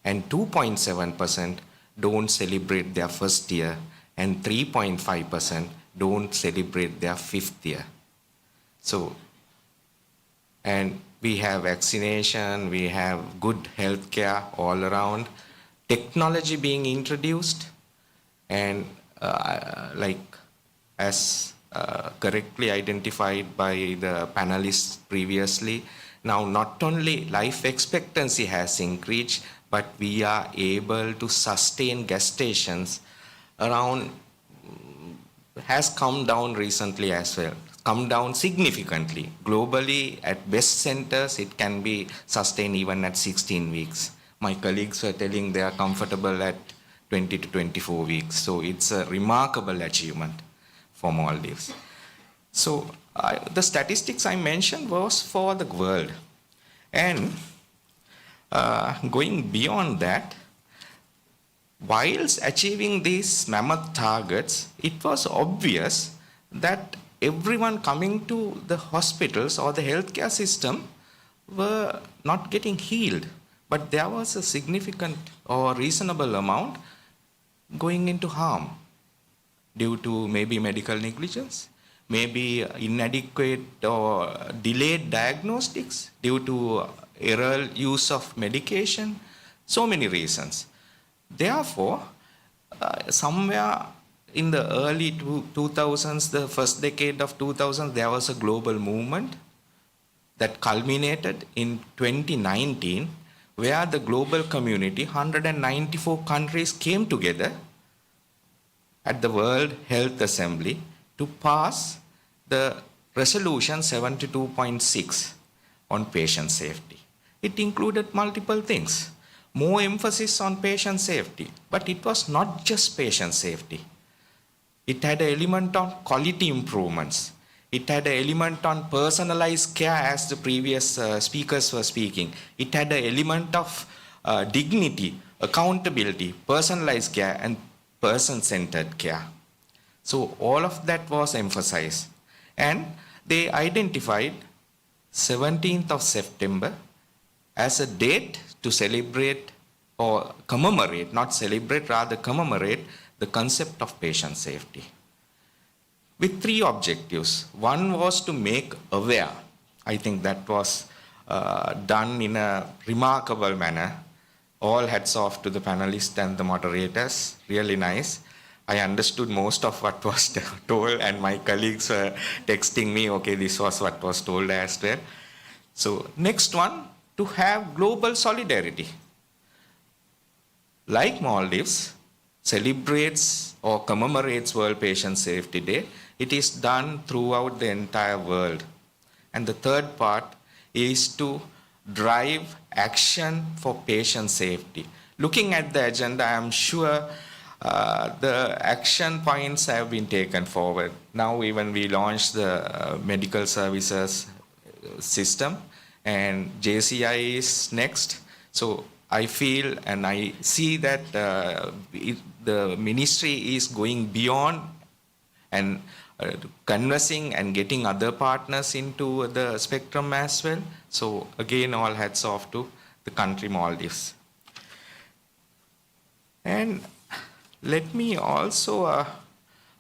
and two point seven percent don't celebrate their first year, and three point five percent don't celebrate their fifth year. So, and we have vaccination, we have good healthcare all around, technology being introduced, and, uh, like, as, uh, correctly identified by the panelists previously, now not only life expectancy has increased, but we are able to sustain gestations around has come down recently as well, come down significantly. Globally, at best centers, it can be sustained even at sixteen weeks. My colleagues were telling they are comfortable at twenty to twenty-four weeks. So it's a remarkable achievement for Maldives. So I, the statistics I mentioned was for the world. And uh, going beyond that, whilst achieving these mammoth targets, it was obvious that everyone coming to the hospitals or the healthcare system were not getting healed, but there was a significant or reasonable amount going into harm due to maybe medical negligence, maybe inadequate or delayed diagnostics due to error use of medication, so many reasons. Therefore, uh, somewhere in the early two, two thousands, the first decade of two thousands, there was a global movement that culminated in twenty nineteen, where the global community, hundred and ninety-four countries, came together at the World Health Assembly to pass the Resolution seventy-two point six on patient safety. It included multiple things. More emphasis on patient safety, but it was not just patient safety. It had an element on quality improvements. It had an element on personalized care, as the previous uh, speakers were speaking. It had an element of uh, dignity, accountability, personalized care, and person centered care. So, all of that was emphasized. And they identified seventeenth of September as a date to celebrate or commemorate, not celebrate, rather commemorate the concept of patient safety with three objectives. One was to make aware. I think that was uh, done in a remarkable manner. All hats off to the panelists and the moderators. Really nice. I understood most of what was told, and my colleagues were texting me, "Okay, this was what was told as well." So, next one, to have global solidarity. Like Maldives celebrates or commemorates World Patient Safety Day, it is done throughout the entire world. And the third part is to drive action for patient safety. Looking at the agenda, I'm sure uh, the action points have been taken forward. Now, even we launched the uh, medical services system, and J C I is next. So I feel and I see that uh, it, the ministry is going beyond and uh, conversing and getting other partners into the spectrum as well. So again, all hats off to the country Maldives. And let me also uh,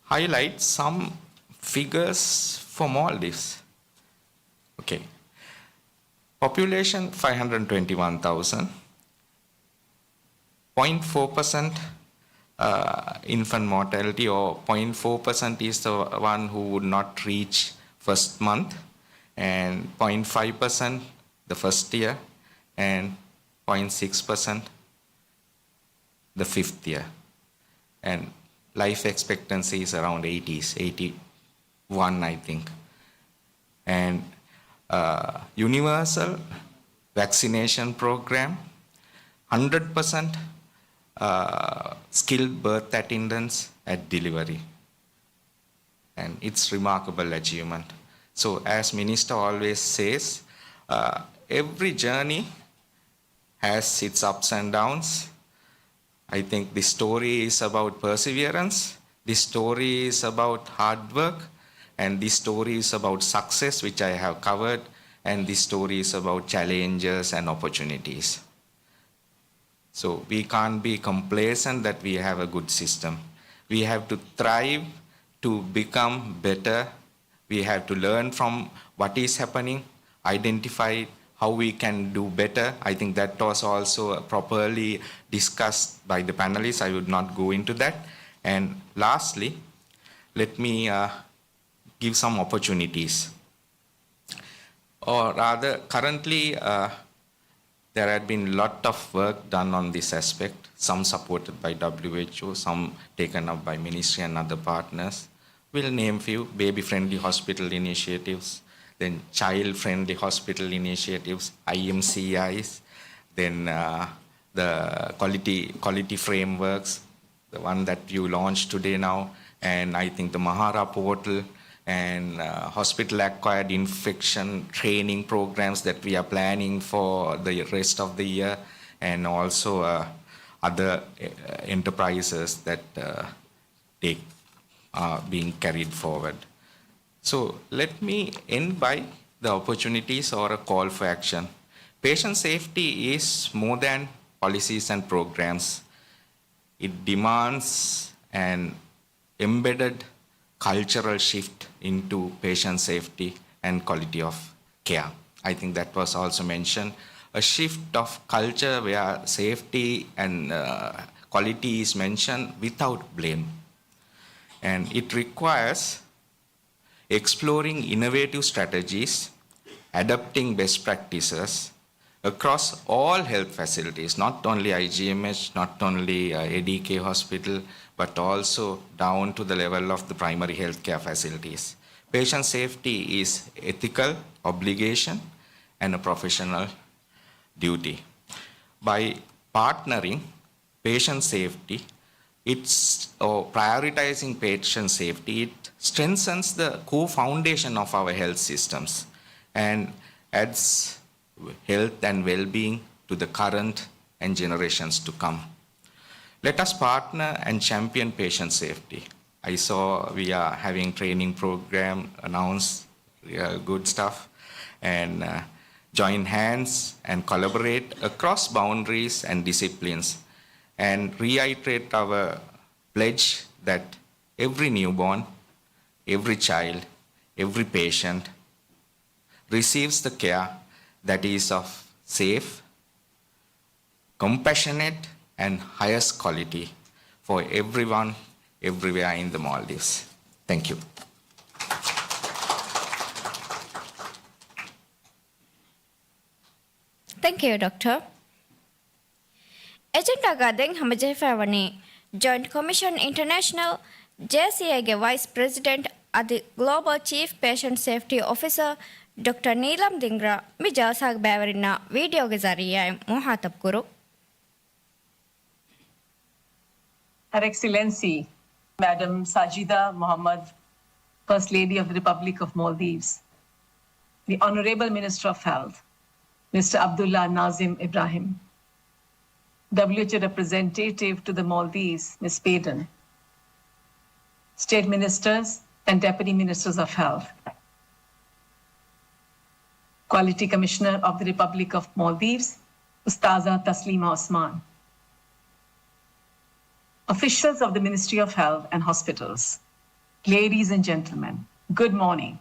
highlight some figures for Maldives. Okay. Population five hundred twenty-one thousand. zero point four percent uh, infant mortality, or zero point four percent is the one who would not reach first month, and zero point five percent the first year, and zero point six percent the fifth year. And life expectancy is around eighties, eighty-one, I think. And uh, universal vaccination program, hundred percent uh, skilled birth attendants at delivery. And it's remarkable achievement. So, as Minister always says, uh, every journey has its ups and downs. I think this story is about perseverance. This story is about hard work. And this story is about success, which I have covered. And this story is about challenges and opportunities. So we can't be complacent that we have a good system. We have to thrive to become better. We have to learn from what is happening, identify how we can do better. I think that was also properly discussed by the panelists. I would not go into that. And lastly, let me uh, give some opportunities. Or rather, currently, uh, there had been a lot of work done on this aspect, some supported by W H O, some taken up by ministry and other partners. We'll name few: baby-friendly hospital initiatives, then child-friendly hospital initiatives, I M C Is, then uh, the quality, quality frameworks, the one that you launched today now, and I think the Mahara portal and, uh, hospital-acquired infection training programs that we are planning for the rest of the year, and also, uh, other, uh, enterprises that, uh, take, are being carried forward. So let me end by the opportunities or a call for action. Patient safety is more than policies and programs. It demands an embedded cultural shift into patient safety and quality of care. I think that was also mentioned. A shift of culture where safety and, uh, quality is mentioned without blame. And it requires exploring innovative strategies, adapting best practices across all health facilities, not only I G M H, not only, uh, A D K hospital, but also down to the level of the primary healthcare facilities. Patient safety is ethical obligation and a professional duty. By partnering patient safety, it's, or prioritizing patient safety, it strengthens the core foundation of our health systems and adds health and well-being to the current and generations to come. Let us partner and champion patient safety. I saw we are having training program announced, uh, good stuff, and, uh, join hands and collaborate across boundaries and disciplines, and reiterate our pledge that every newborn, every child, every patient receives the care that is of safe, compassionate, and highest quality for everyone, everywhere in the Maldives. Thank you. Thank you, Doctor. އެޖެންޑާގަ ދެން ހަމަޖެހިފައިވަނީ ޖޮއިންޓް ކޮމިޝަން އިންޓަރނޭޝަނަލް، ޖޭސީއައިގެ ވައިސް ޕްރެޒިޑެންޓް އަދި ގްލޯބަލް ޗީފް ޕޭޝަންޓް ސޭފްޓީ އޮފިސަރ ޑޮކްޓަރ ނީލަމް ދިންގްރާ މި ޖަލްސާގެ ބައިވެރިންނާ ވީޑިއޯގެ ޒަރީއާއިން މުހާތަބްކުރުން. Her Excellency, Madam Sajida Mohammed, First Lady of the Republic of Maldives, the Honorable Minister of Health, Mister Abdullah Nazim Ibrahim, W H O representative to the Maldives, Miss Payden, State Ministers and Deputy Ministers of Health, Quality Commissioner of the Republic of Maldives, Ustaza Taslima Osman, officials of the Ministry of Health and hospitals, ladies and gentlemen, good morning.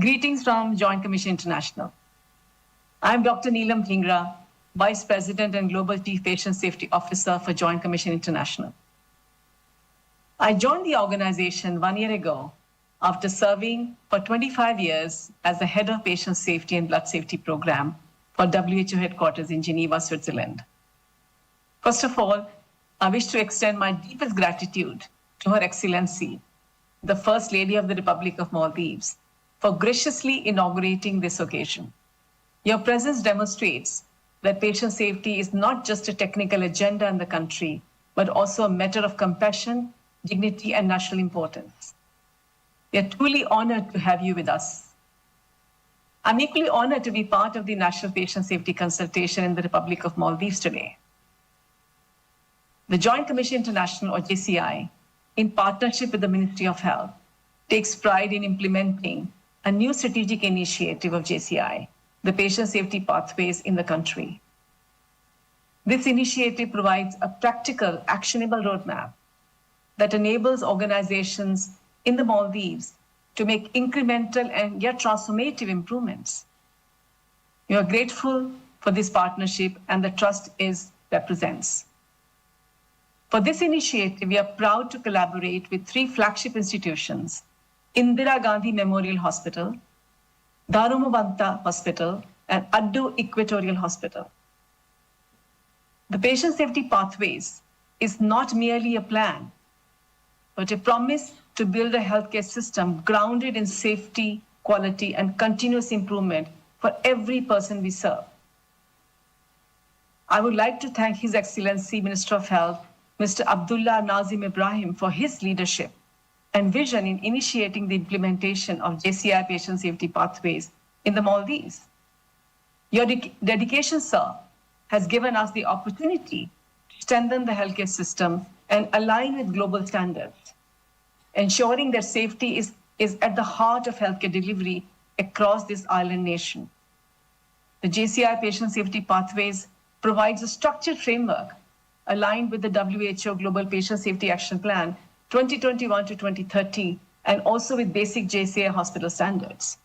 Greetings from Joint Commission International. I am Doctor Neelam Dhingra, Vice President and Global Chief Patient Safety Officer for Joint Commission International. I joined the organization one year ago after serving for twenty-five years as the head of Patient Safety and Blood Safety Program for W H O headquarters in Geneva, Switzerland. First of all, I wish to extend my deepest gratitude to Her Excellency, the First Lady of the Republic of Maldives, for graciously inaugurating this occasion. Your presence demonstrates that patient safety is not just a technical agenda in the country, but also a matter of compassion, dignity, and national importance. We are truly honored to have you with us. I'm equally honored to be part of the National Patient Safety Consultation in the Republic of Maldives today. The Joint Commission International, or J C I, in partnership with the Ministry of Health, takes pride in implementing a new strategic initiative of J C I, the Patient Safety Pathways in the country. This initiative provides a practical, actionable roadmap that enables organizations in the Maldives to make incremental and yet transformative improvements. We are grateful for this partnership and the trust it represents. For this initiative, we are proud to collaborate with three flagship institutions, Indira Gandhi Memorial Hospital, Dharumavanta Hospital, and Addu Equatorial Hospital. The Patient Safety Pathways is not merely a plan, but a promise to build a healthcare system grounded in safety, quality, and continuous improvement for every person we serve. I would like to thank His Excellency Minister of Health, Mister Abdullah Nazim Ibrahim, for his leadership and vision in initiating the implementation of J C I patient safety pathways in the Maldives. Your dec- dedication, sir, has given us the opportunity to strengthen the healthcare system and align with global standards, ensuring that safety is, is at the heart of healthcare delivery across this island nation. The J C I patient safety pathways provides a structured framework aligned with the W H O Global Patient Safety Action Plan twenty twenty-one to twenty thirty and also with basic J C I hospital standards.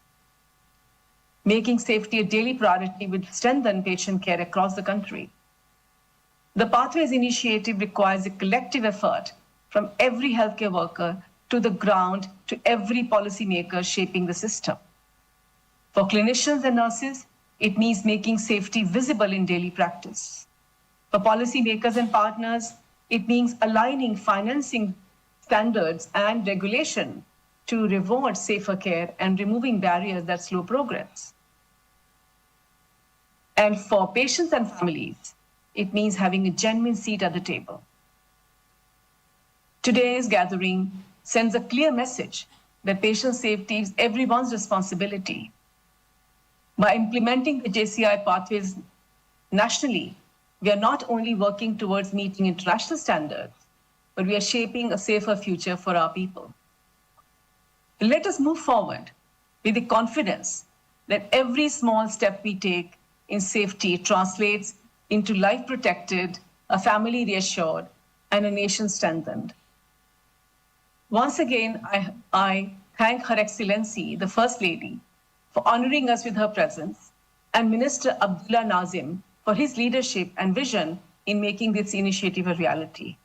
Making safety a daily priority will strengthen patient care across the country. The Pathways Initiative requires a collective effort from every healthcare worker to the ground to every policymaker shaping the system. For clinicians and nurses, it means making safety visible in daily practice. For policymakers and partners, it means aligning financing standards and regulation to reward safer care and removing barriers that slow progress. And for patients and families, it means having a genuine seat at the table. Today's gathering sends a clear message that patient safety is everyone's responsibility. By implementing the J C I pathways nationally, we are not only working towards meeting international standards, but we are shaping a safer future for our people. Let us move forward with the confidence that every small step we take in safety translates into life protected, a family reassured, and a nation strengthened. Once again, I, I thank Her Excellency, the First Lady, for honoring us with her presence, and Minister Abdullah Nazim for his leadership and vision in making this initiative a reality.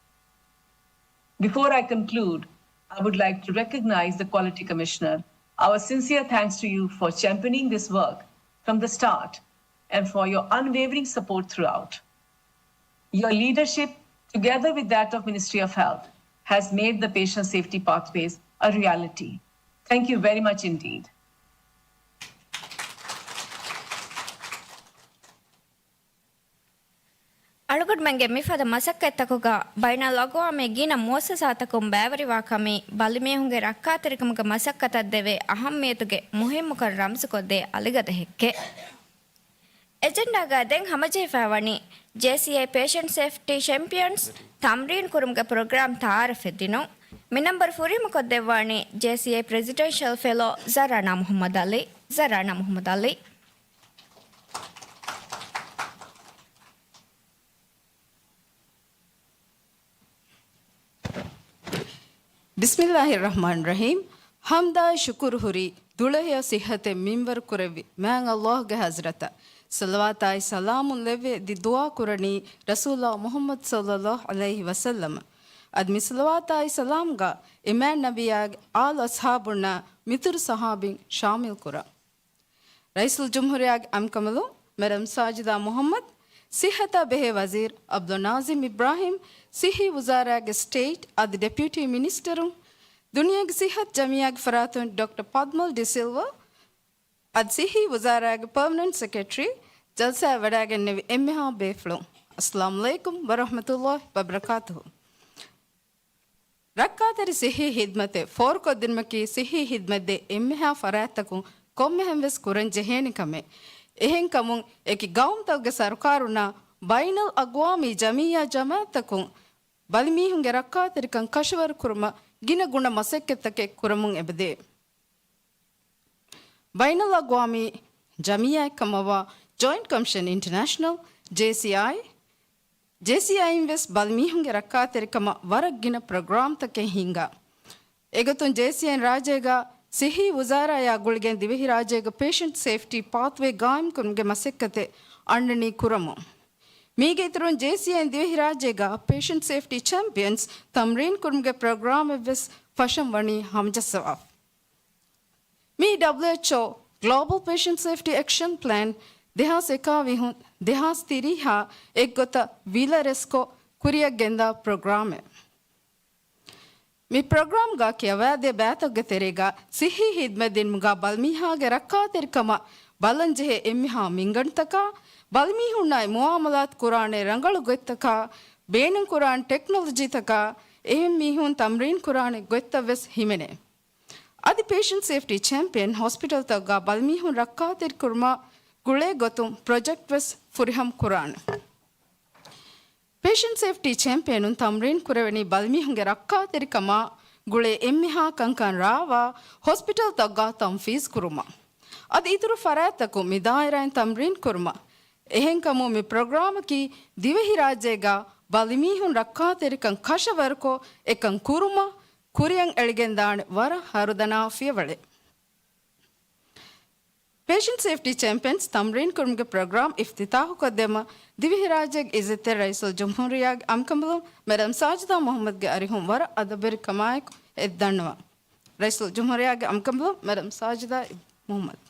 Before I conclude, I would like to recognize the Quality Commissioner. Our sincere thanks to you for championing this work from the start and for your unwavering support throughout. Your leadership, together with that of Ministry of Health, has made the patient safety pathways a reality. Thank you very much indeed. އަޅުގަނޑުމެންގެ މިފަދަ މަސައްކަތްތަކުގަ ބައިނަލްއަގްވާމީ ގިނަ މުއައްސަސާތަކުން ބައިވެރިވާ ކަމީ ބަލިމީހުންގެ ރައްކާތެރިކަމުގެ މަސައްކަތަށް ދެވޭ އަހައްމިޔަތުގެ މުހިއްމުކަން ރަމްޒުކޮށްދޭ އަލިގަދަ ހެއްކެއް. އެޖެންޑާގަ ދެން ހަމަޖެހިފައިވަނީ ޖޭސީއައި ޕޭޝަންޓް ސޭފްޓީ ޗެމްޕިއަންސް ތަމްރީން ކުރުމުގެ ޕްރޮގްރާމް ތައާރަފެއް ދިނުން. މި ނަންބަރު ފުރިހަމަކޮށްދެއްވާނީ ޖޭސީއައި ޕްރެޒިޑެންޝަލް ފެލޯ ޒަރާނާ މުހައްމަދު އަލީ. ޒަރާނާ މުހައްމަދު އަލީ. ބިސްމިއްލާހިއްރަޙްމާނިއްރަޙީމް. ޙަމްދާއި ޝުކުރު ހުރީ ދުޅަހެޔޮ ޞިއްޙަތެއް މިންވަރު ކުރެއްވި މާތް ﷲ ގެ ޙަޟްރަތަށް ޞަލަވާތާއި ސަލާމު ލެއްވެ ދި ދުޢާ ކުރަނީ ރަސޫލާ މުޙައްމަދު ޞައްލައްލާހު ޢަލައިހި ވަސައްލަމަ. އަދި މި ޞަލަވާތާއި ސަލާމްގަ އިމާން ނަބިއްޔާގެ އާލު އަޞްޙާބުންނާ މިތުރު ޞަޙާބީން ޝާމިލް ކުރަން. ރައީސުލްޖުމްހޫރިއްޔާގެ އަންކަމަލު މެޑަމް ސާޖިދާ މުޙައްމަދު ޞިއްޙަތާ ބެހޭ ވަޒީރު ޢަބްދުލް ނާޒިމް އިބްރާހީމް، ޞިއްޙީ ވުޒާރާގެ ސްޓޭޓް އަދި ޑެޕިއުޓީ މިނިސްޓަރުން، ދުނިޔޭގެ ޞިއްޙަތު ޖަމިއްޔާގެ ފަރާތުން ޑޮކްޓަރ ޕަދްމަލް ޑިސިލްވާ އަދި ޞިއްޙީ ވުޒާރާގެ ޕަރމަނެންޓް ސެކްރެޓަރީ ޖަލްސާއަށް ވަޑައިގެންނެވި އެންމެހާ ބޭފުޅުން، އައްސަލާމު ޢަލައިކުމް ވަރަޙްމަތުﷲ ވަބަރަކާތުހު. ރައްކާތެރި ޞިއްޙީ ޚިދްމަތެއް ފޯރުކޮށްދިނުމަކީ ޞިއްޙީ ޚިދްމަތްދޭ އެންމެހާ ފަރާތްތަކުން ކޮންމެހެން ވެސް ކުރަން ޖެހޭނެ ކަމެއް. އެހެންކަމުން، އެކި ގައުމުތަކުގެ ސަރުކާރުންނާ ބައިނަލްއަގްވާމީ ޖަމިއްޔާ ޖަމާޢަތްތަކުން ބަލިމީހުންގެ ރައްކާތެރިކަން ކަށަވަރުކުރުމަށް ގިނަ ގުނަ މަސައްކަތްތަކެއް ކުރަމުން އެބަދޭ. ބައިނަލްއަގްވާމީ ޖަމިއްޔާއެއްކަމަށްވާ ޖޮއިންޓް ކޮމިޝަން އިންޓަރނޭޝަނަލް، ޖޭސީއައި، ޖޭސީއައިން ވެސް ބަލިމީހުންގެ ރައްކާތެރިކަމަށް ވަރަށް ގިނަ ޕްރޮގްރާމްތަކެއް ހިންގާ. އެގޮތުން ޖޭސީއައިން ރާއްޖޭގަ ޞިއްޙީ ވުޒާރާއާ ގުޅިގެން ދިވެހިރާއްޖޭގަ ޕޭޝަންޓް ސޭފްޓީ ޕާތްވޭ ގާއިމްކުރުމުގެ މަސައްކަތެއް އަންނަނީ ކުރަމުން. މީގެ އިތުރުން ޖޭސީއައިން ދިވެހިރާއްޖޭގަ ޕޭޝަންޓް ސޭފްޓީ ޗެމްޕިއަންސް ތަމްރީން ކުރުމުގެ ޕްރޮގްރާމެއް ވެސް ފަށަން ވަނީ ހަމަޖައްސަވާފަ. މީ ޑަބްލިއުއެޗްއޯ ގްލޯބަލް ޕޭޝަންޓް ސޭފްޓީ އެކްޝަން ޕްލޭން ދެހާސް އެކާވީހުން ދެހާސް ތިރީހާ އެއްގޮތަށް ވިލަ ރެސްކޮށް ކުރިއަށް ގެންދާ ޕްރޮގްރާމެއް. މި ޕްރޮގްރާމްގަ ކިޔަވާދޭ ބައިތަކުގެ ތެރޭގަ ޞިއްޙީ ޚިދްމަތް ދިނުމުގަ ބަލިމީހާގެ ރައްކާތެރިކަމަށް ބަލަންޖެހޭ އެންމެހާ މިންގަނޑުތަކާ، ބަލިމީހުންނާއި މުއާމަލާތު ކުރާނެ ރަނގަޅު ގޮތްތަކާ، ބޭނުންކުރާނެ ޓެކްނޮލޮޖީތަކާ، އެހެން މީހުން ތަމްރީން ކުރާނެ ގޮތްތައް ވެސް ހިމެނޭ. އަދި ޕޭޝަންޓް ސޭފްޓީ ޗެމްޕިއަން ހޮސްޕިޓަލްތަކުގަ ބަލިމީހުން ރައްކާތެރިކުރުމާ ގުޅޭ ގޮތުން ޕްރޮޖެކްޓް ވެސް ފުރިހަމަ ކުރާނެ. ޕޭޝަންޓް ސޭފްޓީ ޗެމްޕިއަނުން ތަމްރީން ކުރެވެނީ ބަލިމީހުންގެ ރައްކާތެރިކަމާ ގުޅޭ އެންމެހާ ކަންކަން ރާވާ ހޮސްޕިޓަލްތަކުގަ ތަންފީޒް ކުރުމަށް. އަދި އިތުރު ފަރާތްތަކުން މި ދާއިރާއިން ތަމްރީން ކުރުމަށް. އެހެންކަމުން މި ޕްރޮގްރާމަކީ ދިވެހިރާއްޖޭގަ ބަލިމީހުން ރައްކާތެރިކަން ކަށަވަރުކޮށް އެކަން ކުރުމަށް ކުރިއަށް އެޅިގެންދާނެ ވަރަށް ހަރުދަނާ ފިޔަވަޅެއް. ޕޭޝަންޓް ސޭފްޓީ ޗެމްޕިއަންސް ތަމްރީން ކުރުމުގެ ޕްރޮގްރާމް އިފްތިތާހުކޮށްދެއްވުމަށް ދިވެހިރާއްޖޭގެ އިއްޒަތްތެރި ރައީސުލްޖުމްހޫރިއްޔާގެ އަނބިކަނބަލުން މެޑަމް ސާޖިދާ މުޙައްމަދުގެ އަރިހުން ވަރަށް އަދަބުވެރިކަމާއެކު އެދަންނަވަން. ރައީސުލްޖުމްހޫރިއްޔާގެ އަނބިކަނބަލުން މެޑަމް ސާޖިދާ މުޙައްމަދު.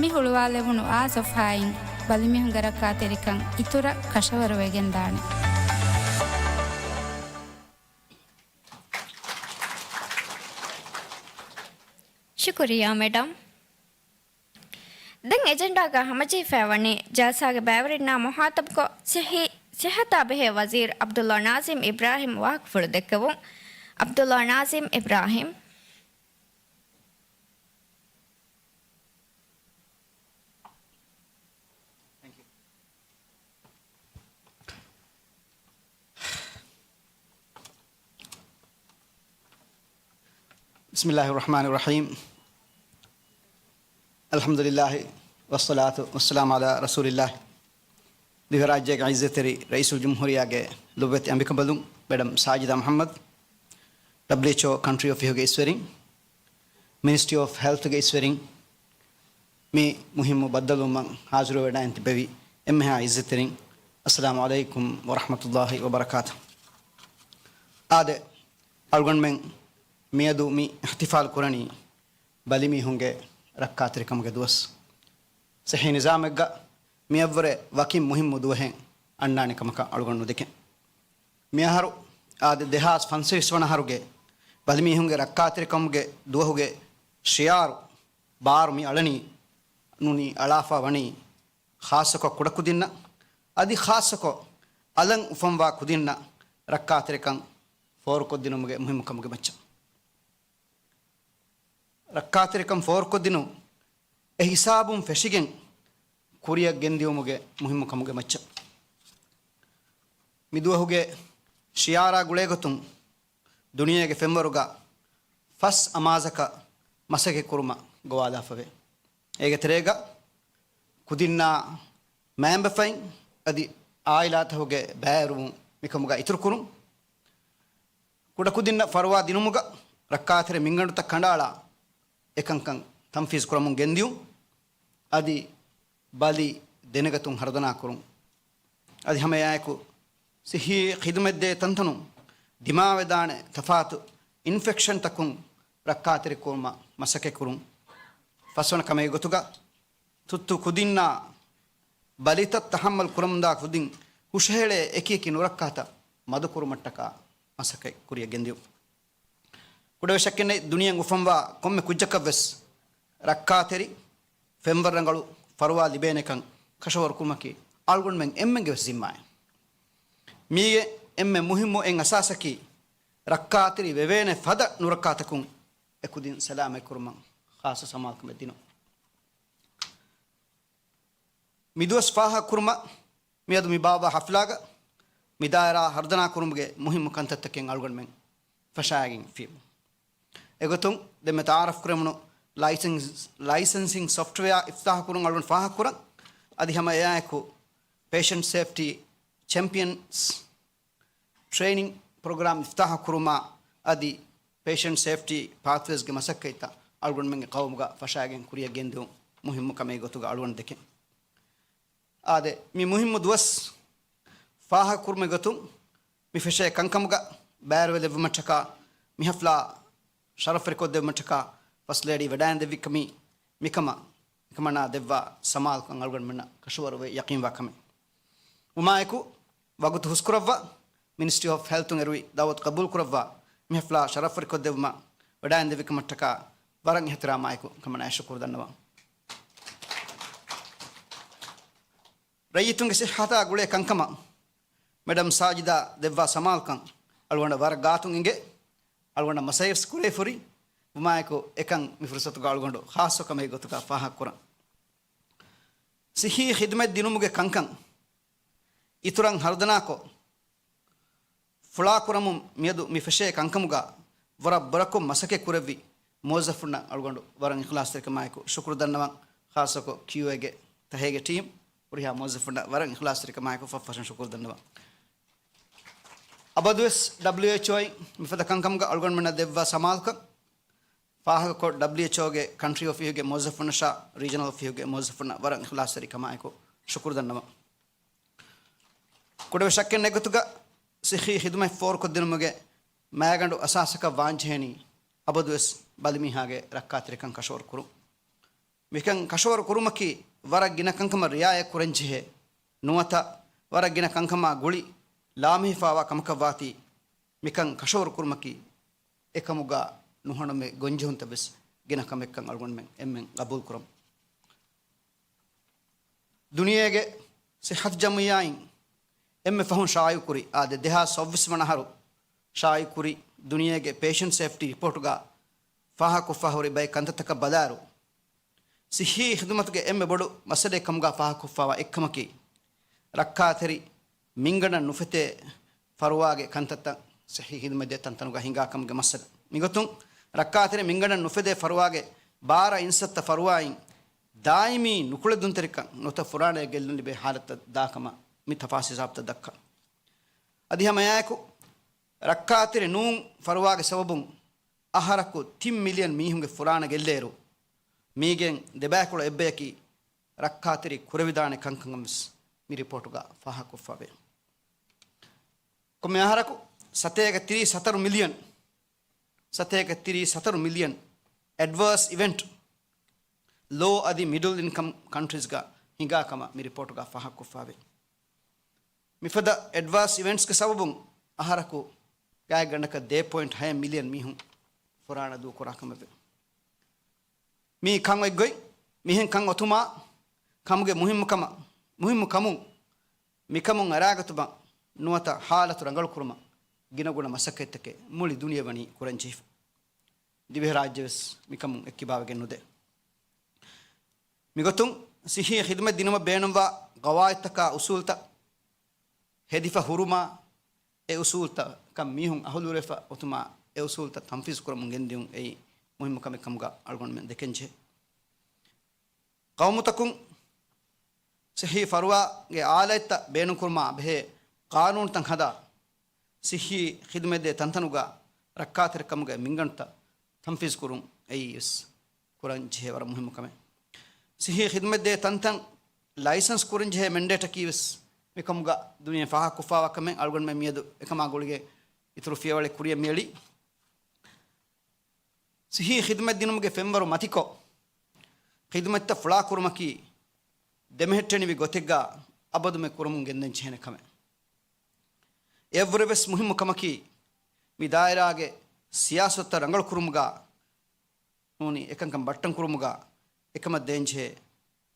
މި ހުޅުވާލެވުނު އާ ސޮފްހާއިން ބަލިމީހުންގެ ރައްކާތެރިކަން އިތުރަށް ކަށަވަރުވެގެންދާނެ. ޝުކުރިއްޔާ މެޑަމް. ދެން އެޖެންޑާގަ ހަމަޖެހިފައިވަނީ ޖަލްސާގެ ބައިވެރިންނާ މުހާތަބުކޮށް ސިއްހީ، ސިއްހަތާ ބެހޭ ވަޒީރު ޢަބްދުﷲ ނާޒިމް އިބްރާހިމް ވާހަކަފުޅު ދެއްކެވުން. ޢަބްދުﷲ ނާޒިމް އިބްރާހިމް. بسم الله الرحمن الرحيم. الحمد لله والصلاة والسلام على رسول الله. ދިވެހިރާއްޖޭގެ އިއްޒަތްތެރި ރައީސުލްޖުމްހޫރިއްޔާގެ ލޮބުވެތި އަނބިކަނބަލުން މެޑަމް ސާޖިދާ މުޙައްމަދު، ޑަބްލިއުއެޗްއޯ ކަންޓްރީ އޮފީހުގެ އިސްވެރިން، މިނިސްޓްރީ އޮފް ހެލްތުގެ އިސްވެރިން، މި މުހިއްމު ބައްދަލުވުމަށް ޙާޒިރުވެވަޑައިން ތިއްބެވި އެންމެހާ އިއްޒަތްތެރިން، އައްސަލާމު ޢަލައިކުމް ވަރަޙްމަތުﷲ ވަބަރަކާތު. އާދެ، އަޅުގަނޑުމެން މިއަދު މި އިޙްތިފާލު ކުރަނީ ބަލިމީހުންގެ ރައްކާތެރިކަމުގެ ދުވަސް. ޞިއްޙީ ނިޒާމެއްގަ މިއަށްވުރެ ވަކިން މުހިއްމު ދުވަހެއް އަންނާނެ ކަމަކަށް އަޅުގަނޑު ނުދެކެން. މިއަހަރު އާދެ، ދެހާސް ފަންސަވީސް ވަނަ އަހަރުގެ ބަލިމީހުންގެ ރައްކާތެރިކަމުގެ ދުވަހުގެ ޝިޢާރު ބާރު މި އަޅަނީ، ނޫނީ އަޅާފަ ވަނީ ޚާއްޞަކޮށް ކުޑަކުދިންނަށް، އަދި ޚާއްޞަކޮށް އަލަށް އުފަންވާ ކުދިންނަށް ރައްކާތެރިކަން ފޯރުކޮށްދިނުމުގެ މުހިއްމުކަމުގެ މައްޗަށް. ރައްކާތެރިކަން ފޯރުކޮށްދިނުން އެ ހިސާބުން ފެށިގެން ކުރިއަށް ގެންދިއުމުގެ މުހިއްމުކަމުގެ މައްޗަށް. މިދުވަހުގެ ޝިޢާރާ ގުޅޭގޮތުން ދުނިޔޭގެ ފެންވަރުގަ ފަސް އަމާޒަކަށް މަސައްކަތް ކުރުމަށް ގޮވާލާފަވޭ. އޭގެ ތެރޭގަ ކުދިންނާ މައިންބަފައިން އަދި އާއިލާތަކުގެ ބައިވެރިވުން މިކަމުގަ އިތުރުކުރުން، ކުޑަކުދިންނަށް ފަރުވާ ދިނުމުގަ ރައްކާތެރި މިންގަނޑުތައް ކަނޑައަޅާ އެކަންކަން ތަންފީޒު ކުރަމުން ގެންދިއުން، އަދި ބަލި ދެނެގަތުން ހަރުދަނާ ކުރުން، އަދި ހަމައެއާއެކު ސިއްހީ ޚިދުމަތްދޭ ތަންތަނުން ދިމާވެދާނެ ތަފާތު އިންފެކްޝަންތަކުން ރައްކާތެރި ކުރުމަށް މަސައްކަތް ކުރުން. ފަސްވަނަ ކަމެއް ގޮތުގަ ތުއްތު ކުދިންނާ ބަލިތައް ތަޙައްމަލް ކުރަމުންދާ ކުދިން ހުށަހެޅޭ އެކިއެކި ނުރައްކާތައް މަދުކުރުމަށްޓަކާ މަސައްކަތް ކުރިއަށް ގެންދިއުން. ކުޑަވެސް ޝައްކެއްނެތް، ދުނިޔެއަށް އުފަންވާ ކޮންމެ ކުއްޖަކަށްވެސް ރައްކާތެރި ފެންވަރު ރަނގަޅު ފަރުވާ ލިބޭނެކަން ކަށަވަރުކުރުމަކީ އަޅުގަނޑުމެން އެންމެންގެ ވެސް ޒިންމާއެއް. މީގެ އެންމެ މުހިއްމު އެއް އަސާސަކީ، ރައްކާތެރި ވެވޭނެ ފަދަ ނުރައްކާތަކުން އެކުދިން ސަލާމަތް ކުރުމަށް ޚާއްޞަ ސަމާލުކަމެއް ދިނުން. މިދުވަސް ފާހަގަކުރުމަށް މިއަދު މި ބާއްވާ ހަފްލާގަ މި ދާއިރާ ހަރުދަނާ ކުރުމުގެ މުހިއްމު ކަންތައްތަކެއް އަޅުގަނޑުމެން ފަށާގެން ފިޔަވަމު. އެގޮތުން ދެންމެ ތައާރަފް ކުރެވުނު ލައިސަންސް، ލައިސަންސިން ސޮފްޓްވެއާ އިފްތާޙު ކުރުން އަޅުގަނޑު ފާހަގަކުރަން. އަދި ހަމަ އެއާއެކު ޕޭޝަންޓް ސޭފްޓީ ޗެމްޕިއަންސް ޓްރެއިނިން ޕްރޮގްރާމް އިފްތާޙު ކުރުމާ އަދި ޕޭޝަންޓް ސޭފްޓީ ޕާތްވޭސްގެ މަސައްކަތްތައް އަޅުގަނޑުމެންގެ ޤައުމުގަ ފަށާގެން ކުރިއަށް ގެންދިއުން މުހިއްމު ކަމެއް ގޮތުގަ އަޅުގަނޑު ދެކެން. އާދެ، މި މުހިއްމު ދުވަސް ފާހަގަކުރުމެއް ގޮތުން މި ފެށޭ ކަންކަމުގަ ބައިވެރިވެލެއްވުމަށްޓަކާ، މި ހަފްލާ ޝަރަފްވެރިކޮށްދެއްވުމަށްޓަކާ ފަސްޓް ލޭޑީ ވަޑައިންދެއްވި ކަމީ، މިކަމަށް އެކަމަނާ ދެއްވާ ސަމާލުކަން އަޅުގަނޑުމެންނަށް ކަށަވަރުވެ ޔަޤީންވާ ކަމެއް. ވުމާއެކު، ވަގުތު ހުސްކުރައްވާ، މިނިސްޓްރީ އޮފް ހެލްތުން އެރުވި ދައުވަތު ޤަބޫލުކުރައްވާ، މި ހަފްލާ ޝަރަފްވެރިކޮށްދެއްވުމަށް ވަޑައިންދެއްވިކަމަށްޓަކާ ވަރަށް އިޙްތިރާމާއެކު ކަމަނާއަށް ޝުކުރު ދަންނަވަން. ރައްޔިތުންގެ ސިއްހަތާ ގުޅޭ ކަންކަމަށް މެޑަމް ސާޖިދާ ދެއްވާ ސަމާލުކަން އަޅުގަނޑަށް ވަރަށް ގާތުން އިނގޭ. އަޅުގަނޑަށް މަސައްކަތްވެސް ކުރެވިފަ ހުރި. ވުމާއެކު އެކަން މި ފުރުސަތުގަ އަޅުގަނޑު ޚާއްޞަ ކަމެއް ގޮތުގަ ފާހަގަކުރަން. ސިއްހީ ޚިދުމަތް ދިނުމުގެ ކަންކަން އިތުރަށް ހަރުދަނާކޮށް، ފުޅާކުރަމުން މިއަދު މި ފެށޭ ކަންކަމުގަ ވަރަށް ބުރަކޮށް މަސައްކަތް ކުރެއްވި މުވައްޒަފުންނަށް އަޅުގަނޑު ވަރަށް އިޚްލާޞްތެރިކަމާއެކު ޝުކުރު ދަންނަވަން. ޚާއްޞަކޮށް ކިއުއޭގެ ތަހޭގެ ޓީމް ހުރިހާ މުވައްޒަފުންނަށް ވަރަށް އިޚްލާޞްތެރިކަމާއެކު ފަށްފަށުން ޝުކުރު ދަންނަވަން. އަބަދުވެސް ޑަބްލިއުއެޗްއޯއިން މިފަދަ ކަންކަމުގަ އަޅުގަނޑުމެންނަށް ދެއްވާ ސަމާލުކަން ފާހަގަކޮށް، ޑަބްލިއުއެޗްއޯގެ ކަންޓްރީ އޮފީހުގެ މުވައްޒަފުންނަށާ ރީޖަނަލް އޮފީހުގެ މުވައްޒަފުންނަށް ވަރަށް އިޚްލާޞްތެރިކަމާއެކު ޝުކުރު ދަންނަވަން. ކުޑަވެސް ޝައްކެއް ނެތް ގޮތުގަ ސިއްހީ ޚިދުމަތް ފޯރުކޮށްދިނުމުގެ މައިގަނޑު އަސާސަކަށް ވާންޖެހޭނީ އަބަދުވެސް ބަލިމީހާގެ ރައްކާތެރިކަން ކަށަވަރު ކުރުން. މިކަން ކަށަވަރު ކުރުމަކީ ވަރަށް ގިނަ ކަންކަމަށް ރިއާޔަތް ކުރަންޖެހޭ ނުވަތަ ވަރަށް ގިނަ ކަންކަމާ ގުޅި ލާމެހިފާވާ ކަމަކަށްވާތީ، މިކަން ކަށަވަރު ކުރުމަކީ އެކަމުގަ ނުހަނުމެއް ގޮންޖެހުންތައް ވެސް ގިނަ ކަމެއްކަން އަޅުގަނޑުމެން އެންމެން ގަބޫލުކުރަމު. ދުނިޔޭގެ ސިއްހަތު ޖަމުއިއްޔާއިން އެންމެ ފަހުން ޝާއިޢުކުރި، އާދެ، ދެހާސް ސައްބީސް ވަނަ އަހަރު ޝާއިޢުކުރި ދުނިޔޭގެ ޕޭޝަންޓް ސޭފްޓީ ރިޕޯޓުގަ ފާހަގަކޮށްފަ ހުރި ބައެއް ކަންތައްތަކަށް ބަލާއިރު، ސިއްހީ ޚިދުމަތުގެ އެންމެ ބޮޑު މައްސަލައެއް ކަމުގަ ފާހަގަކޮށްފަވާ އެއްކަމަކީ، ރައްކާތެރި މިންގަނޑަށް ނުފެތޭ ފަރުވާގެ ކަންތައްތައް ސިއްހީ ޚިދުމަތްދޭ ތަންތަނުގަ ހިނގާ ކަމުގެ މައްސަލަ. މިގޮތުން، ރައްކާތެރި މިންގަނޑަށް ނުފެދޭ ފަރުވާގެ ބާރަށް އިންސައްތަ ފަރުވާއިން ދާއިމީ ނުކުޅެދުންތެރިކަން ނުވަތަ ފުރާނައެއް ގެއްލުން ލިބޭ ހާލަތަށް ދާކަމަށް މި ތަފާސީލް ސާބިތު ދައްކަން. އަދި ހަމައެއާއެކު، ރައްކާތެރި ނޫން ފަރުވާގެ ސަބަބުން އަހަރަކު ތިން މިލިއަން މީހުންގެ ފުރާނަ ގެއްލޭއިރު، މީގެން ދެބައިކުޅަ އެއްބަޔަކީ ރައްކާތެރި ކުރެވިދާނެ ކަންކަން ވެސް މި ރިޕޯޓުގަ ފާހަގަކޮށްފަވޭ. ކޮންމެ އަހަރަކު ސަތޭކަ ތިރީސް ހަތަރު މިލިއަން، ސަތޭކަ ތިރީސް ހަތަރު މިލިއަން އެޑްވާސް އިވެންޓް ލޯ އަދި މިޑްލް އިންކަމް ކަންޓްރީޒްގަ ހިނގާ ކަމަށް މި ރިޕޯޓުގަ ފާހަގަކޮށްފަވޭ. މިފަދަ އެޑްވާސް އިވެންޓްސްގެ ސަބަބުން އަހަރަކު ގާތްގަނޑަކަށް ދެ ޕޮއިންޓް ހައެއް މިލިއަން މީހުން ފުރާނަ ދޫކުރާ ކަމެވެ. މީ ކަން އޮތްގޮތް، މިހެން ކަން އޮތުމާ، ކަމުގެ މުހިއްމުކަމަށް، މުހިއްމު ކަމުން، މިކަމުން އަރާގަތުމަށް ނުވަތަ ހާލަތު ރަނގަޅުކުރުމަށް ގިނަގުނަ މަސައްކަތްތަކެއް މުޅި ދުނިޔެ ވަނީ ކުރަންޖެހިފަ. ދިވެހިރާއްޖެވެސް މިކަމުން އެއްކިބާވެގެން ނުދޭ. މިގޮތުން ސިއްހީ ޚިދުމަތް ދިނުމަށް ބޭނުންވާ ގަވާއިދުތަކާ އުސޫލްތައް ހެދިފަ ހުރުމާ، އެ އުސޫލްތަކަށް މީހުން އަހުލުވެފަ އޮތުމާ، އެ އުސޫލްތައް ތަންފީޒު ކުރަމުން ގެންދިއުން އެއީ މުހިއްމު ކަމެއް ކަމުގަ އަޅުގަނޑުމެން ދެކެންޖެހޭ. ޤައުމުތަކުން ސިއްހީ ފަރުވާގެ އާލާތްތައް ބޭނުންކުރުމާ ބެހޭ ޤާނޫނުތައް ހަދާ، ސިއްހީ ޚިދުމަތްދޭ ތަންތަނުގަ ރައްކާތެރިކަމުގެ މިންގަނޑުތައް ތަންފީޒު ކުރުން އެއީވެސް ކުރަން ޖެހޭ ވަރަށް މުހިއްމު ކަމެއް. ސިއްހީ ޚިދުމަތްދޭ ތަންތަން ލައިސަންސް ކުރަން ޖެހޭ މެންޑޭޓަކީވެސް މިކަމުގަ ދުނިޔެ ފާހަގަކޮށްފާވާ ކަމެއް. އަޅުގަނޑުމެން މިއަދު އެކަމާ ގުޅިގެން އިތުރު ފިޔަވަޅެއް ކުރިއަށް މިއެޅީ. ސިއްހީ ޚިދުމަތް ދިނުމުގެ ފެންވަރު މަތިކޮށް، ޚިދުމަތްތައް ފުޅާކުރުމަކީ ދެމެހެއްޓެނިވި ގޮތެއްގަ އަބަދުމެ ކުރަމުން ގެންދަން ޖެހޭނެ ކަމެއް. އެއަށްވުރެވެސް މުހިއްމު ކަމަކީ، މި ދާއިރާގެ ސިޔާސަތުތައް ރަނގަޅު ކުރުމުގަ ނޫނީ އެކަންކަން ބައްޓަން ކުރުމުގަ އެކަމަށް ދޭންޖެހޭ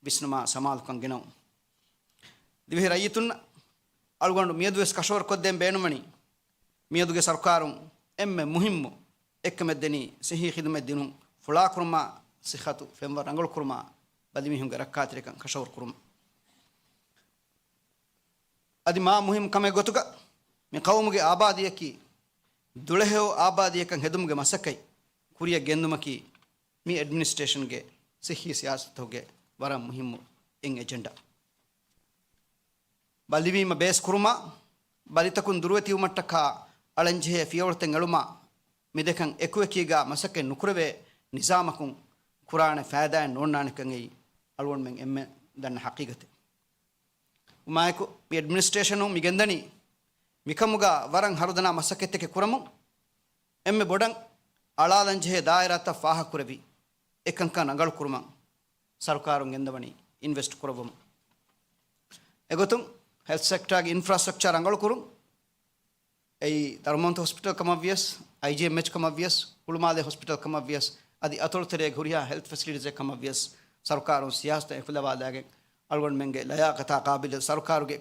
ވިސްނުމާ ސަމާލުކަން ގެނައުން. ދިވެހި ރައްޔިތުންނަށް އަޅުގަނޑު މިއަދުވެސް ކަށަވަރުކޮށްދޭން ބޭނުންވަނީ، މިއަދުގެ ސަރުކާރުން އެންމެ މުހިއްމު އެއްކަމެއް ދެނީ ސިއްހީ ޚިދުމަތް ދިނުން ފުޅާކުރުމާ، ސިއްހަތު ފެންވަރު ރަނގަޅުކުރުމާ، ބަލިމީހުންގެ ރައްކާތެރިކަން ކަށަވަރު ކުރުމަށް. އަދި މާ މުހިއްމު ކަމެއް ގޮތުގަ މި ޤައުމުގެ އާބާދީއަކީ ދުޅަހެޔޮ އާބާދީއަކަށް ހެދުމުގެ މަސައްކަތް ކުރިއަށް ގެންދުމަކީ މި އެޑްމިނިސްޓްރޭޝަންގެ ސިއްހީ ސިޔާސަތުގެ ވަރަށް މުހިއްމު އެއް އެޖެންޑާ. ބަލިވީމަ ބޭސް ކުރުމާ، ބަލިތަކުން ދުރުވެތިވުމަށްޓަކާ އަޅަންޖެހޭ ފިޔަވަޅުތައް އެޅުމާ، މިދެކަން އެކުއެކީގާ މަސައްކަތް ނުކުރެވޭ ނިޒާމަކުން ކުރާނެ ފައިދާއެއް ނޯންނާނެކަން އެއީ އަޅުގަނޑުމެން އެންމެ ދަންނަ ހަޤީގަތެއް. ވުމާއެކު، މި އެޑްމިނިސްޓްރޭޝަނުން މި ގެންދަނީ މިކަމުގަ ވަރަށް ހަރުދަނާ މަސައްކަތްތަކެއް ކުރަމުން، އެންމެ ބޮޑަށް އަޅާލަންޖެހޭ ދާއިރާތައް ފާހަގަކުރެވި، އެކަންކަން ރަނގަޅުކުރުމަށް ސަރުކާރުން ގެންދަވަނީ އިންވެސްޓް ކުރައްވަމުން. އެގޮތުން، ހެލްތް ސެކްޓާގެ އިންފްރާސްޓްރަކްޗާ ރަނގަޅުކުރުން، އެއީ ދަރުމަންތު ހޮސްޕިޓަލް ކަމަށްވިޔަސް، އައިޖީއެމްއެޗް ކަމަށްވިޔަސް، ހުޅުމާލޭ ހޮސްޕިޓަލް ކަމަށްވިޔަސް، އަދި އަތޮޅު ތެރޭގެ ހުރިހާ ހެލްތް ފެސިލިޓީސްއެއް ކަމަށްވިޔަސް، ސަރުކާރުން ސިޔާސަތަށް އެކުލަވާލާގެން، އަޅުގަނޑުމެންގެ ލަޔާޤަތާ ޤާބިލު ސަރުކާރުގެ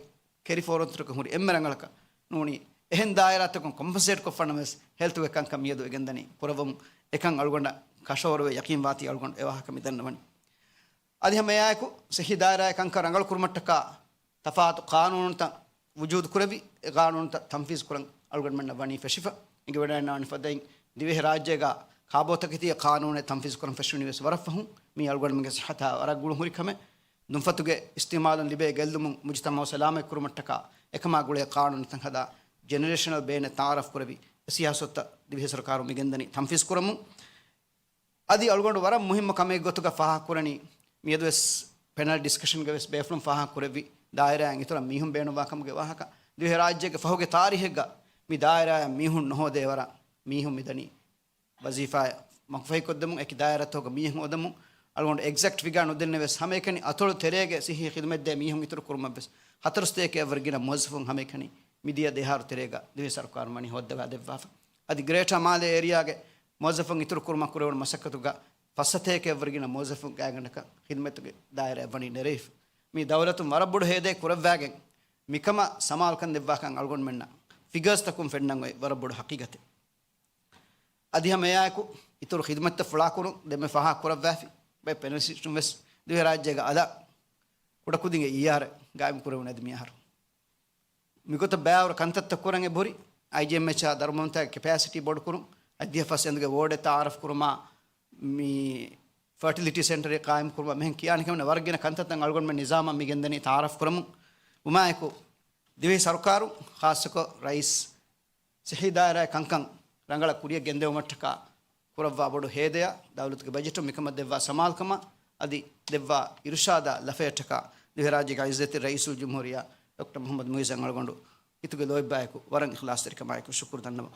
ކެރި ފޯރވަޑްތަކުން ހުރި އެންމެ ރަނގަޅަކަށް ނޫނީ، އެހެން ދާއިރާތަކުން ކޮމްޕަންސޭޓް ކޮށްފަ ނަމަވެސް، ހެލްތުގެ ކަންކަން މިއަދު އެ ގެންދަނީ ކުރައްވަމުން. އެކަން އަޅުގަނޑަށް ކަށަވަރުވެ ޔަޤީންވާތީ އަޅުގަނޑު އެ ވާހަކަ މި ދަންނަވަނީ. އަދި ހަމައެއާއެކު، ސިއްހީ ދާއިރާއެއް ކަންކަން ރަނގަޅުކުރުމަށްޓަކާ ތަފާތު ޤާނޫނުތައް ވުޖޫދު ކުރެވި، އެ ޤާނޫނުތައް ތަންފީޒު ކުރަން އަޅުގަނޑުމެންނަށް ވަނީ ފެށިފަ. އެނގިވަޑައިގަންނަވާނެ ފަދައިން، ދިވެހިރާއްޖޭގަ ކާބޯތަކެތީގެ ޤާނޫނެއް ތަންފީޒު ކުރަން ފެށުނީ ވެސް ވަރަށް ފަހުން. މީ އަޅުގަނޑުމެންގެ ޞިއްޙަތާ ވަރަށް ގުޅުން ހުރި ކަމެއް. ދުންފަތުގެ އިސްތިޢުމާލުން ލިބޭ ގެއްލުމުން މުޖުތަމަޢު ސަލާމަތްކުރުމަށްޓަކާ އެކަމާ ގުޅޭ ޤާނޫނުތައް ހަދާ، ޖެނެރޭޝަނަލް ބޭނެއް ތަޢާރަފް ކުރެވި، އެ ސިޔާސަތުތައް ދިވެހި ސަރުކާރުން މިގެންދަނީ ތަންފީޒު ކުރަމުން. އަދި އަޅުގަނޑު ވަރަށް މުހިއްމު ކަމެއް ގޮތުގަ ފާހަގަކުރަނީ، މިއަދުވެސް ޕެނަލް ޑިސްކަޝަންގަ ވެސް ބޭފުޅުން ފާހަގަކުރެއްވި، ދާއިރާއިން އިތުރަށް މީހުން ބޭނުންވާ ކަމުގެ ވާހަކަ. ދިވެހިރާއްޖޭގެ ފަހުގެ ތާރީޚެއްގަ މި ދާއިރާއަށް މީހުން ނުހޯދޭ ވަރަށް މީހުން މިދަނީ ވަޒީފާއަށް މަގުފަހިކޮށްދެމުން، އެކި ދާއިރާތަކުގަ މީހުން ހޯދަމުން. އަޅުގަނޑު އެގްޒެކްޓް ފިގާ ނުދެންނެވެސް، ހަމައެކަނި އަތޮޅު ތެރޭގެ ސިއްހީ ޚިދުމަތްދޭ މީހުން އިތުރު ކުރުމަށްވެސް، ހަތަރު ސަތޭކައަށްވަރު ގިނަ މުވައްޒަފުން ހަމައެކަނި މިދިޔަ ދެއަހަރު ތެރޭގަ ދިވެހި ސަރުކާރުން ވަނީ ހޯއްދަވާ ދެއްވާފަ. އަދި ގްރޭޓާ މާލޭ އޭރިއާގެ މުވައްޒަފުން އިތުރު ކުރުމަށް ކުރެވުނު މަސައްކަތުގަ ފަސް ސަތޭކައަށްވަރު ގިނަ މުވައްޒަފުން ގާތްގަނޑަކަށް ޚިދުމަތުގެ ދާއިރާއަށް ވަނީ ނެރެވިފަ. މީ ދައުލަތުން ވަރަށް ބޮޑު ހޭދައެއް ކުރައްވާގެން، މިކަމަށް ސަމާލުކަން ދެއްވާކަން އަޅުގަނޑުމެންނަށް ފިގަރސްތަކުން ފެންނަން އޮތް ވަރަށް ބޮޑު ހަޤީގަތެއް. އަދި ހަމައެއާއެކު، އިތުރު ޚިދުމަތްތައް ފުޅާކުރުން ދެންމެ ފާހަގަ ކުރައްވާފި. ބައެއް ޕެނަލިސްޓުން ވެސް ދިވެހިރާއްޖޭގަ އަލަށް ކުޑަކުދިންގެ އީއާރެއް ގާއިމް ކުރެވުނު އަދި މިއަހަރު. މިގޮތަށް ބައިވަރު ކަންތައްތައް ކުރަން އެބުރި، އައިޖީއެމްއެޗްއާ ދަރުމަންތާގެ ކެޕޭސިޓީ ބޮޑުކުރުން، އަދި ދިހަ ފަސް އެނދުގެ ވޯޑެއް ތައާރަފް ކުރުމާ، މި ފަޓިލިޓީ ސެންޓަރެއް ޤާއިމް ކުރުމާ، މިހެން ކިޔާނެ ކަމެއް ނެތް، ވަރަށް ގިނަ ކަންތައްތައް އަޅުގަނޑުމެން ނިޒާމަށް މި ގެންދަނީ ތައާރަފް ކުރަމުން. ވުމާއެކު، ދިވެހި ސަރުކާރު، ޚާއްޞަކޮށް ރައީސް ސިއްހީ ދާއިރާގެ ކަންކަން ރަނގަޅަށް ކުރިއަށް ގެންދެވުމަށްޓަކާ ކުރައްވާ ބޮޑު ހޭދަޔާ، ދައުލަތުގެ ބަޖެޓުން މިކަމަށް ދެއްވާ ސަމާލުކަމާ އަދި ދެއްވާ އިރުޝާދާ ލަފަޔަށްޓަކާ ދިވެހިރާއްޖޭގެ ޢިއްޒަތްތެރި ރައީސުލްޖުމްހޫރިއްޔާ ޑޮކްޓަރ މުޙައްމަދު މުޢިއްޒަށް އަޅުގަނޑު އިތުގެ ލޯތްބާއެކު ވަރަށް އިޚްލާޞްތެރިކަމާއެކު ޝުކުރު ދަންނަވަން.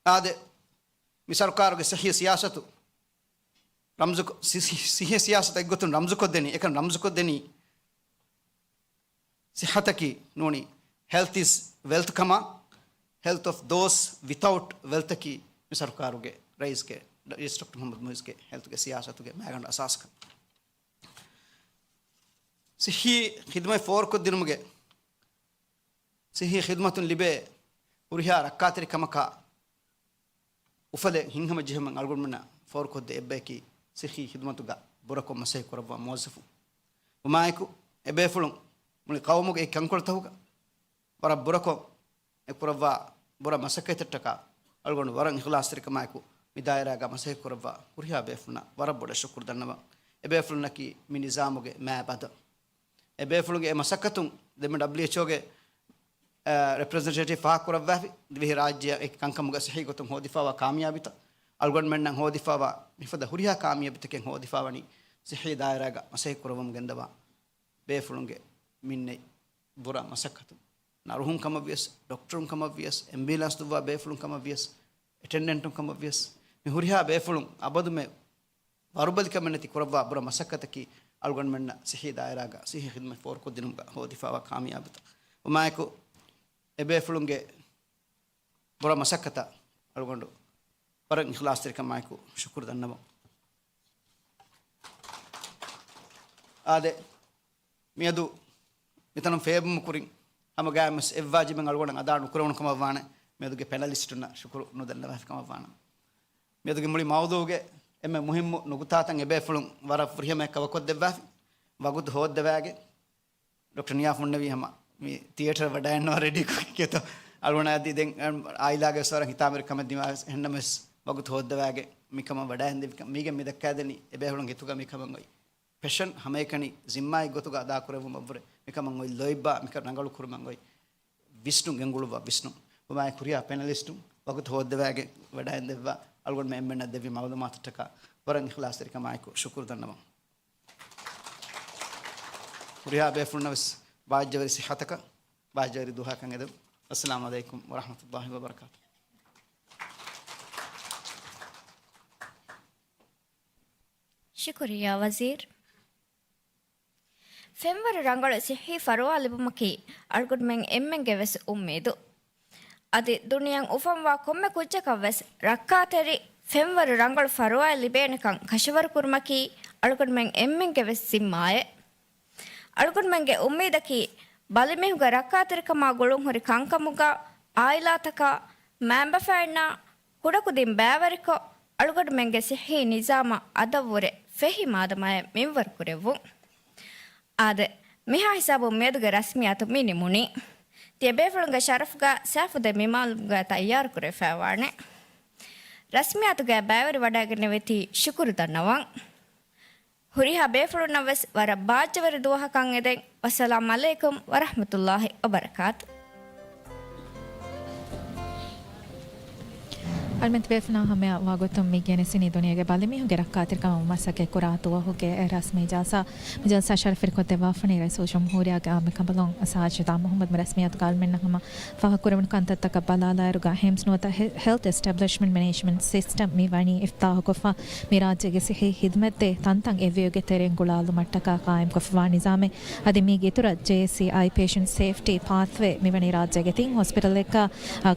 އާދެ، މި ސަރުކާރުގެ ސިއްހީ ސިޔާސަތު ރަމްޒުކޮ-، ސި-، ސި-، ސިއްހީ ސިޔާސަތަށް އެއްގޮތުން ރަމްޒުކޮށްދެނީ، އެކަން ރަމްޒުކޮށްދެނީ، ސިއްހަތަކީ ނޫނީ ހެލްތް އިޒް ވެލްތް ކަމާ، ހެލްތް އޮފް ދޯސް ވިތައުޓް ވެލްތަކީ މި ސަރުކާރުގެ ރައީސްގެ، ރައީސް ޑޮކްޓަރ މުޙައްމަދު މުޢިއްޒުގެ ހެލްތުގެ ސިޔާސަތުގެ މައިގަނޑު އަސާސްކަން. ސިއްހީ ޚިދުމަތް ފޯރުކޮށްދިނުމުގެ، ސިއްހީ ޚިދުމަތުން ލިބޭ ހުރިހާ ރައްކާތެރިކަމަކާ އުފަލެއް ހިތްހަމަޖެހުމަށް އަޅުގަނޑުމެންނަށް ފޯރުކޮށްދޭ އެއްބަޔަކީ ސިއްހީ ޚިދުމަތުގަ ބުރަކޮށް މަސައްކަތް ކުރައްވާ މުވައްޒަފުން. ވުމާއެކު، އެބޭފުޅުން މުޅި ޤައުމުގެ އެކި ކަންކޮޅުތަކުގަ ވަރަށް ބުރަކޮށް އެ ކުރައްވާ ބުރަ މަސައްކަތަށްޓަކާ އަޅުގަނޑު ވަރަށް އިޚްލާޞްތެރިކަމާއެކު މި ދާއިރާގަ މަސައްކަތް ކުރައްވާ ހުރިހާ ބޭފުޅުންނަށް ވަރަށް ބޮޑަށް ޝުކުރު ދަންނަވަން. އެބޭފުޅުންނަކީ މި ނިޒާމުގެ މާބަދަ. އެބޭފުޅުންގެ އެ މަސައްކަތުން ދެންމެ ޑަބްލިއުއެޗްއޯގެ، އަ، ރެޕްރެޒެންޓޭޓިވް ފާހަގަކުރައްވާފި، ދިވެހިރާއްޖެއަށް އެކި ކަންކަމުގަ ސިއްހީ ގޮތުން ހޯދިފައިވާ ކާމިޔާބީތައް، އަޅުގަނޑުމެންނަށް ހޯދިފައިވާ މިފަދަ ހުރިހާ ކާމިޔާބީތަކެއް ހޯދިފައިވަނީ ސިއްހީ ދާއިރާގަ މަސައްކަތް ކުރައްވަމުން ގެންދަވާ ބޭފުޅުންގެ މިންނެތް ބުރަ މަސައްކަތުން. ނަރުހުން ކަމަށްވިޔަސް، ޑޮކްޓަރުން ކަމަށްވިޔަސް، އެމްބިއުލާންސް ދުއްވާ ބޭފުޅުން ކަމަށްވިޔަސް، އެޓެންޑެންޓުން ކަމަށްވިޔަސް، މި ހުރިހާ ބޭފުޅުން އަބަދުމެ ވަރުބަލިކަމެއް ނެތި ކުރައްވާ ބުރަ މަސައްކަތަކީ އަޅުގަނޑުމެންނަށް ސިއްހީ ދާއިރާގަ ސިއްހީ ޚިދުމަތް ފޯރުކޮށްދިނުމުގަ ހޯދިފައިވާ ކާމިޔާބީތައް. ވުމާއެކު، އެބޭފުޅުންގެ ބުރަ މަސައްކަތަށް އަޅުގަނޑު ވަރަށް އިޚްލާޞްތެރިކަމާއެކު ޝުކުރު ދަންނަވަން. އާދެ، މިއަދު މިތަނުން ފޭބުމު ކުރިން ހަމަ ގާތްމަސް އެއްވާޖިބެއް އަޅުގަނޑަށް އަދާ ނުކުރެވުނު ކަމަށްވާނެ، މިއަދުގެ ޕެނަލިސްޓުންނަށް ޝުކުރު ނުދަންނަވާފި ކަމަށްވާނެ. މިއަދުގެ މުޅި މައުޟޫގެ އެންމެ މުހިއްމު ނުކުތާތައް އެބޭފުޅުން ވަރަށް ފުރިހަމަޔަށް ކަވަރ ކޮށްދެއްވާފި. ވަގުތު ހޯއްދަވާގެން ޑޮކްޓަރ ނިޔާ ފުންނަވީ ހަމަ މި ތިއޭޓަރަށް ވަޑައިގަންނަވާ ރެޑީ ކޮށް ކިޔަތޯ. އަޅުގަނޑާ އަދި ދެން އަ، އާއިލާގެ ވެސް ވަރަށް ހިތާމަވެރި ކަމެއް ދިމާވެސް އެހެންނަމަވެސް ވަގުތު ހޯއްދަވާގެން މިކަމަށް ވަޑައިގެންދެވިކަން މީގެން މި ދައްކާދެނީ އެބޭފުޅުން ހިތުގަ މިކަމަށް އޮތް ޕެޝަން ހަމައެކަނި ޒިންމާއެއް ގޮތުގަ އަދާކުރެއްވުމަށްވުރެ މިކަމަށް އޮތް ލޯތްބާ މިކަން ރަނގަޅު ކުރުމަށް އޮތް ވިސްނުން ގެންގުޅުއްވާ ވިސްނުން. ވުމާއެކު ހުރިހާ ޕެނަލިސްޓުން ވަގުތު ހޯއްދެވައިގެން ވަޑައިންދެއްވާ އަޅުގަނޑުމެން އެންމެންނަށް ދެއްވި މައުލޫމާތަށްޓަކާ ވަރަށް އިޚްލާޞްތެރިކަމާއެކު ޝުކުރު ދަންނަވަން. ހުރިހާ ބޭފުޅުންނަށް ވެސް ބާއްޖަވެރި ސިއްހަތަކަށް، ބާއްޖަވެރި ދުވަހަކަށް އެދެން. އައްސަލާމު ޢަލައިކުމް ވަރަޙްމަތުﷲި ވަބަރަކާތު. ޝުކުރިއްޔާ ވަޒީރު. ފެންވަރު ރަނގަޅު ސިއްހީ ފަރުވާ ލިބުމަކީ އަޅުގަނޑުމެން އެންމެންގެ ވެސް އުއްމީދު. އަދި ދުނިޔެއަށް އުފަންވާ ކޮންމެ ކުއްޖަކަށް ވެސް ރައްކާތެރި ފެންވަރު ރަނގަޅު ފަރުވާއެއް ލިބޭނެކަން ކަށަވަރު ކުރުމަކީ އަޅުގަނޑުމެން އެންމެންގެ ވެސް ޒިންމާއެއް. އަޅުގަނޑުމެންގެ އުއްމީދަކީ ބަލިމީހުންގެ ރައްކާތެރިކަމާ ގުޅުންހުރި ކަންކަމުގަ އާއިލާތަކާ، މައިންބަފައިންނާ، ކުޑަކުދިން ބައިވެރިކޮށް، އަޅުގަނޑުމެންގެ ސިއްހީ ނިޒާމަށް އަދަށްވުރެ ފެހި މާދަމާއެއް މިންވަރު ކުރެއްވުން. އާދެ، މިހާ ހިސާބުން މިއަދުގެ ރަސްމިއްޔާތު މި ނިމުނީ. ތިޔަބޭފުޅުންގެ ޝަރަފުގަ ސާފުދެ މި މައުލަމްގަ ތައްޔާރު ކުރެވިފައިވާނެ. ރަސްމިއްޔާތުގައި ބައިވެރިވަޑައިގެންނެވިތީ ޝުކުރު ދަންނަވަން. ހުރިހާ ބޭފުޅުންނަށް ވެސް ވަރަށް ބާއްޖަވެރި ދުވަހަކަށް އެދެން. ވައްސަލާމް ޢަލައިކުމް ވަރަޙްމަތުﷲި ވަބަރަކާތު. އަޅުމެން ތިބޭފުޅުންނާ ހަމަޔަށް ވަގުތުން މި ގެނެސްދިނީ ދުނިޔޭގެ ބަލިމީހުންގެ ރައްކާތެރިކަމަށް މަސައްކަތް ކުރާ ދުވަހުގެ ރަސްމީ ޖަލްސާ. މި ޖަލްސާ ޝަރަފުވެރިކޮށްދެއްވާފަނީ ރައީސުލްޖުމްހޫރިއްޔާގެ އާއްމު ކަނބަލުން ސާޖިދާ މުޙައްމަދު. މި ރަސްމިއްޔާތުގަ އަޅުމެންނަށް ހަމަ ފާހަގަކުރެވުނު ކަންތައްތަކަށް ބަލާލާއިރުގަ ހިމްސް ނުވަތަ ހެ-، ހެލްތް އެސްޓެބްލިޝްމަންޓް މެނޭޖްމަންޓް ސިސްޓަމް މި ވަނީ އިފްތާޙުކޮށްފަ މި ރާއްޖޭގެ ސިއްހީ ޚިދުމަތްދޭ ތަންތަން އެއްވެއުގެ ތެރެއިން ގުޅާލުމަށްޓަކާ ޤާއިމްކޮށްފަވާ ނިޒާމެއް. އަދި މީގެ އިތުރަށް ޖޭއެސްސީއާއި ޕޭޝަންޓް ސޭފްޓީ ޕާތްވޭ މިވަނީ ރާއްޖޭގެ ތިން ހޮސްޕިޓަލެއްގަ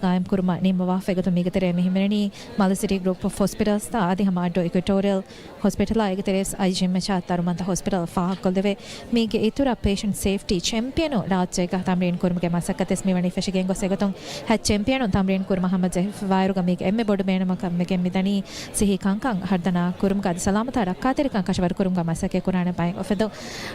ޤާއިމްކުރުމަށް ނިންމަވާފަ. އެގޮތުން މީގެ ތެރެއިން މި ހިމެނެނީ މަލި ސިޓީ ގްރޫޕް އޮފް ހޮސްޕިޓަލްސްތައް އަދި ހަމަ އައްޑޫ އިކުއެޓޯރިއަލް ހޮސްޕިޓަލާ އޭގެ ތެރޭސް އައިޖީއެމްއެޗާ ދަރުމަންދަ ހޮސްޕިޓަލް ފާހަގަކޮށްލެވޭ. މީގެ އިތުރަށް ޕޭޝަންޓް ސޭފްޓީ ޗެމްޕިއަނު ރާއްޖޭގަ ތަމްރީން ކުރުމުގެ މަސައްކަތެއް މިވަނީ ފެށިގެން ގޮސް އެގޮތުން ހެޑް ޗެމްޕިއަނު ތަމްރީން ކުރުމަށް ހަމަޖެހިފައިވާއިރުގަ މީގެ އެންމެ ބޮޑު ބޭނުމަކަށް ވެގެން މިދަނީ ސިއްހީ ކަންކަން ހަރުދަނާ ކުރުމުގަ އަދި ސަލާމަތާ ރައްކާތެރިކަން ކަށަވަރު ކުރުމުގަ މަސައްކަތް ކުރާނެ ބައެއް އުފެދުން.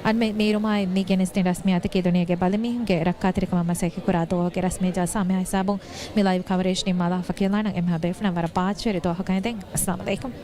އަންމެ މީރުމާއި މި ގެނެސްދިން ރަސްމިއްޔާތަކީ ދުނިޔޭގެ ބަލިމީހުންގެ ރައްކާތެރިކަމަށް މަސައްކަތް ކުރާ ދުވަހުގެ ރަސްމީ ޖަލްސާ. މިހާ ހިސާބުން މި ލައިވް ކަވަރޭޖް ނިންމާލާފަ ކިޔަލާނަން. އެންމެހާ ބޭފުޅުންނަށް ވަރަށް ބާއްޖަވެރި ދުވަހަކަށް އެދެން. އައްސަލާމު ޢަލައިކުމް.